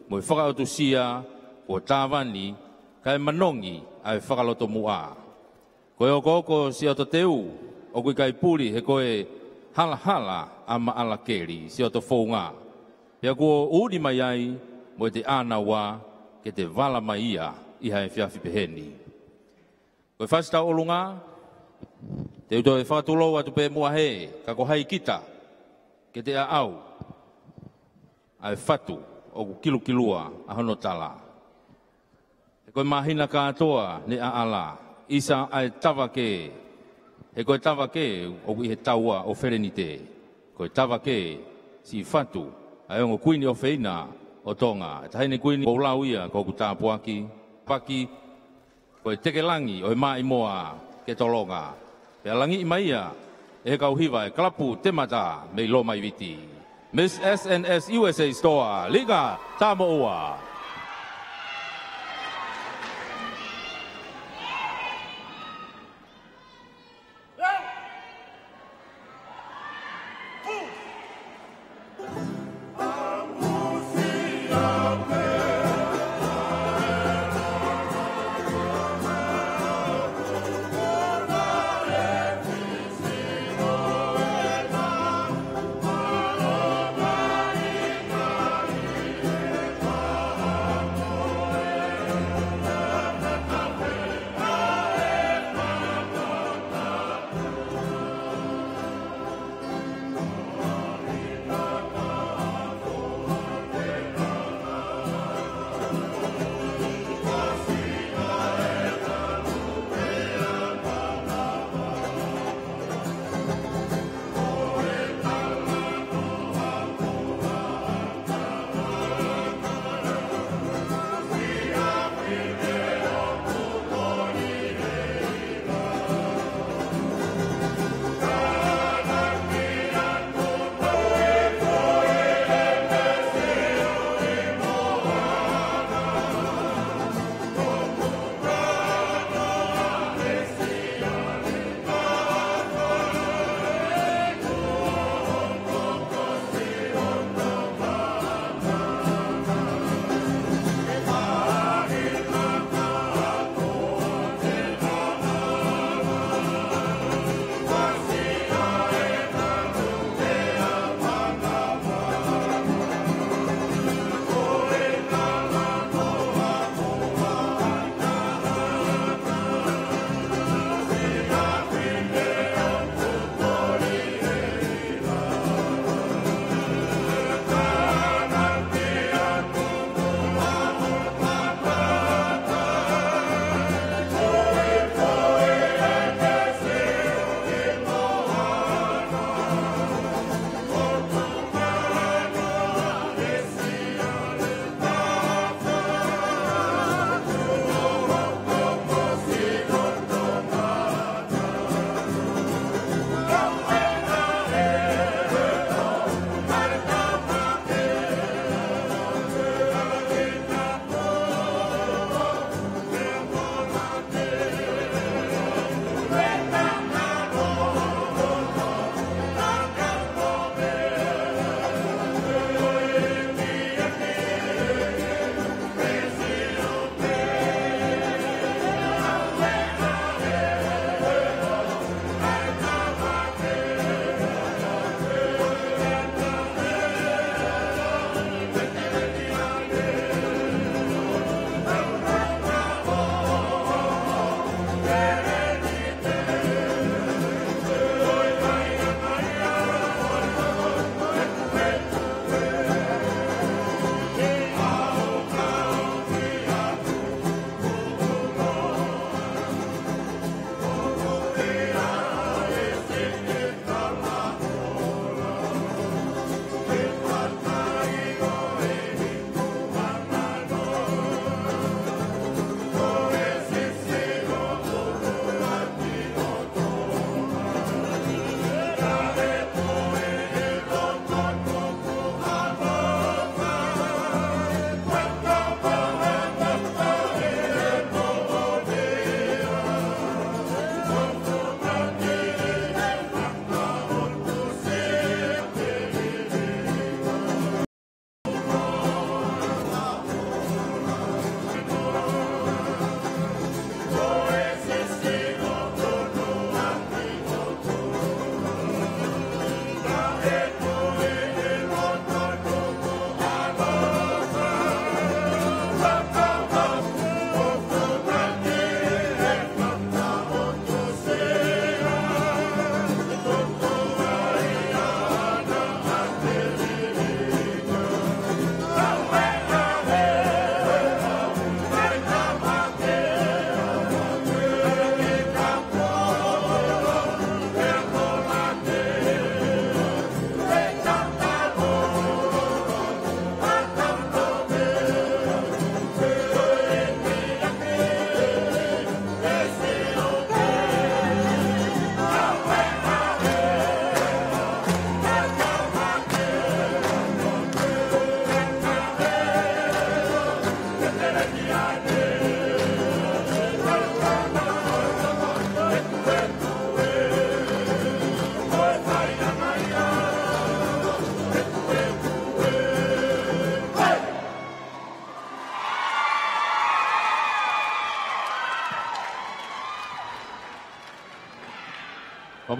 mo e fakaʻotusia, kuo tāvani, kae manongi ʻa e fakalotomuʻa. Ko e okooko siʻoto teu, ʻoku ʻikai puli he ko e halahala ʻa Maʻalakeli siʻoto founga. Pea kuo ʻuni mai ai, mo e te ʻānaua, ke te vala mai ia ʻi ha efiafi peheni. Ko e fasi tauʻolunga, te u toe fakatulou atu pē muʻa hē, ka ko hai kita, ke te aʻau, ʻa e fatu, ʻoku kilukilua, ʻa hono tala. He ko e māhina kātoa ne ʻaʻala, ʻisa ʻa e tavake, he ko e tavake, ʻoku ʻi he taua ʻo Felenite, ko e tavake, siʻi fatu, ʻa e ongo kuini ʻofeina ʻo Tonga, ʻa e taʻahine kuini ʻoku ou lau ia, ko hoku tāpuaki, paki, ko e teke langi ʻo e maʻimoa ke tolonga. Pea langiʻi mai ia, ʻe he kau hiva ʻa e Kalapu Temata mei Lomaiviti. Miss S N S U S A Store, Linga Tamoʻua.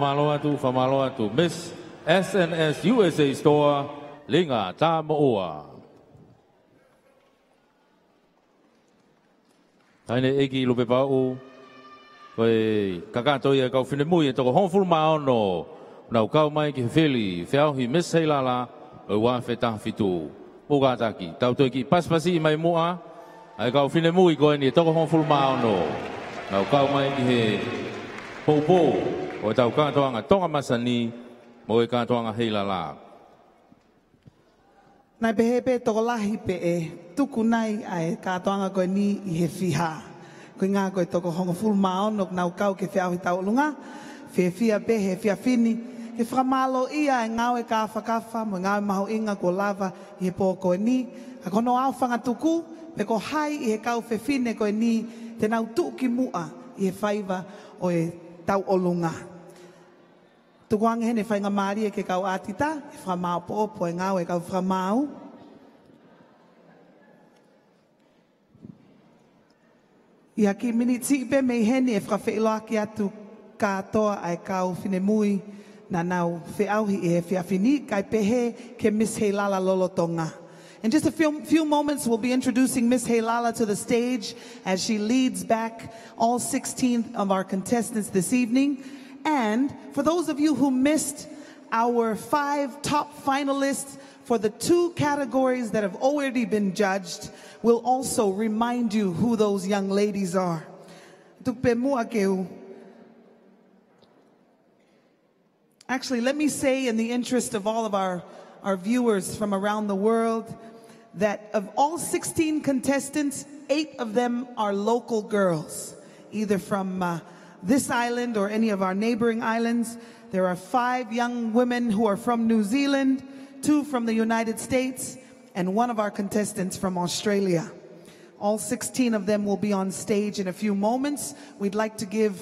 Mālō atu, fakamālō atu. Miss S and S U S A Store, Linga Tamoʻua. Taʻahine ʻEiki Lupepauʻu, ko e kakato ia e kau finemui ʻe toko hongofulu mā ono, nau kau mai ki he fili feʻauhi Miss Heilala ʻo e ua afe taha fitu. Mou kātaki, tau toe kiʻi pasipasiʻi mai muʻa ʻa e kau finemui ko eni ʻe toko hongofulu mā ono. Nau kau mai ki he poupou ʻo e tau kātoanga Tonga Masani mo e kātoanga Heilala. Naʻe pehē pē tokolahi pē ʻe tuku nai ʻa e kātoanga ko eni ʻi he fiha. Ko e ʻuhinga ko e toko hongofulu mā ono nau kau ki he feʻauhi tauʻolunga, fiefia pē he efiafi ni ke fakamālōʻia e ngāue kāfakafa mo e ngāue mahuʻinga kuo lava ʻi he pō ko eni. Ka ko hono aofangatuku, pe ko hai ʻi he kau fefine ko eni te nau tuʻu ki muʻa ʻi he faiva ʻo e tauʻolunga. Tuku ange heni e faingamālie ki he kau ʻātita ke fakamāʻopoʻopo e ngāue ʻa e kau fakamaau. ʻI ha kiʻi miniti pē mei heni ʻe fakafeʻiloaki atu kātoa ʻa e kau finemui naʻa nau feʻauhi ʻi he efiafi ni, kae pehē ki he Miss Heilala lolotonga. In just a few, few moments, we'll be introducing Miss Heilala to the stage as she leads back all sixteen of our contestants this evening. And for those of you who missed our five top finalists for the two categories that have already been judged, we'll also remind you who those young ladies are. Tuku pē muʻa ke u Actually, let me say, in the interest of all of our, our viewers from around the world, that of all sixteen contestants, eight of them are local girls, either from, uh, this island or any of our neighboring islands. There are five young women who are from New Zealand, two from the United States, and one of our contestants from Australia. All sixteen of them will be on stage in a few moments. We'd like to give,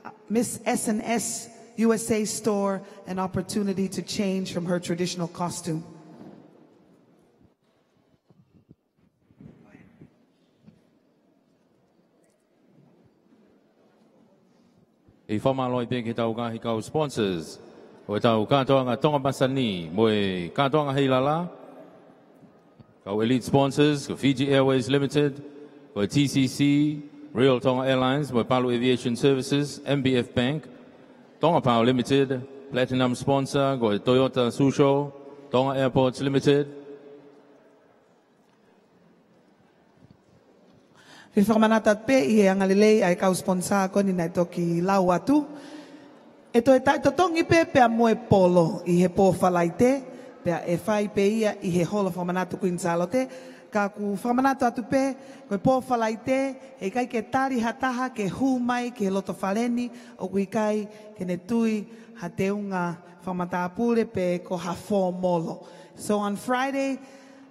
uh, Miss S and S U S A Store an opportunity to change from her traditional costume. ʻE fakamālō pē ki he tau ngaahi kau sponsors ʻo e tau kātoanga Tonga Masani mo e kātoanga Heilala. Kau elite sponsors, ko e Fiji Airways Limited, ko e T C C, Royal Tonga Airlines, mo e Palu Aviation Services, M B F Bank, Tonga Power Limited, Platinum sponsor, ko e Toyota Suzhou, Tonga Airports Limited. Fefakamanatu atu pē ʻi he angalelei ʻa e kau sponsor ko eni naʻe toki lau atu. ʻE toe taʻetotongi pē pea mo e polo ʻi he pō Falaite, pea ʻe fai pē ia ʻi he holo fakamanatu Queen Sālote. Ka ʻoku fakamanatu atu pē, ko e pō Falaite, heʻikai ke tali ha taha ke hū mai ki he loto fale ni ʻoku ʻikai ke ne tui ha teunga fakamatāpule pe ko ha fōmolo. So on Friday,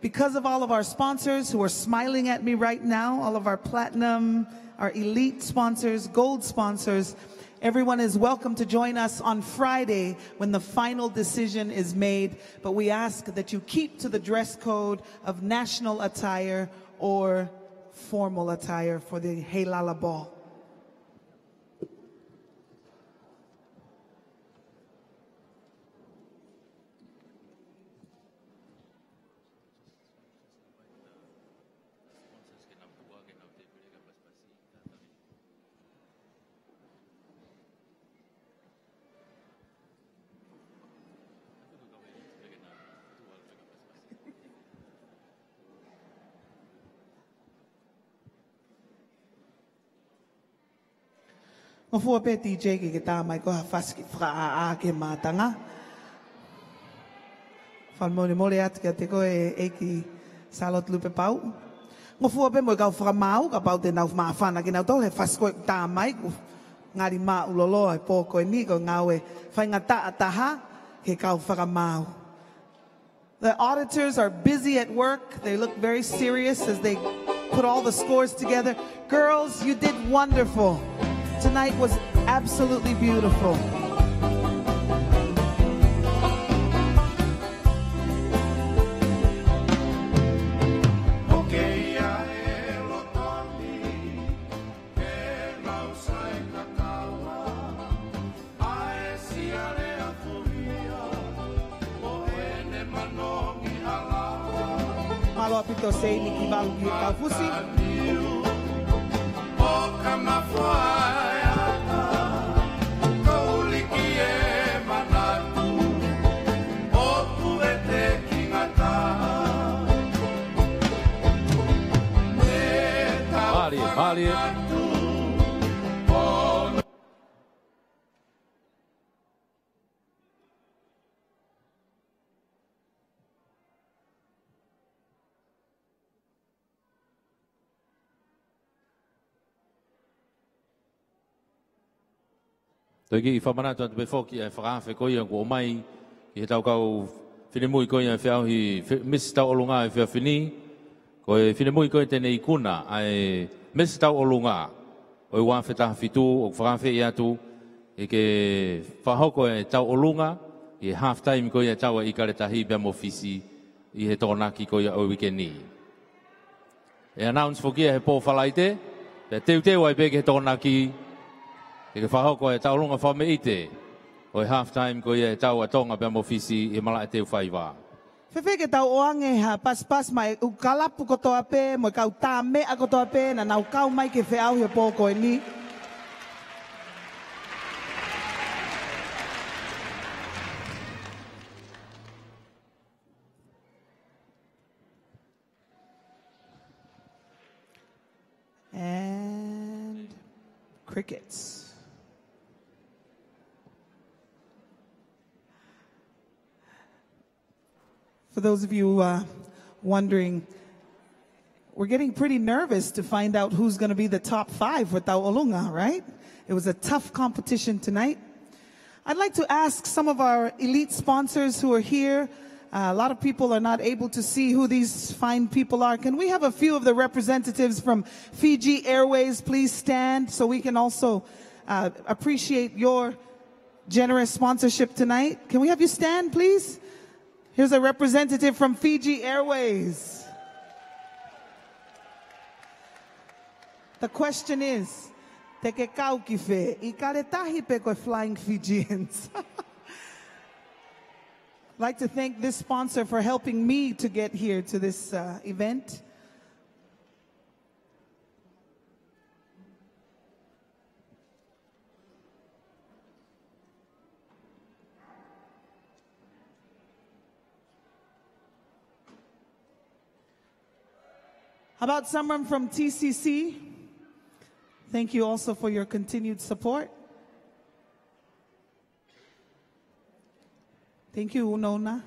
because of all of our sponsors who are smiling at me right now, all of our platinum, our elite sponsors, gold sponsors, everyone is welcome to join us on Friday when the final decision is made. But we ask that you keep to the dress code of national attire or formal attire for the Heilala Ball. Ngofua pē D J ke ke tā mai ko ha fasi kiʻi fakaʻāʻā ki he mātanga. Fakamolemole atu kiate koe ʻEiki Sālote Lupepauʻu. Ngofua pē mo e kau fakamaau kapau te nau māfana kinautolu he fasi ko ē tā mai, kuo ngali māʻuloloa e pō ko eni ko e ngāue faingataʻa taha ki he kau fakamaau. The auditors are busy at work. They look very serious as they put all the scores together. Girls, you did wonderful. Tonight was absolutely beautiful. Mālō ʻaupito Seini Kivalu ki he kau fusi. ʻO ka mafoa e ata, ko uliki e manatu, ʻo puete ki ngata. Mālie, mālie. Toe kiʻi fakamanatu atu pē foki e fakaafe ko ia kuo ʻomai ki heʻetau kau finemui ko ia e feʻauhi fe-, Misi Tauʻolunga he efiafi ni. Ko e finemui ko ia te ne ikuna ʻa e Misi Tauʻolunga ʻo e ua afe taha fitu, ʻoku fakaafeʻi atu ke fakahoko e tauʻolunga ʻi he half time ko ia ʻa e tau ʻa ʻIkale Tahi pea mo Fisi ʻi he Tokonaki ko ia ʻo e uike ni. ʻE announce foki ia he pō Falaite, pea teuteu ai pē ki he Tokonaki, ke fakahoko e tauʻolunga fakameʻite ʻo e half time ko ia e tau ʻa Tonga pea mo Fisi ʻi he malaʻe teu faiva. Fēfē ke tau ʻoange ha pasipasi maʻa e ʻū kalapu kotoa pē, mo e kau tā meʻa kotoa pē, naʻa nau kau mai ke feʻauhi he pō ko eni. And crickets. For those of you, uh, wondering, we're getting pretty nervous to find out who's gonna be the top five for Tauʻolunga, right? It was a tough competition tonight. I'd like to ask some of our elite sponsors who are here. Uh, a lot of people are not able to see who these fine people are. Can we have a few of the representatives from Fiji Airways please stand so we can also, uh, appreciate your generous sponsorship tonight? Can we have you stand, please? Here's a representative from Fiji Airways. The question is, te ke kau ki fē, ʻIkale Tahi pe ko e Flying Fijians? I'd like to thank this sponsor for helping me to get here to this, uh, event. How about someone from T C C? Thank you also for your continued support. Thank you, Unona.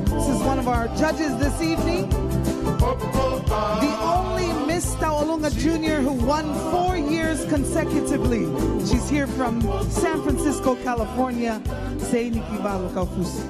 This is one of our judges this evening. The only Miss Tauʻolunga Junior who won four years consecutively. She's here from San Francisco, California. Seini Kivalu, kau fusi.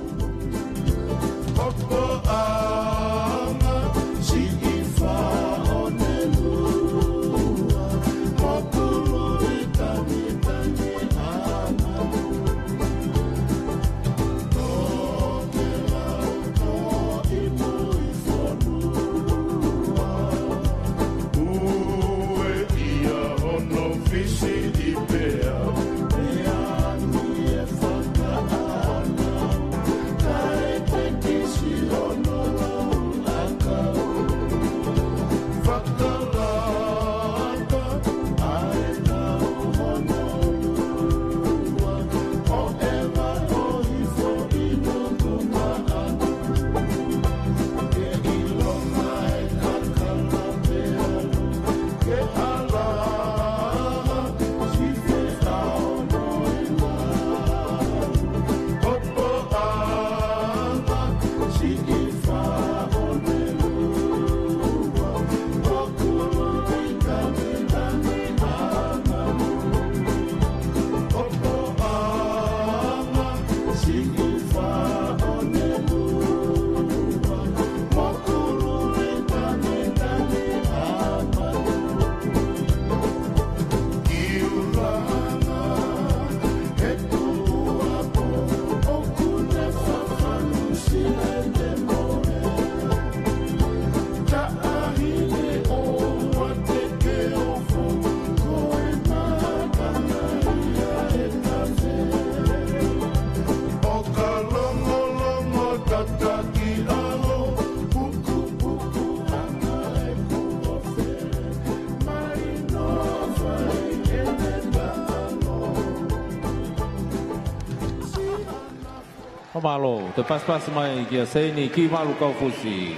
Mālō, toe pasipasi mai kia Seini Kimalu Kaufusi.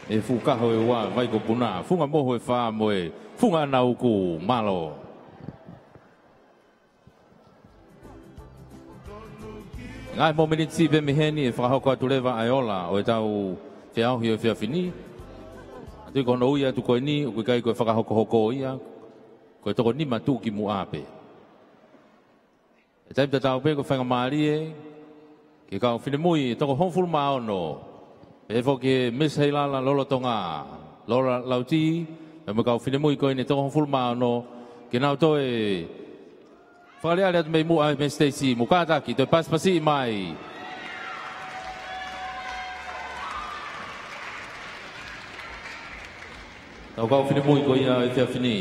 ʻE Fukaho ʻe ua, Vaikopuna, Funga Mohu ʻe fā mo e Funga Nauku, mālō. Ngaahi mōmeniti pē mei heni ʻe fakahoko atu leva ʻa e ola ʻo ʻetau feʻauhi ʻo e efiafi ni. ʻA ia ko hono ui atu ko eni, ʻoku ʻikai ko e fakahokohoko ia, ko e toko nima tuʻukimuʻa pē. ʻE taimi tatau pē ko e faingamālie ki he kau finemui ʻe toko hongofulu mā ono. Pehē foki ki he Miss Heilala lolotonga, Lola Lauti, pea mo e kau finemui ko eni ʻe toko hongofulu mā ono, ke nau toe fakaʻaliʻali atu mei muʻa mei he siteisi, mo kātaki, toe pasipasi mai. Tau kau finemui ko ia ʻo e efiafi ni.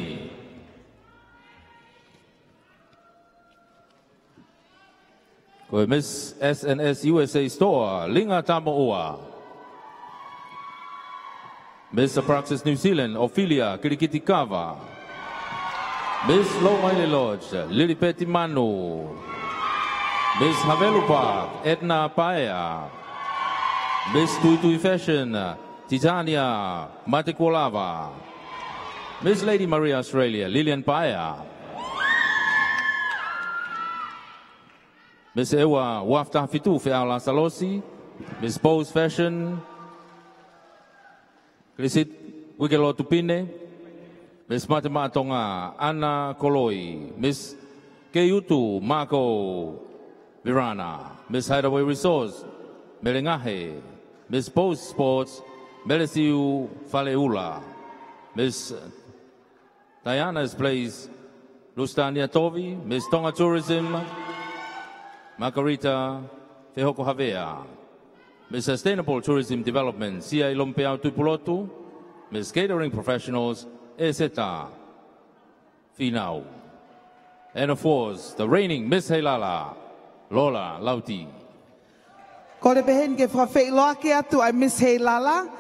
Ko e Miss S N S U S A Store, Linga Tamoʻua. Miss Abraxas New Zealand, Ophelia Kilikitikava. Miss Lomaile Lodge, Lilipeti Manu. Miss Havelu Park, Edna Paea. Miss Tuitui Fashion, Titania Matekuolava. Miss Lady Maria Australia, Lilian Paea. Miss ʻEua Uafu Taha Fitu, Feʻao Lasalosi. Miss Bose Fashion, Kilisit Uikelotu Pine. Miss Mate Maʻa Tonga, Ana Koloi. Miss Keiutu, Marco Virana. Miss Hideaway Resorts, Mele Ngahe. Miss Bose Sports, Melesiu Faleula. Miss Diana's Place, Lusitania Tovi. Miss Tonga Tourism, Margarita Fehoko Havea. Miss Sustainable Tourism Development, Siaʻi Lomipeau Tuʻipulotu. Miss Catering Professionals, ʻEseta Finau. And of course, the reigning Miss Heilala, Lola Lauti. Kole pē heni ke fakafeʻiloaki atu ʻa e Miss Heilala,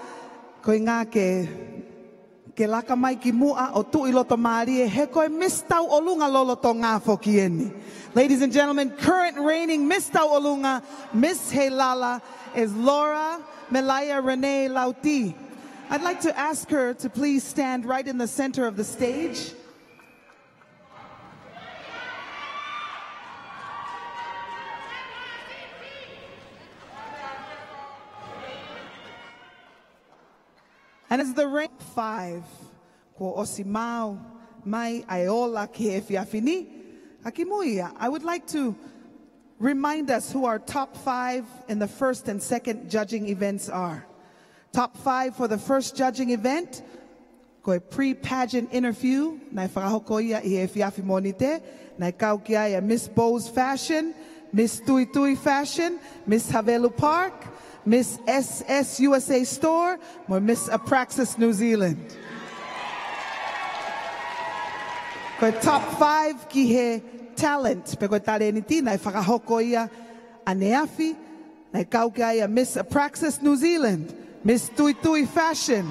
ko e ʻuhinga ke, ke laka mai ki muʻa ʻo tuʻu ʻi loto mālie, he ko e Miss Tauʻolunga lolotonga foki eni. Ladies and gentlemen, current reigning Miss Tauʻolunga, Miss Heilala, is Laura Melaia Renee Lauti. I'd like to ask her to please stand right in the center of the stage. And as the rank five, kuo ʻosi maʻu mai ʻa e ola ki he efiafi ni. Ka kimuʻa ia, I would like to remind us who our top five in the first and second judging events are. Top five for the first judging event, ko e pre-pageant interview, naʻe fakahoko ia ʻi he efiafi Mōnite, naʻe kau ki ai ʻa Miss Bose Fashion, Miss Tuitui Fashion, Miss Havelu Park, Miss S S U S A Store, mo Miss Apraxis New Zealand. Ko e top five ki he talent, pe ko e talēniti, naʻe fakahoko ia ʻaneafi, naʻe kau ki ai ʻa Miss Apraxis New Zealand, Miss Tuitui Fashion,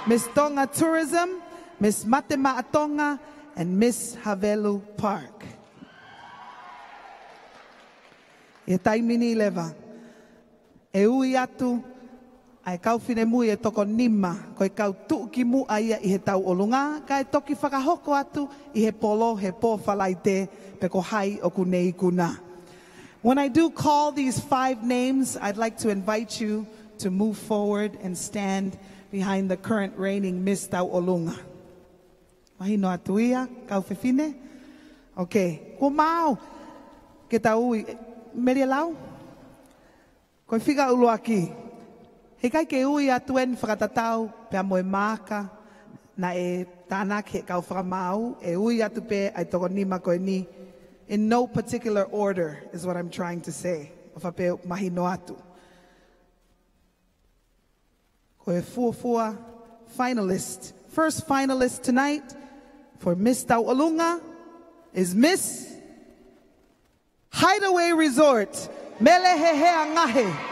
Miss Tonga Tourism, Miss Mate Maʻa Tonga, and Miss Havelu Park. ʻI he taimi ni leva, ʻe ui atu ʻa e kau finemui ʻe toko nima, ko e kau tuʻukimuʻa ia ʻi he tauʻolunga, kae toki fakahoko atu ʻi he polo he pō Falaite pe ko hai ʻoku ne ikuna. When I do call these five names, I'd like to invite you to move forward and stand behind the current reigning Miss Tauʻolunga. Mahino atu ia, kau fefine? Okay, kuo maʻu ke tau ui. Meli e lau? Ko e fika ʻuluaki. Heʻikai ke ui atu eni fakatatau pea mo e maaka naʻe tānaki ʻe he kau fakamaau, ʻe ui atu pē ʻa e toko nima ko eni. In no particular order is what I'm trying to say. ʻOfa pē mahino atu. Ko e fuofua finalist. First finalist tonight for Miss Tauʻolunga is Miss Hideaway Resort, Mele Hehea Ngahe.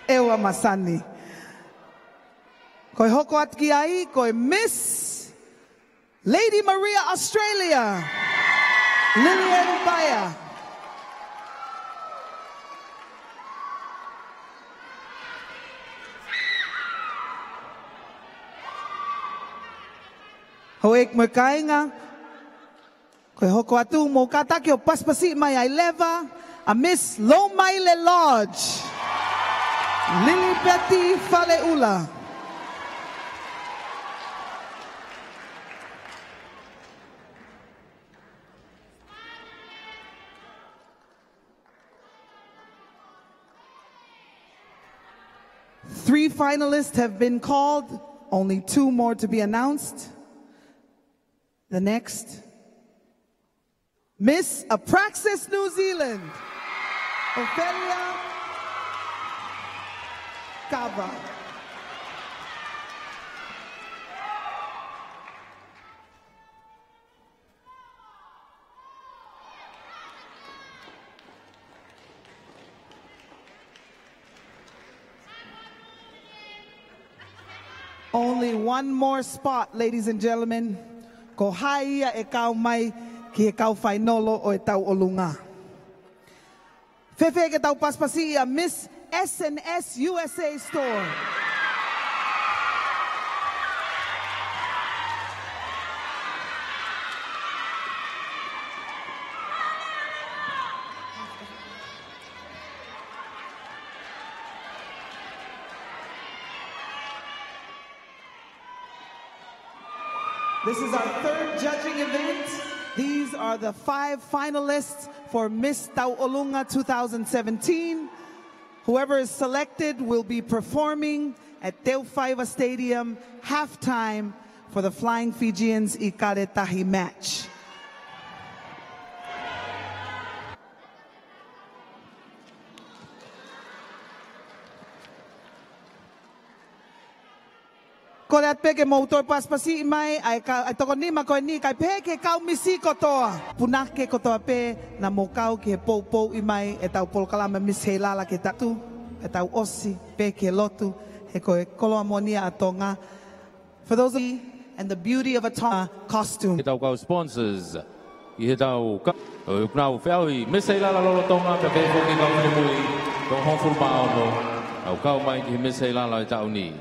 ʻEua Masani. Ko e hoko atu ki ai, ko e Miss Lady Maria Australia, Lilian Baea. Houʻeiki mo e kāinga, ko e hoko atu, mou kātaki ʻo pasipasi mai ai leva ʻa Miss Loumaile Lodge, Lilipeti Faleʻula. Three finalists have been called, only two more to be announced. The next, Miss Apraxis New Zealand, Ophelia Kava. Only one more spot, ladies and gentlemen. Ko hai ia ʻe kau mai ki he kau fainolo ʻo e tauʻolunga. Fēfē ke tau pasipasi ʻa Miss S and S U S A Store. This is our third judging event. These are the five finalists for Miss Tauʻolunga two thousand seventeen. Whoever is selected will be performing at Teufaiva Stadium halftime for the Flying Fijians ʻIkale Tahi match. Kole atu pē ke mou toe pasipasiʻi mai ʻa e ka-, ʻa e toko nima ko eni, kae pehē ki he kau misi kotoa. Punake kotoa pē naʻa mou kau ki he poupouʻi mai ʻetau polokalama Miss Heilala ki he taʻu, ʻetau ʻosi pē ki he lotu, he ko e koloa moʻoni ʻa Tonga. For those of you and the beauty of a Tonga costume. Ke tau kau sponsors ʻi heʻetau ka-, ʻoku nau feʻauhi Miss Heilala lolotonga pea pehē foki ki he kau finemui, toko hongofulu mā ono, ʻoku kau mai ki he Miss Heilala ʻo e taʻu ni.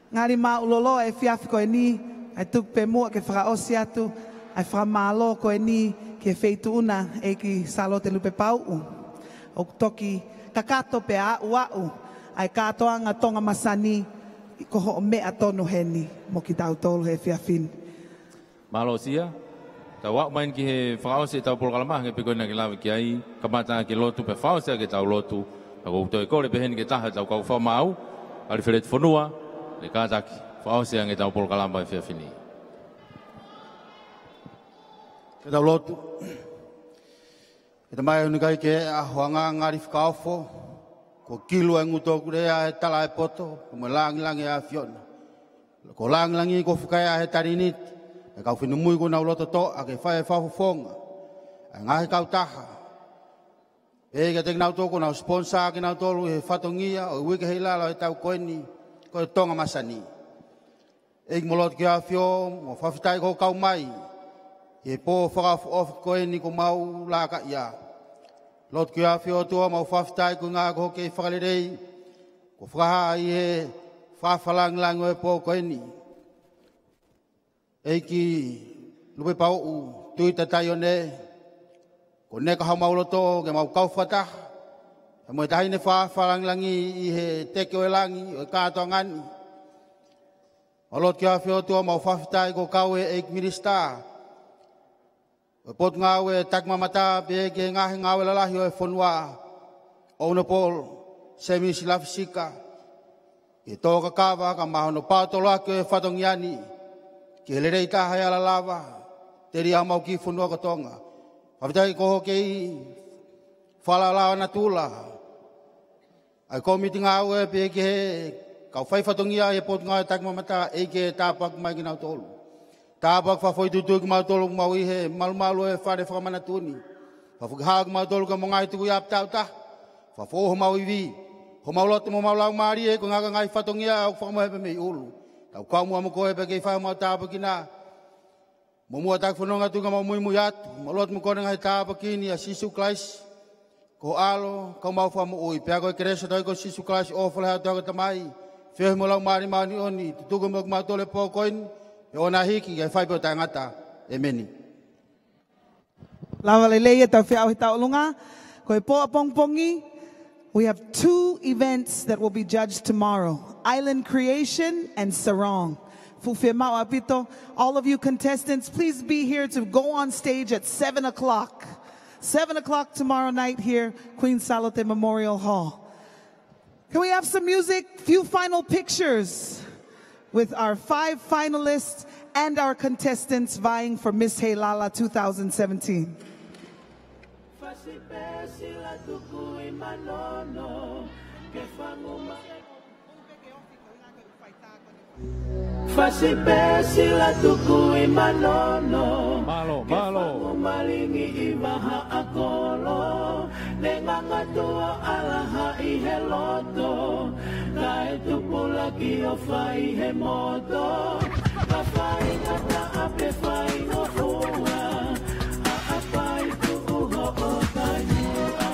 Ngali māʻulalo ʻa e efiafi ko eni, kae tuku pē muʻa ke fakaʻosi atu ʻa e fakamālō ko eni ki he Feituʻuna ʻEiki Sālote Lupepauʻu. ʻOku toki kakato pea aʻuaʻu ʻa e kātoanga Tonga Masani ko hoʻo meʻa tonu heni mo kitautolu he efiafi ni. Mālō Sia, tau aʻu mai eni ki he fakaʻosi ʻetau polokalama, hangē pē ko ia naʻa ke lave ki ai, kamata ʻaki e lotu pea fakaʻosi ʻaki ʻetau lotu. Ka ʻoku ou toe kole pē heni ki he taha ʻetau kau fakamaau, Alifeleti Fonua, ke kātaki fakaʻosi ange ʻetau polokalama he efiafi ni. Ke tau lotu. ʻE Tamai, ʻoku ʻikai ke ʻaho anga ngali fakaofo, kuo kilu ʻa e ngutu ʻoku lea he tala ʻa e poto, mo e langilangi ʻa e ʻAfiona. Ko e langilangi kuo fakaea he Taliniti, ʻa e kau finemui kuo nau loto toʻa ke fai e fakafofonga ʻa e ngaahi kautaha. Pea kiate kinautolu kuo nau sponsor kinautolu he fatongia ʻo e Uike Heilala ʻo e taʻu ko eni, ko e Tonga Masani. ʻEiki, mau lotu ki he ʻAfio, mau fakafetaʻi kuo kau mai he pō fakaʻofoʻofa ko eni kuo mau laka ia. Lotu ki he ʻAfio ʻOtua, mau fakafetaʻi koeʻuhi ko hoʻo kei fakalelei kuo fakahā ʻi he fakafalangilangi ʻo e pō ko eni. ʻEiki Lupepauʻu Tuita Taione, kuo ne ka hau mau loto ke mau kau fakataha mo e taʻahine fakafalangilangi ʻi he teke ʻo e langi ʻo e kātoanga ni. Mau lotu ki he ʻAfio ʻOtua, mau fakafetaʻi kuo kau e ʻEiki Minisitā ʻo e Potungāue Takimamata pea ki he ngaahi ngāue lalahi ʻo e fonua, Honourable Sēmisi Lafisika, ke tō kakava kae ʻumaʻā hono paotoloaki ʻo e fatongia ni ki he lelei taha ʻe ala lava, telia homau kiʻi fonua ko Tonga. Fakafetaʻi ko hoʻo kei falala ʻo natula ʻa e kōmiti ngāue pea ki he kau fai fatongia ʻi he Potungāue Takimamata, ʻEiki, tāpuaki mai kinautolu. Tāpuaki fakafoʻituitui kimautolu ʻoku mau ʻi he malumalu ʻo e fale fakamanatu ni. Fakafoki hao kimautolu ki homau ngaahi tukuʻi ʻapi tāutaha. Fakafoʻou homau ivi. ʻOku mau lotu mo mau laumālie, ko e ngaahi fatongia ʻoku fakamohe pē mei ʻulu. Tau kau muʻa mo koe pea ke fai homau tāpuekina. Muʻomuʻa ʻetau fononga, tuku ke mau muimui atu. Mau lotu mo kole e ngaahi tāpuaki ni ʻia Sīsū Kalaisi, ko ho ʻAlo, ko homau Fakamoʻui. Pea ko e kelesi ʻa hotau ʻEiki ko Sīsū Kalaisi, ʻofa lahi ʻa e ʻOtua ko e Tamai, feohi mo e Laumālie Māʻoniʻoni, tutuku mo kimautolu he pō ko eni, ʻo na hiki, kae fai pē ʻo taʻengata. ʻEmeni. Lava lelei ʻetau feʻauhi tauʻolunga. Ko e pō ʻapongipongi, we have two events that will be judged tomorrow, Island Creation and Sarong. Fuʻu fiemaʻu ʻaupito, all of you contestants, please be here to go on stage at seven o'clock. Seven o'clock tomorrow night here, Queen Sālote Memorial Hall. Can we have some music? Few final pictures with our five finalists and our contestants vying for Miss Heilala two thousand seventeen. Fasi pē sila tuku ʻi Manono, ke fangu ma- Fasi pē sila tuku ʻi Manono. Mālō, ke mālō. Fangu malingi ʻi Vahaʻakolo. Ne ngangatu ʻa ʻAlaha ʻi he loto. Kae tupulaki ʻo fai he moto. Ka fai ngata ʻa pē fai ngofua. ʻAʻapai tuʻu hoʻo taimua.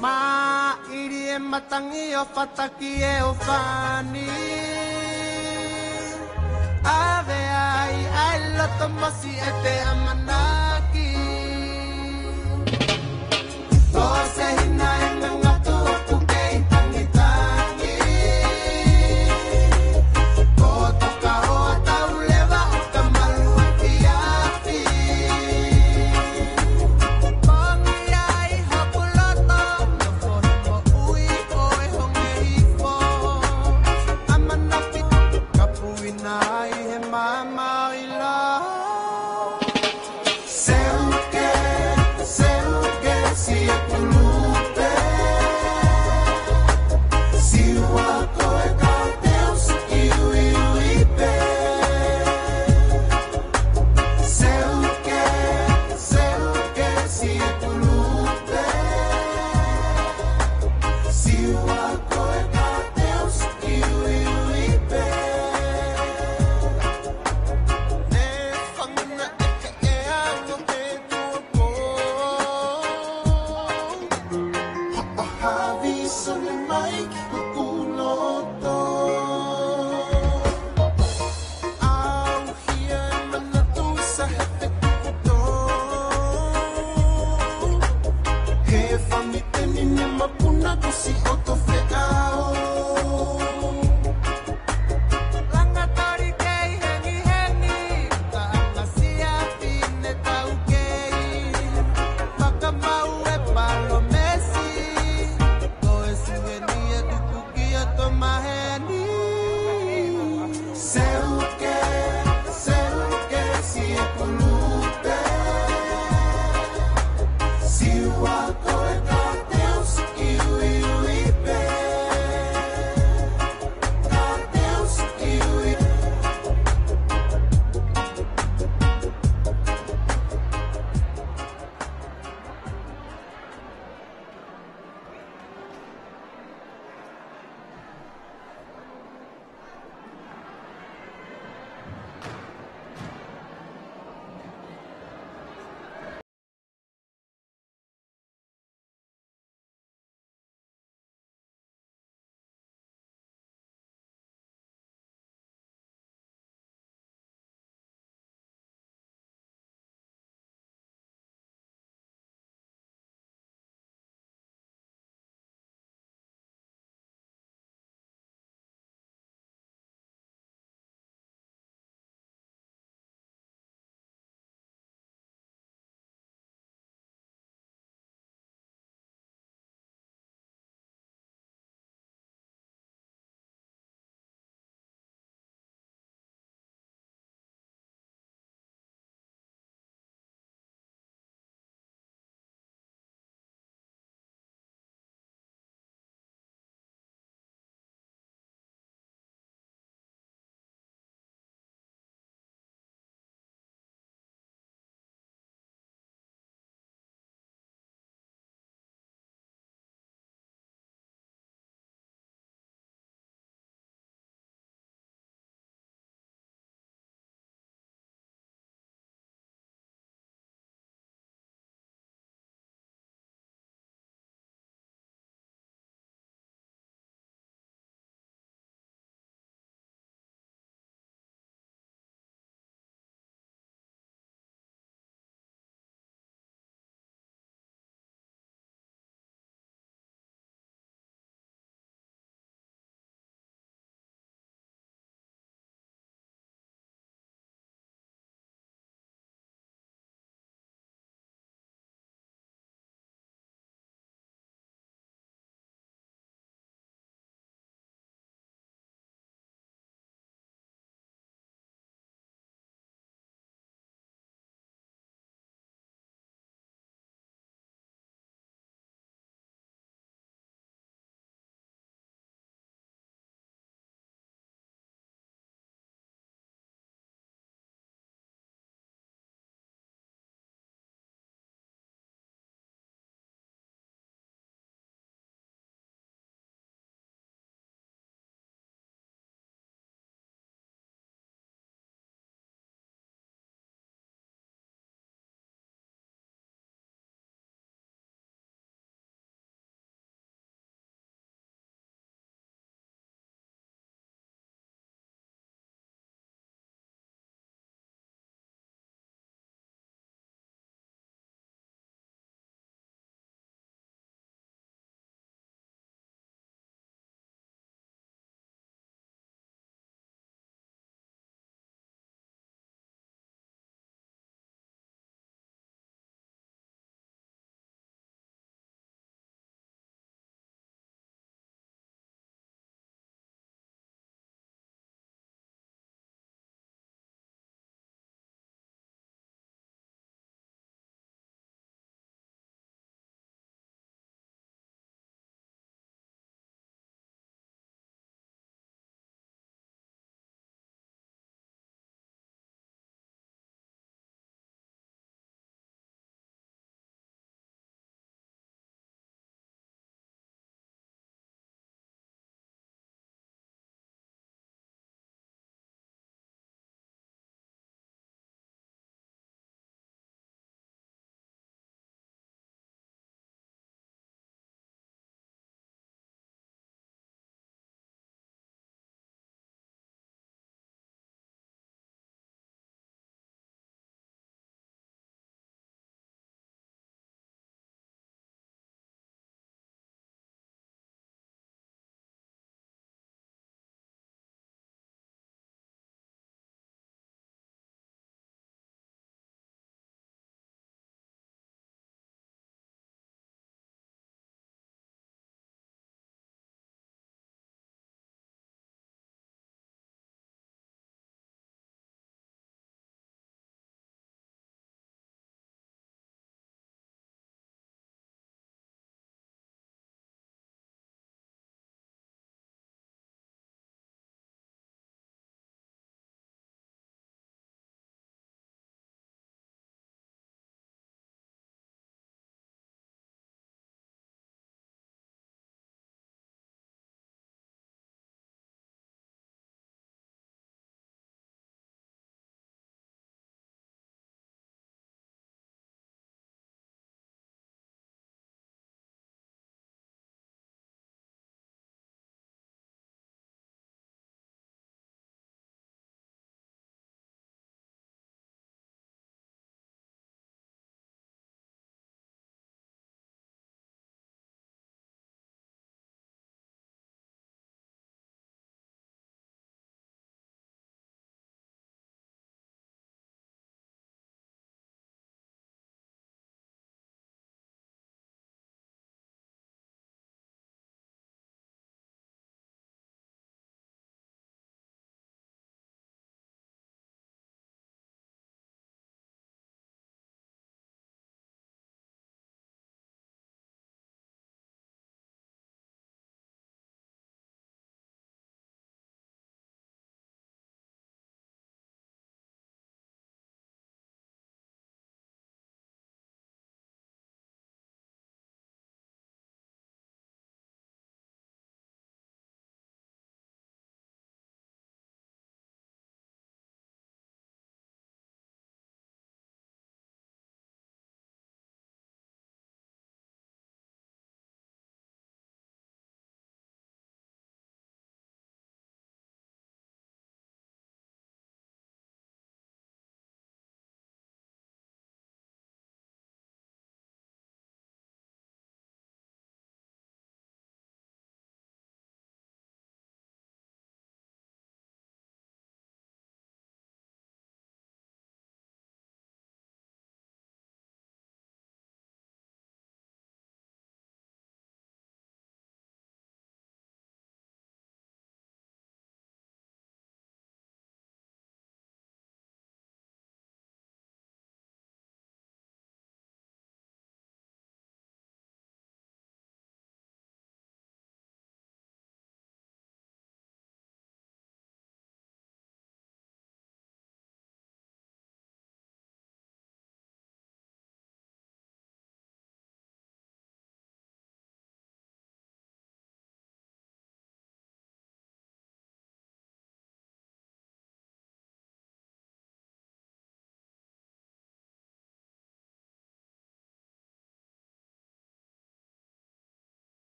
Māʻili e matangi ʻo fataki e ʻofani. ʻAve ai ʻa e loto mosi ʻe te amana.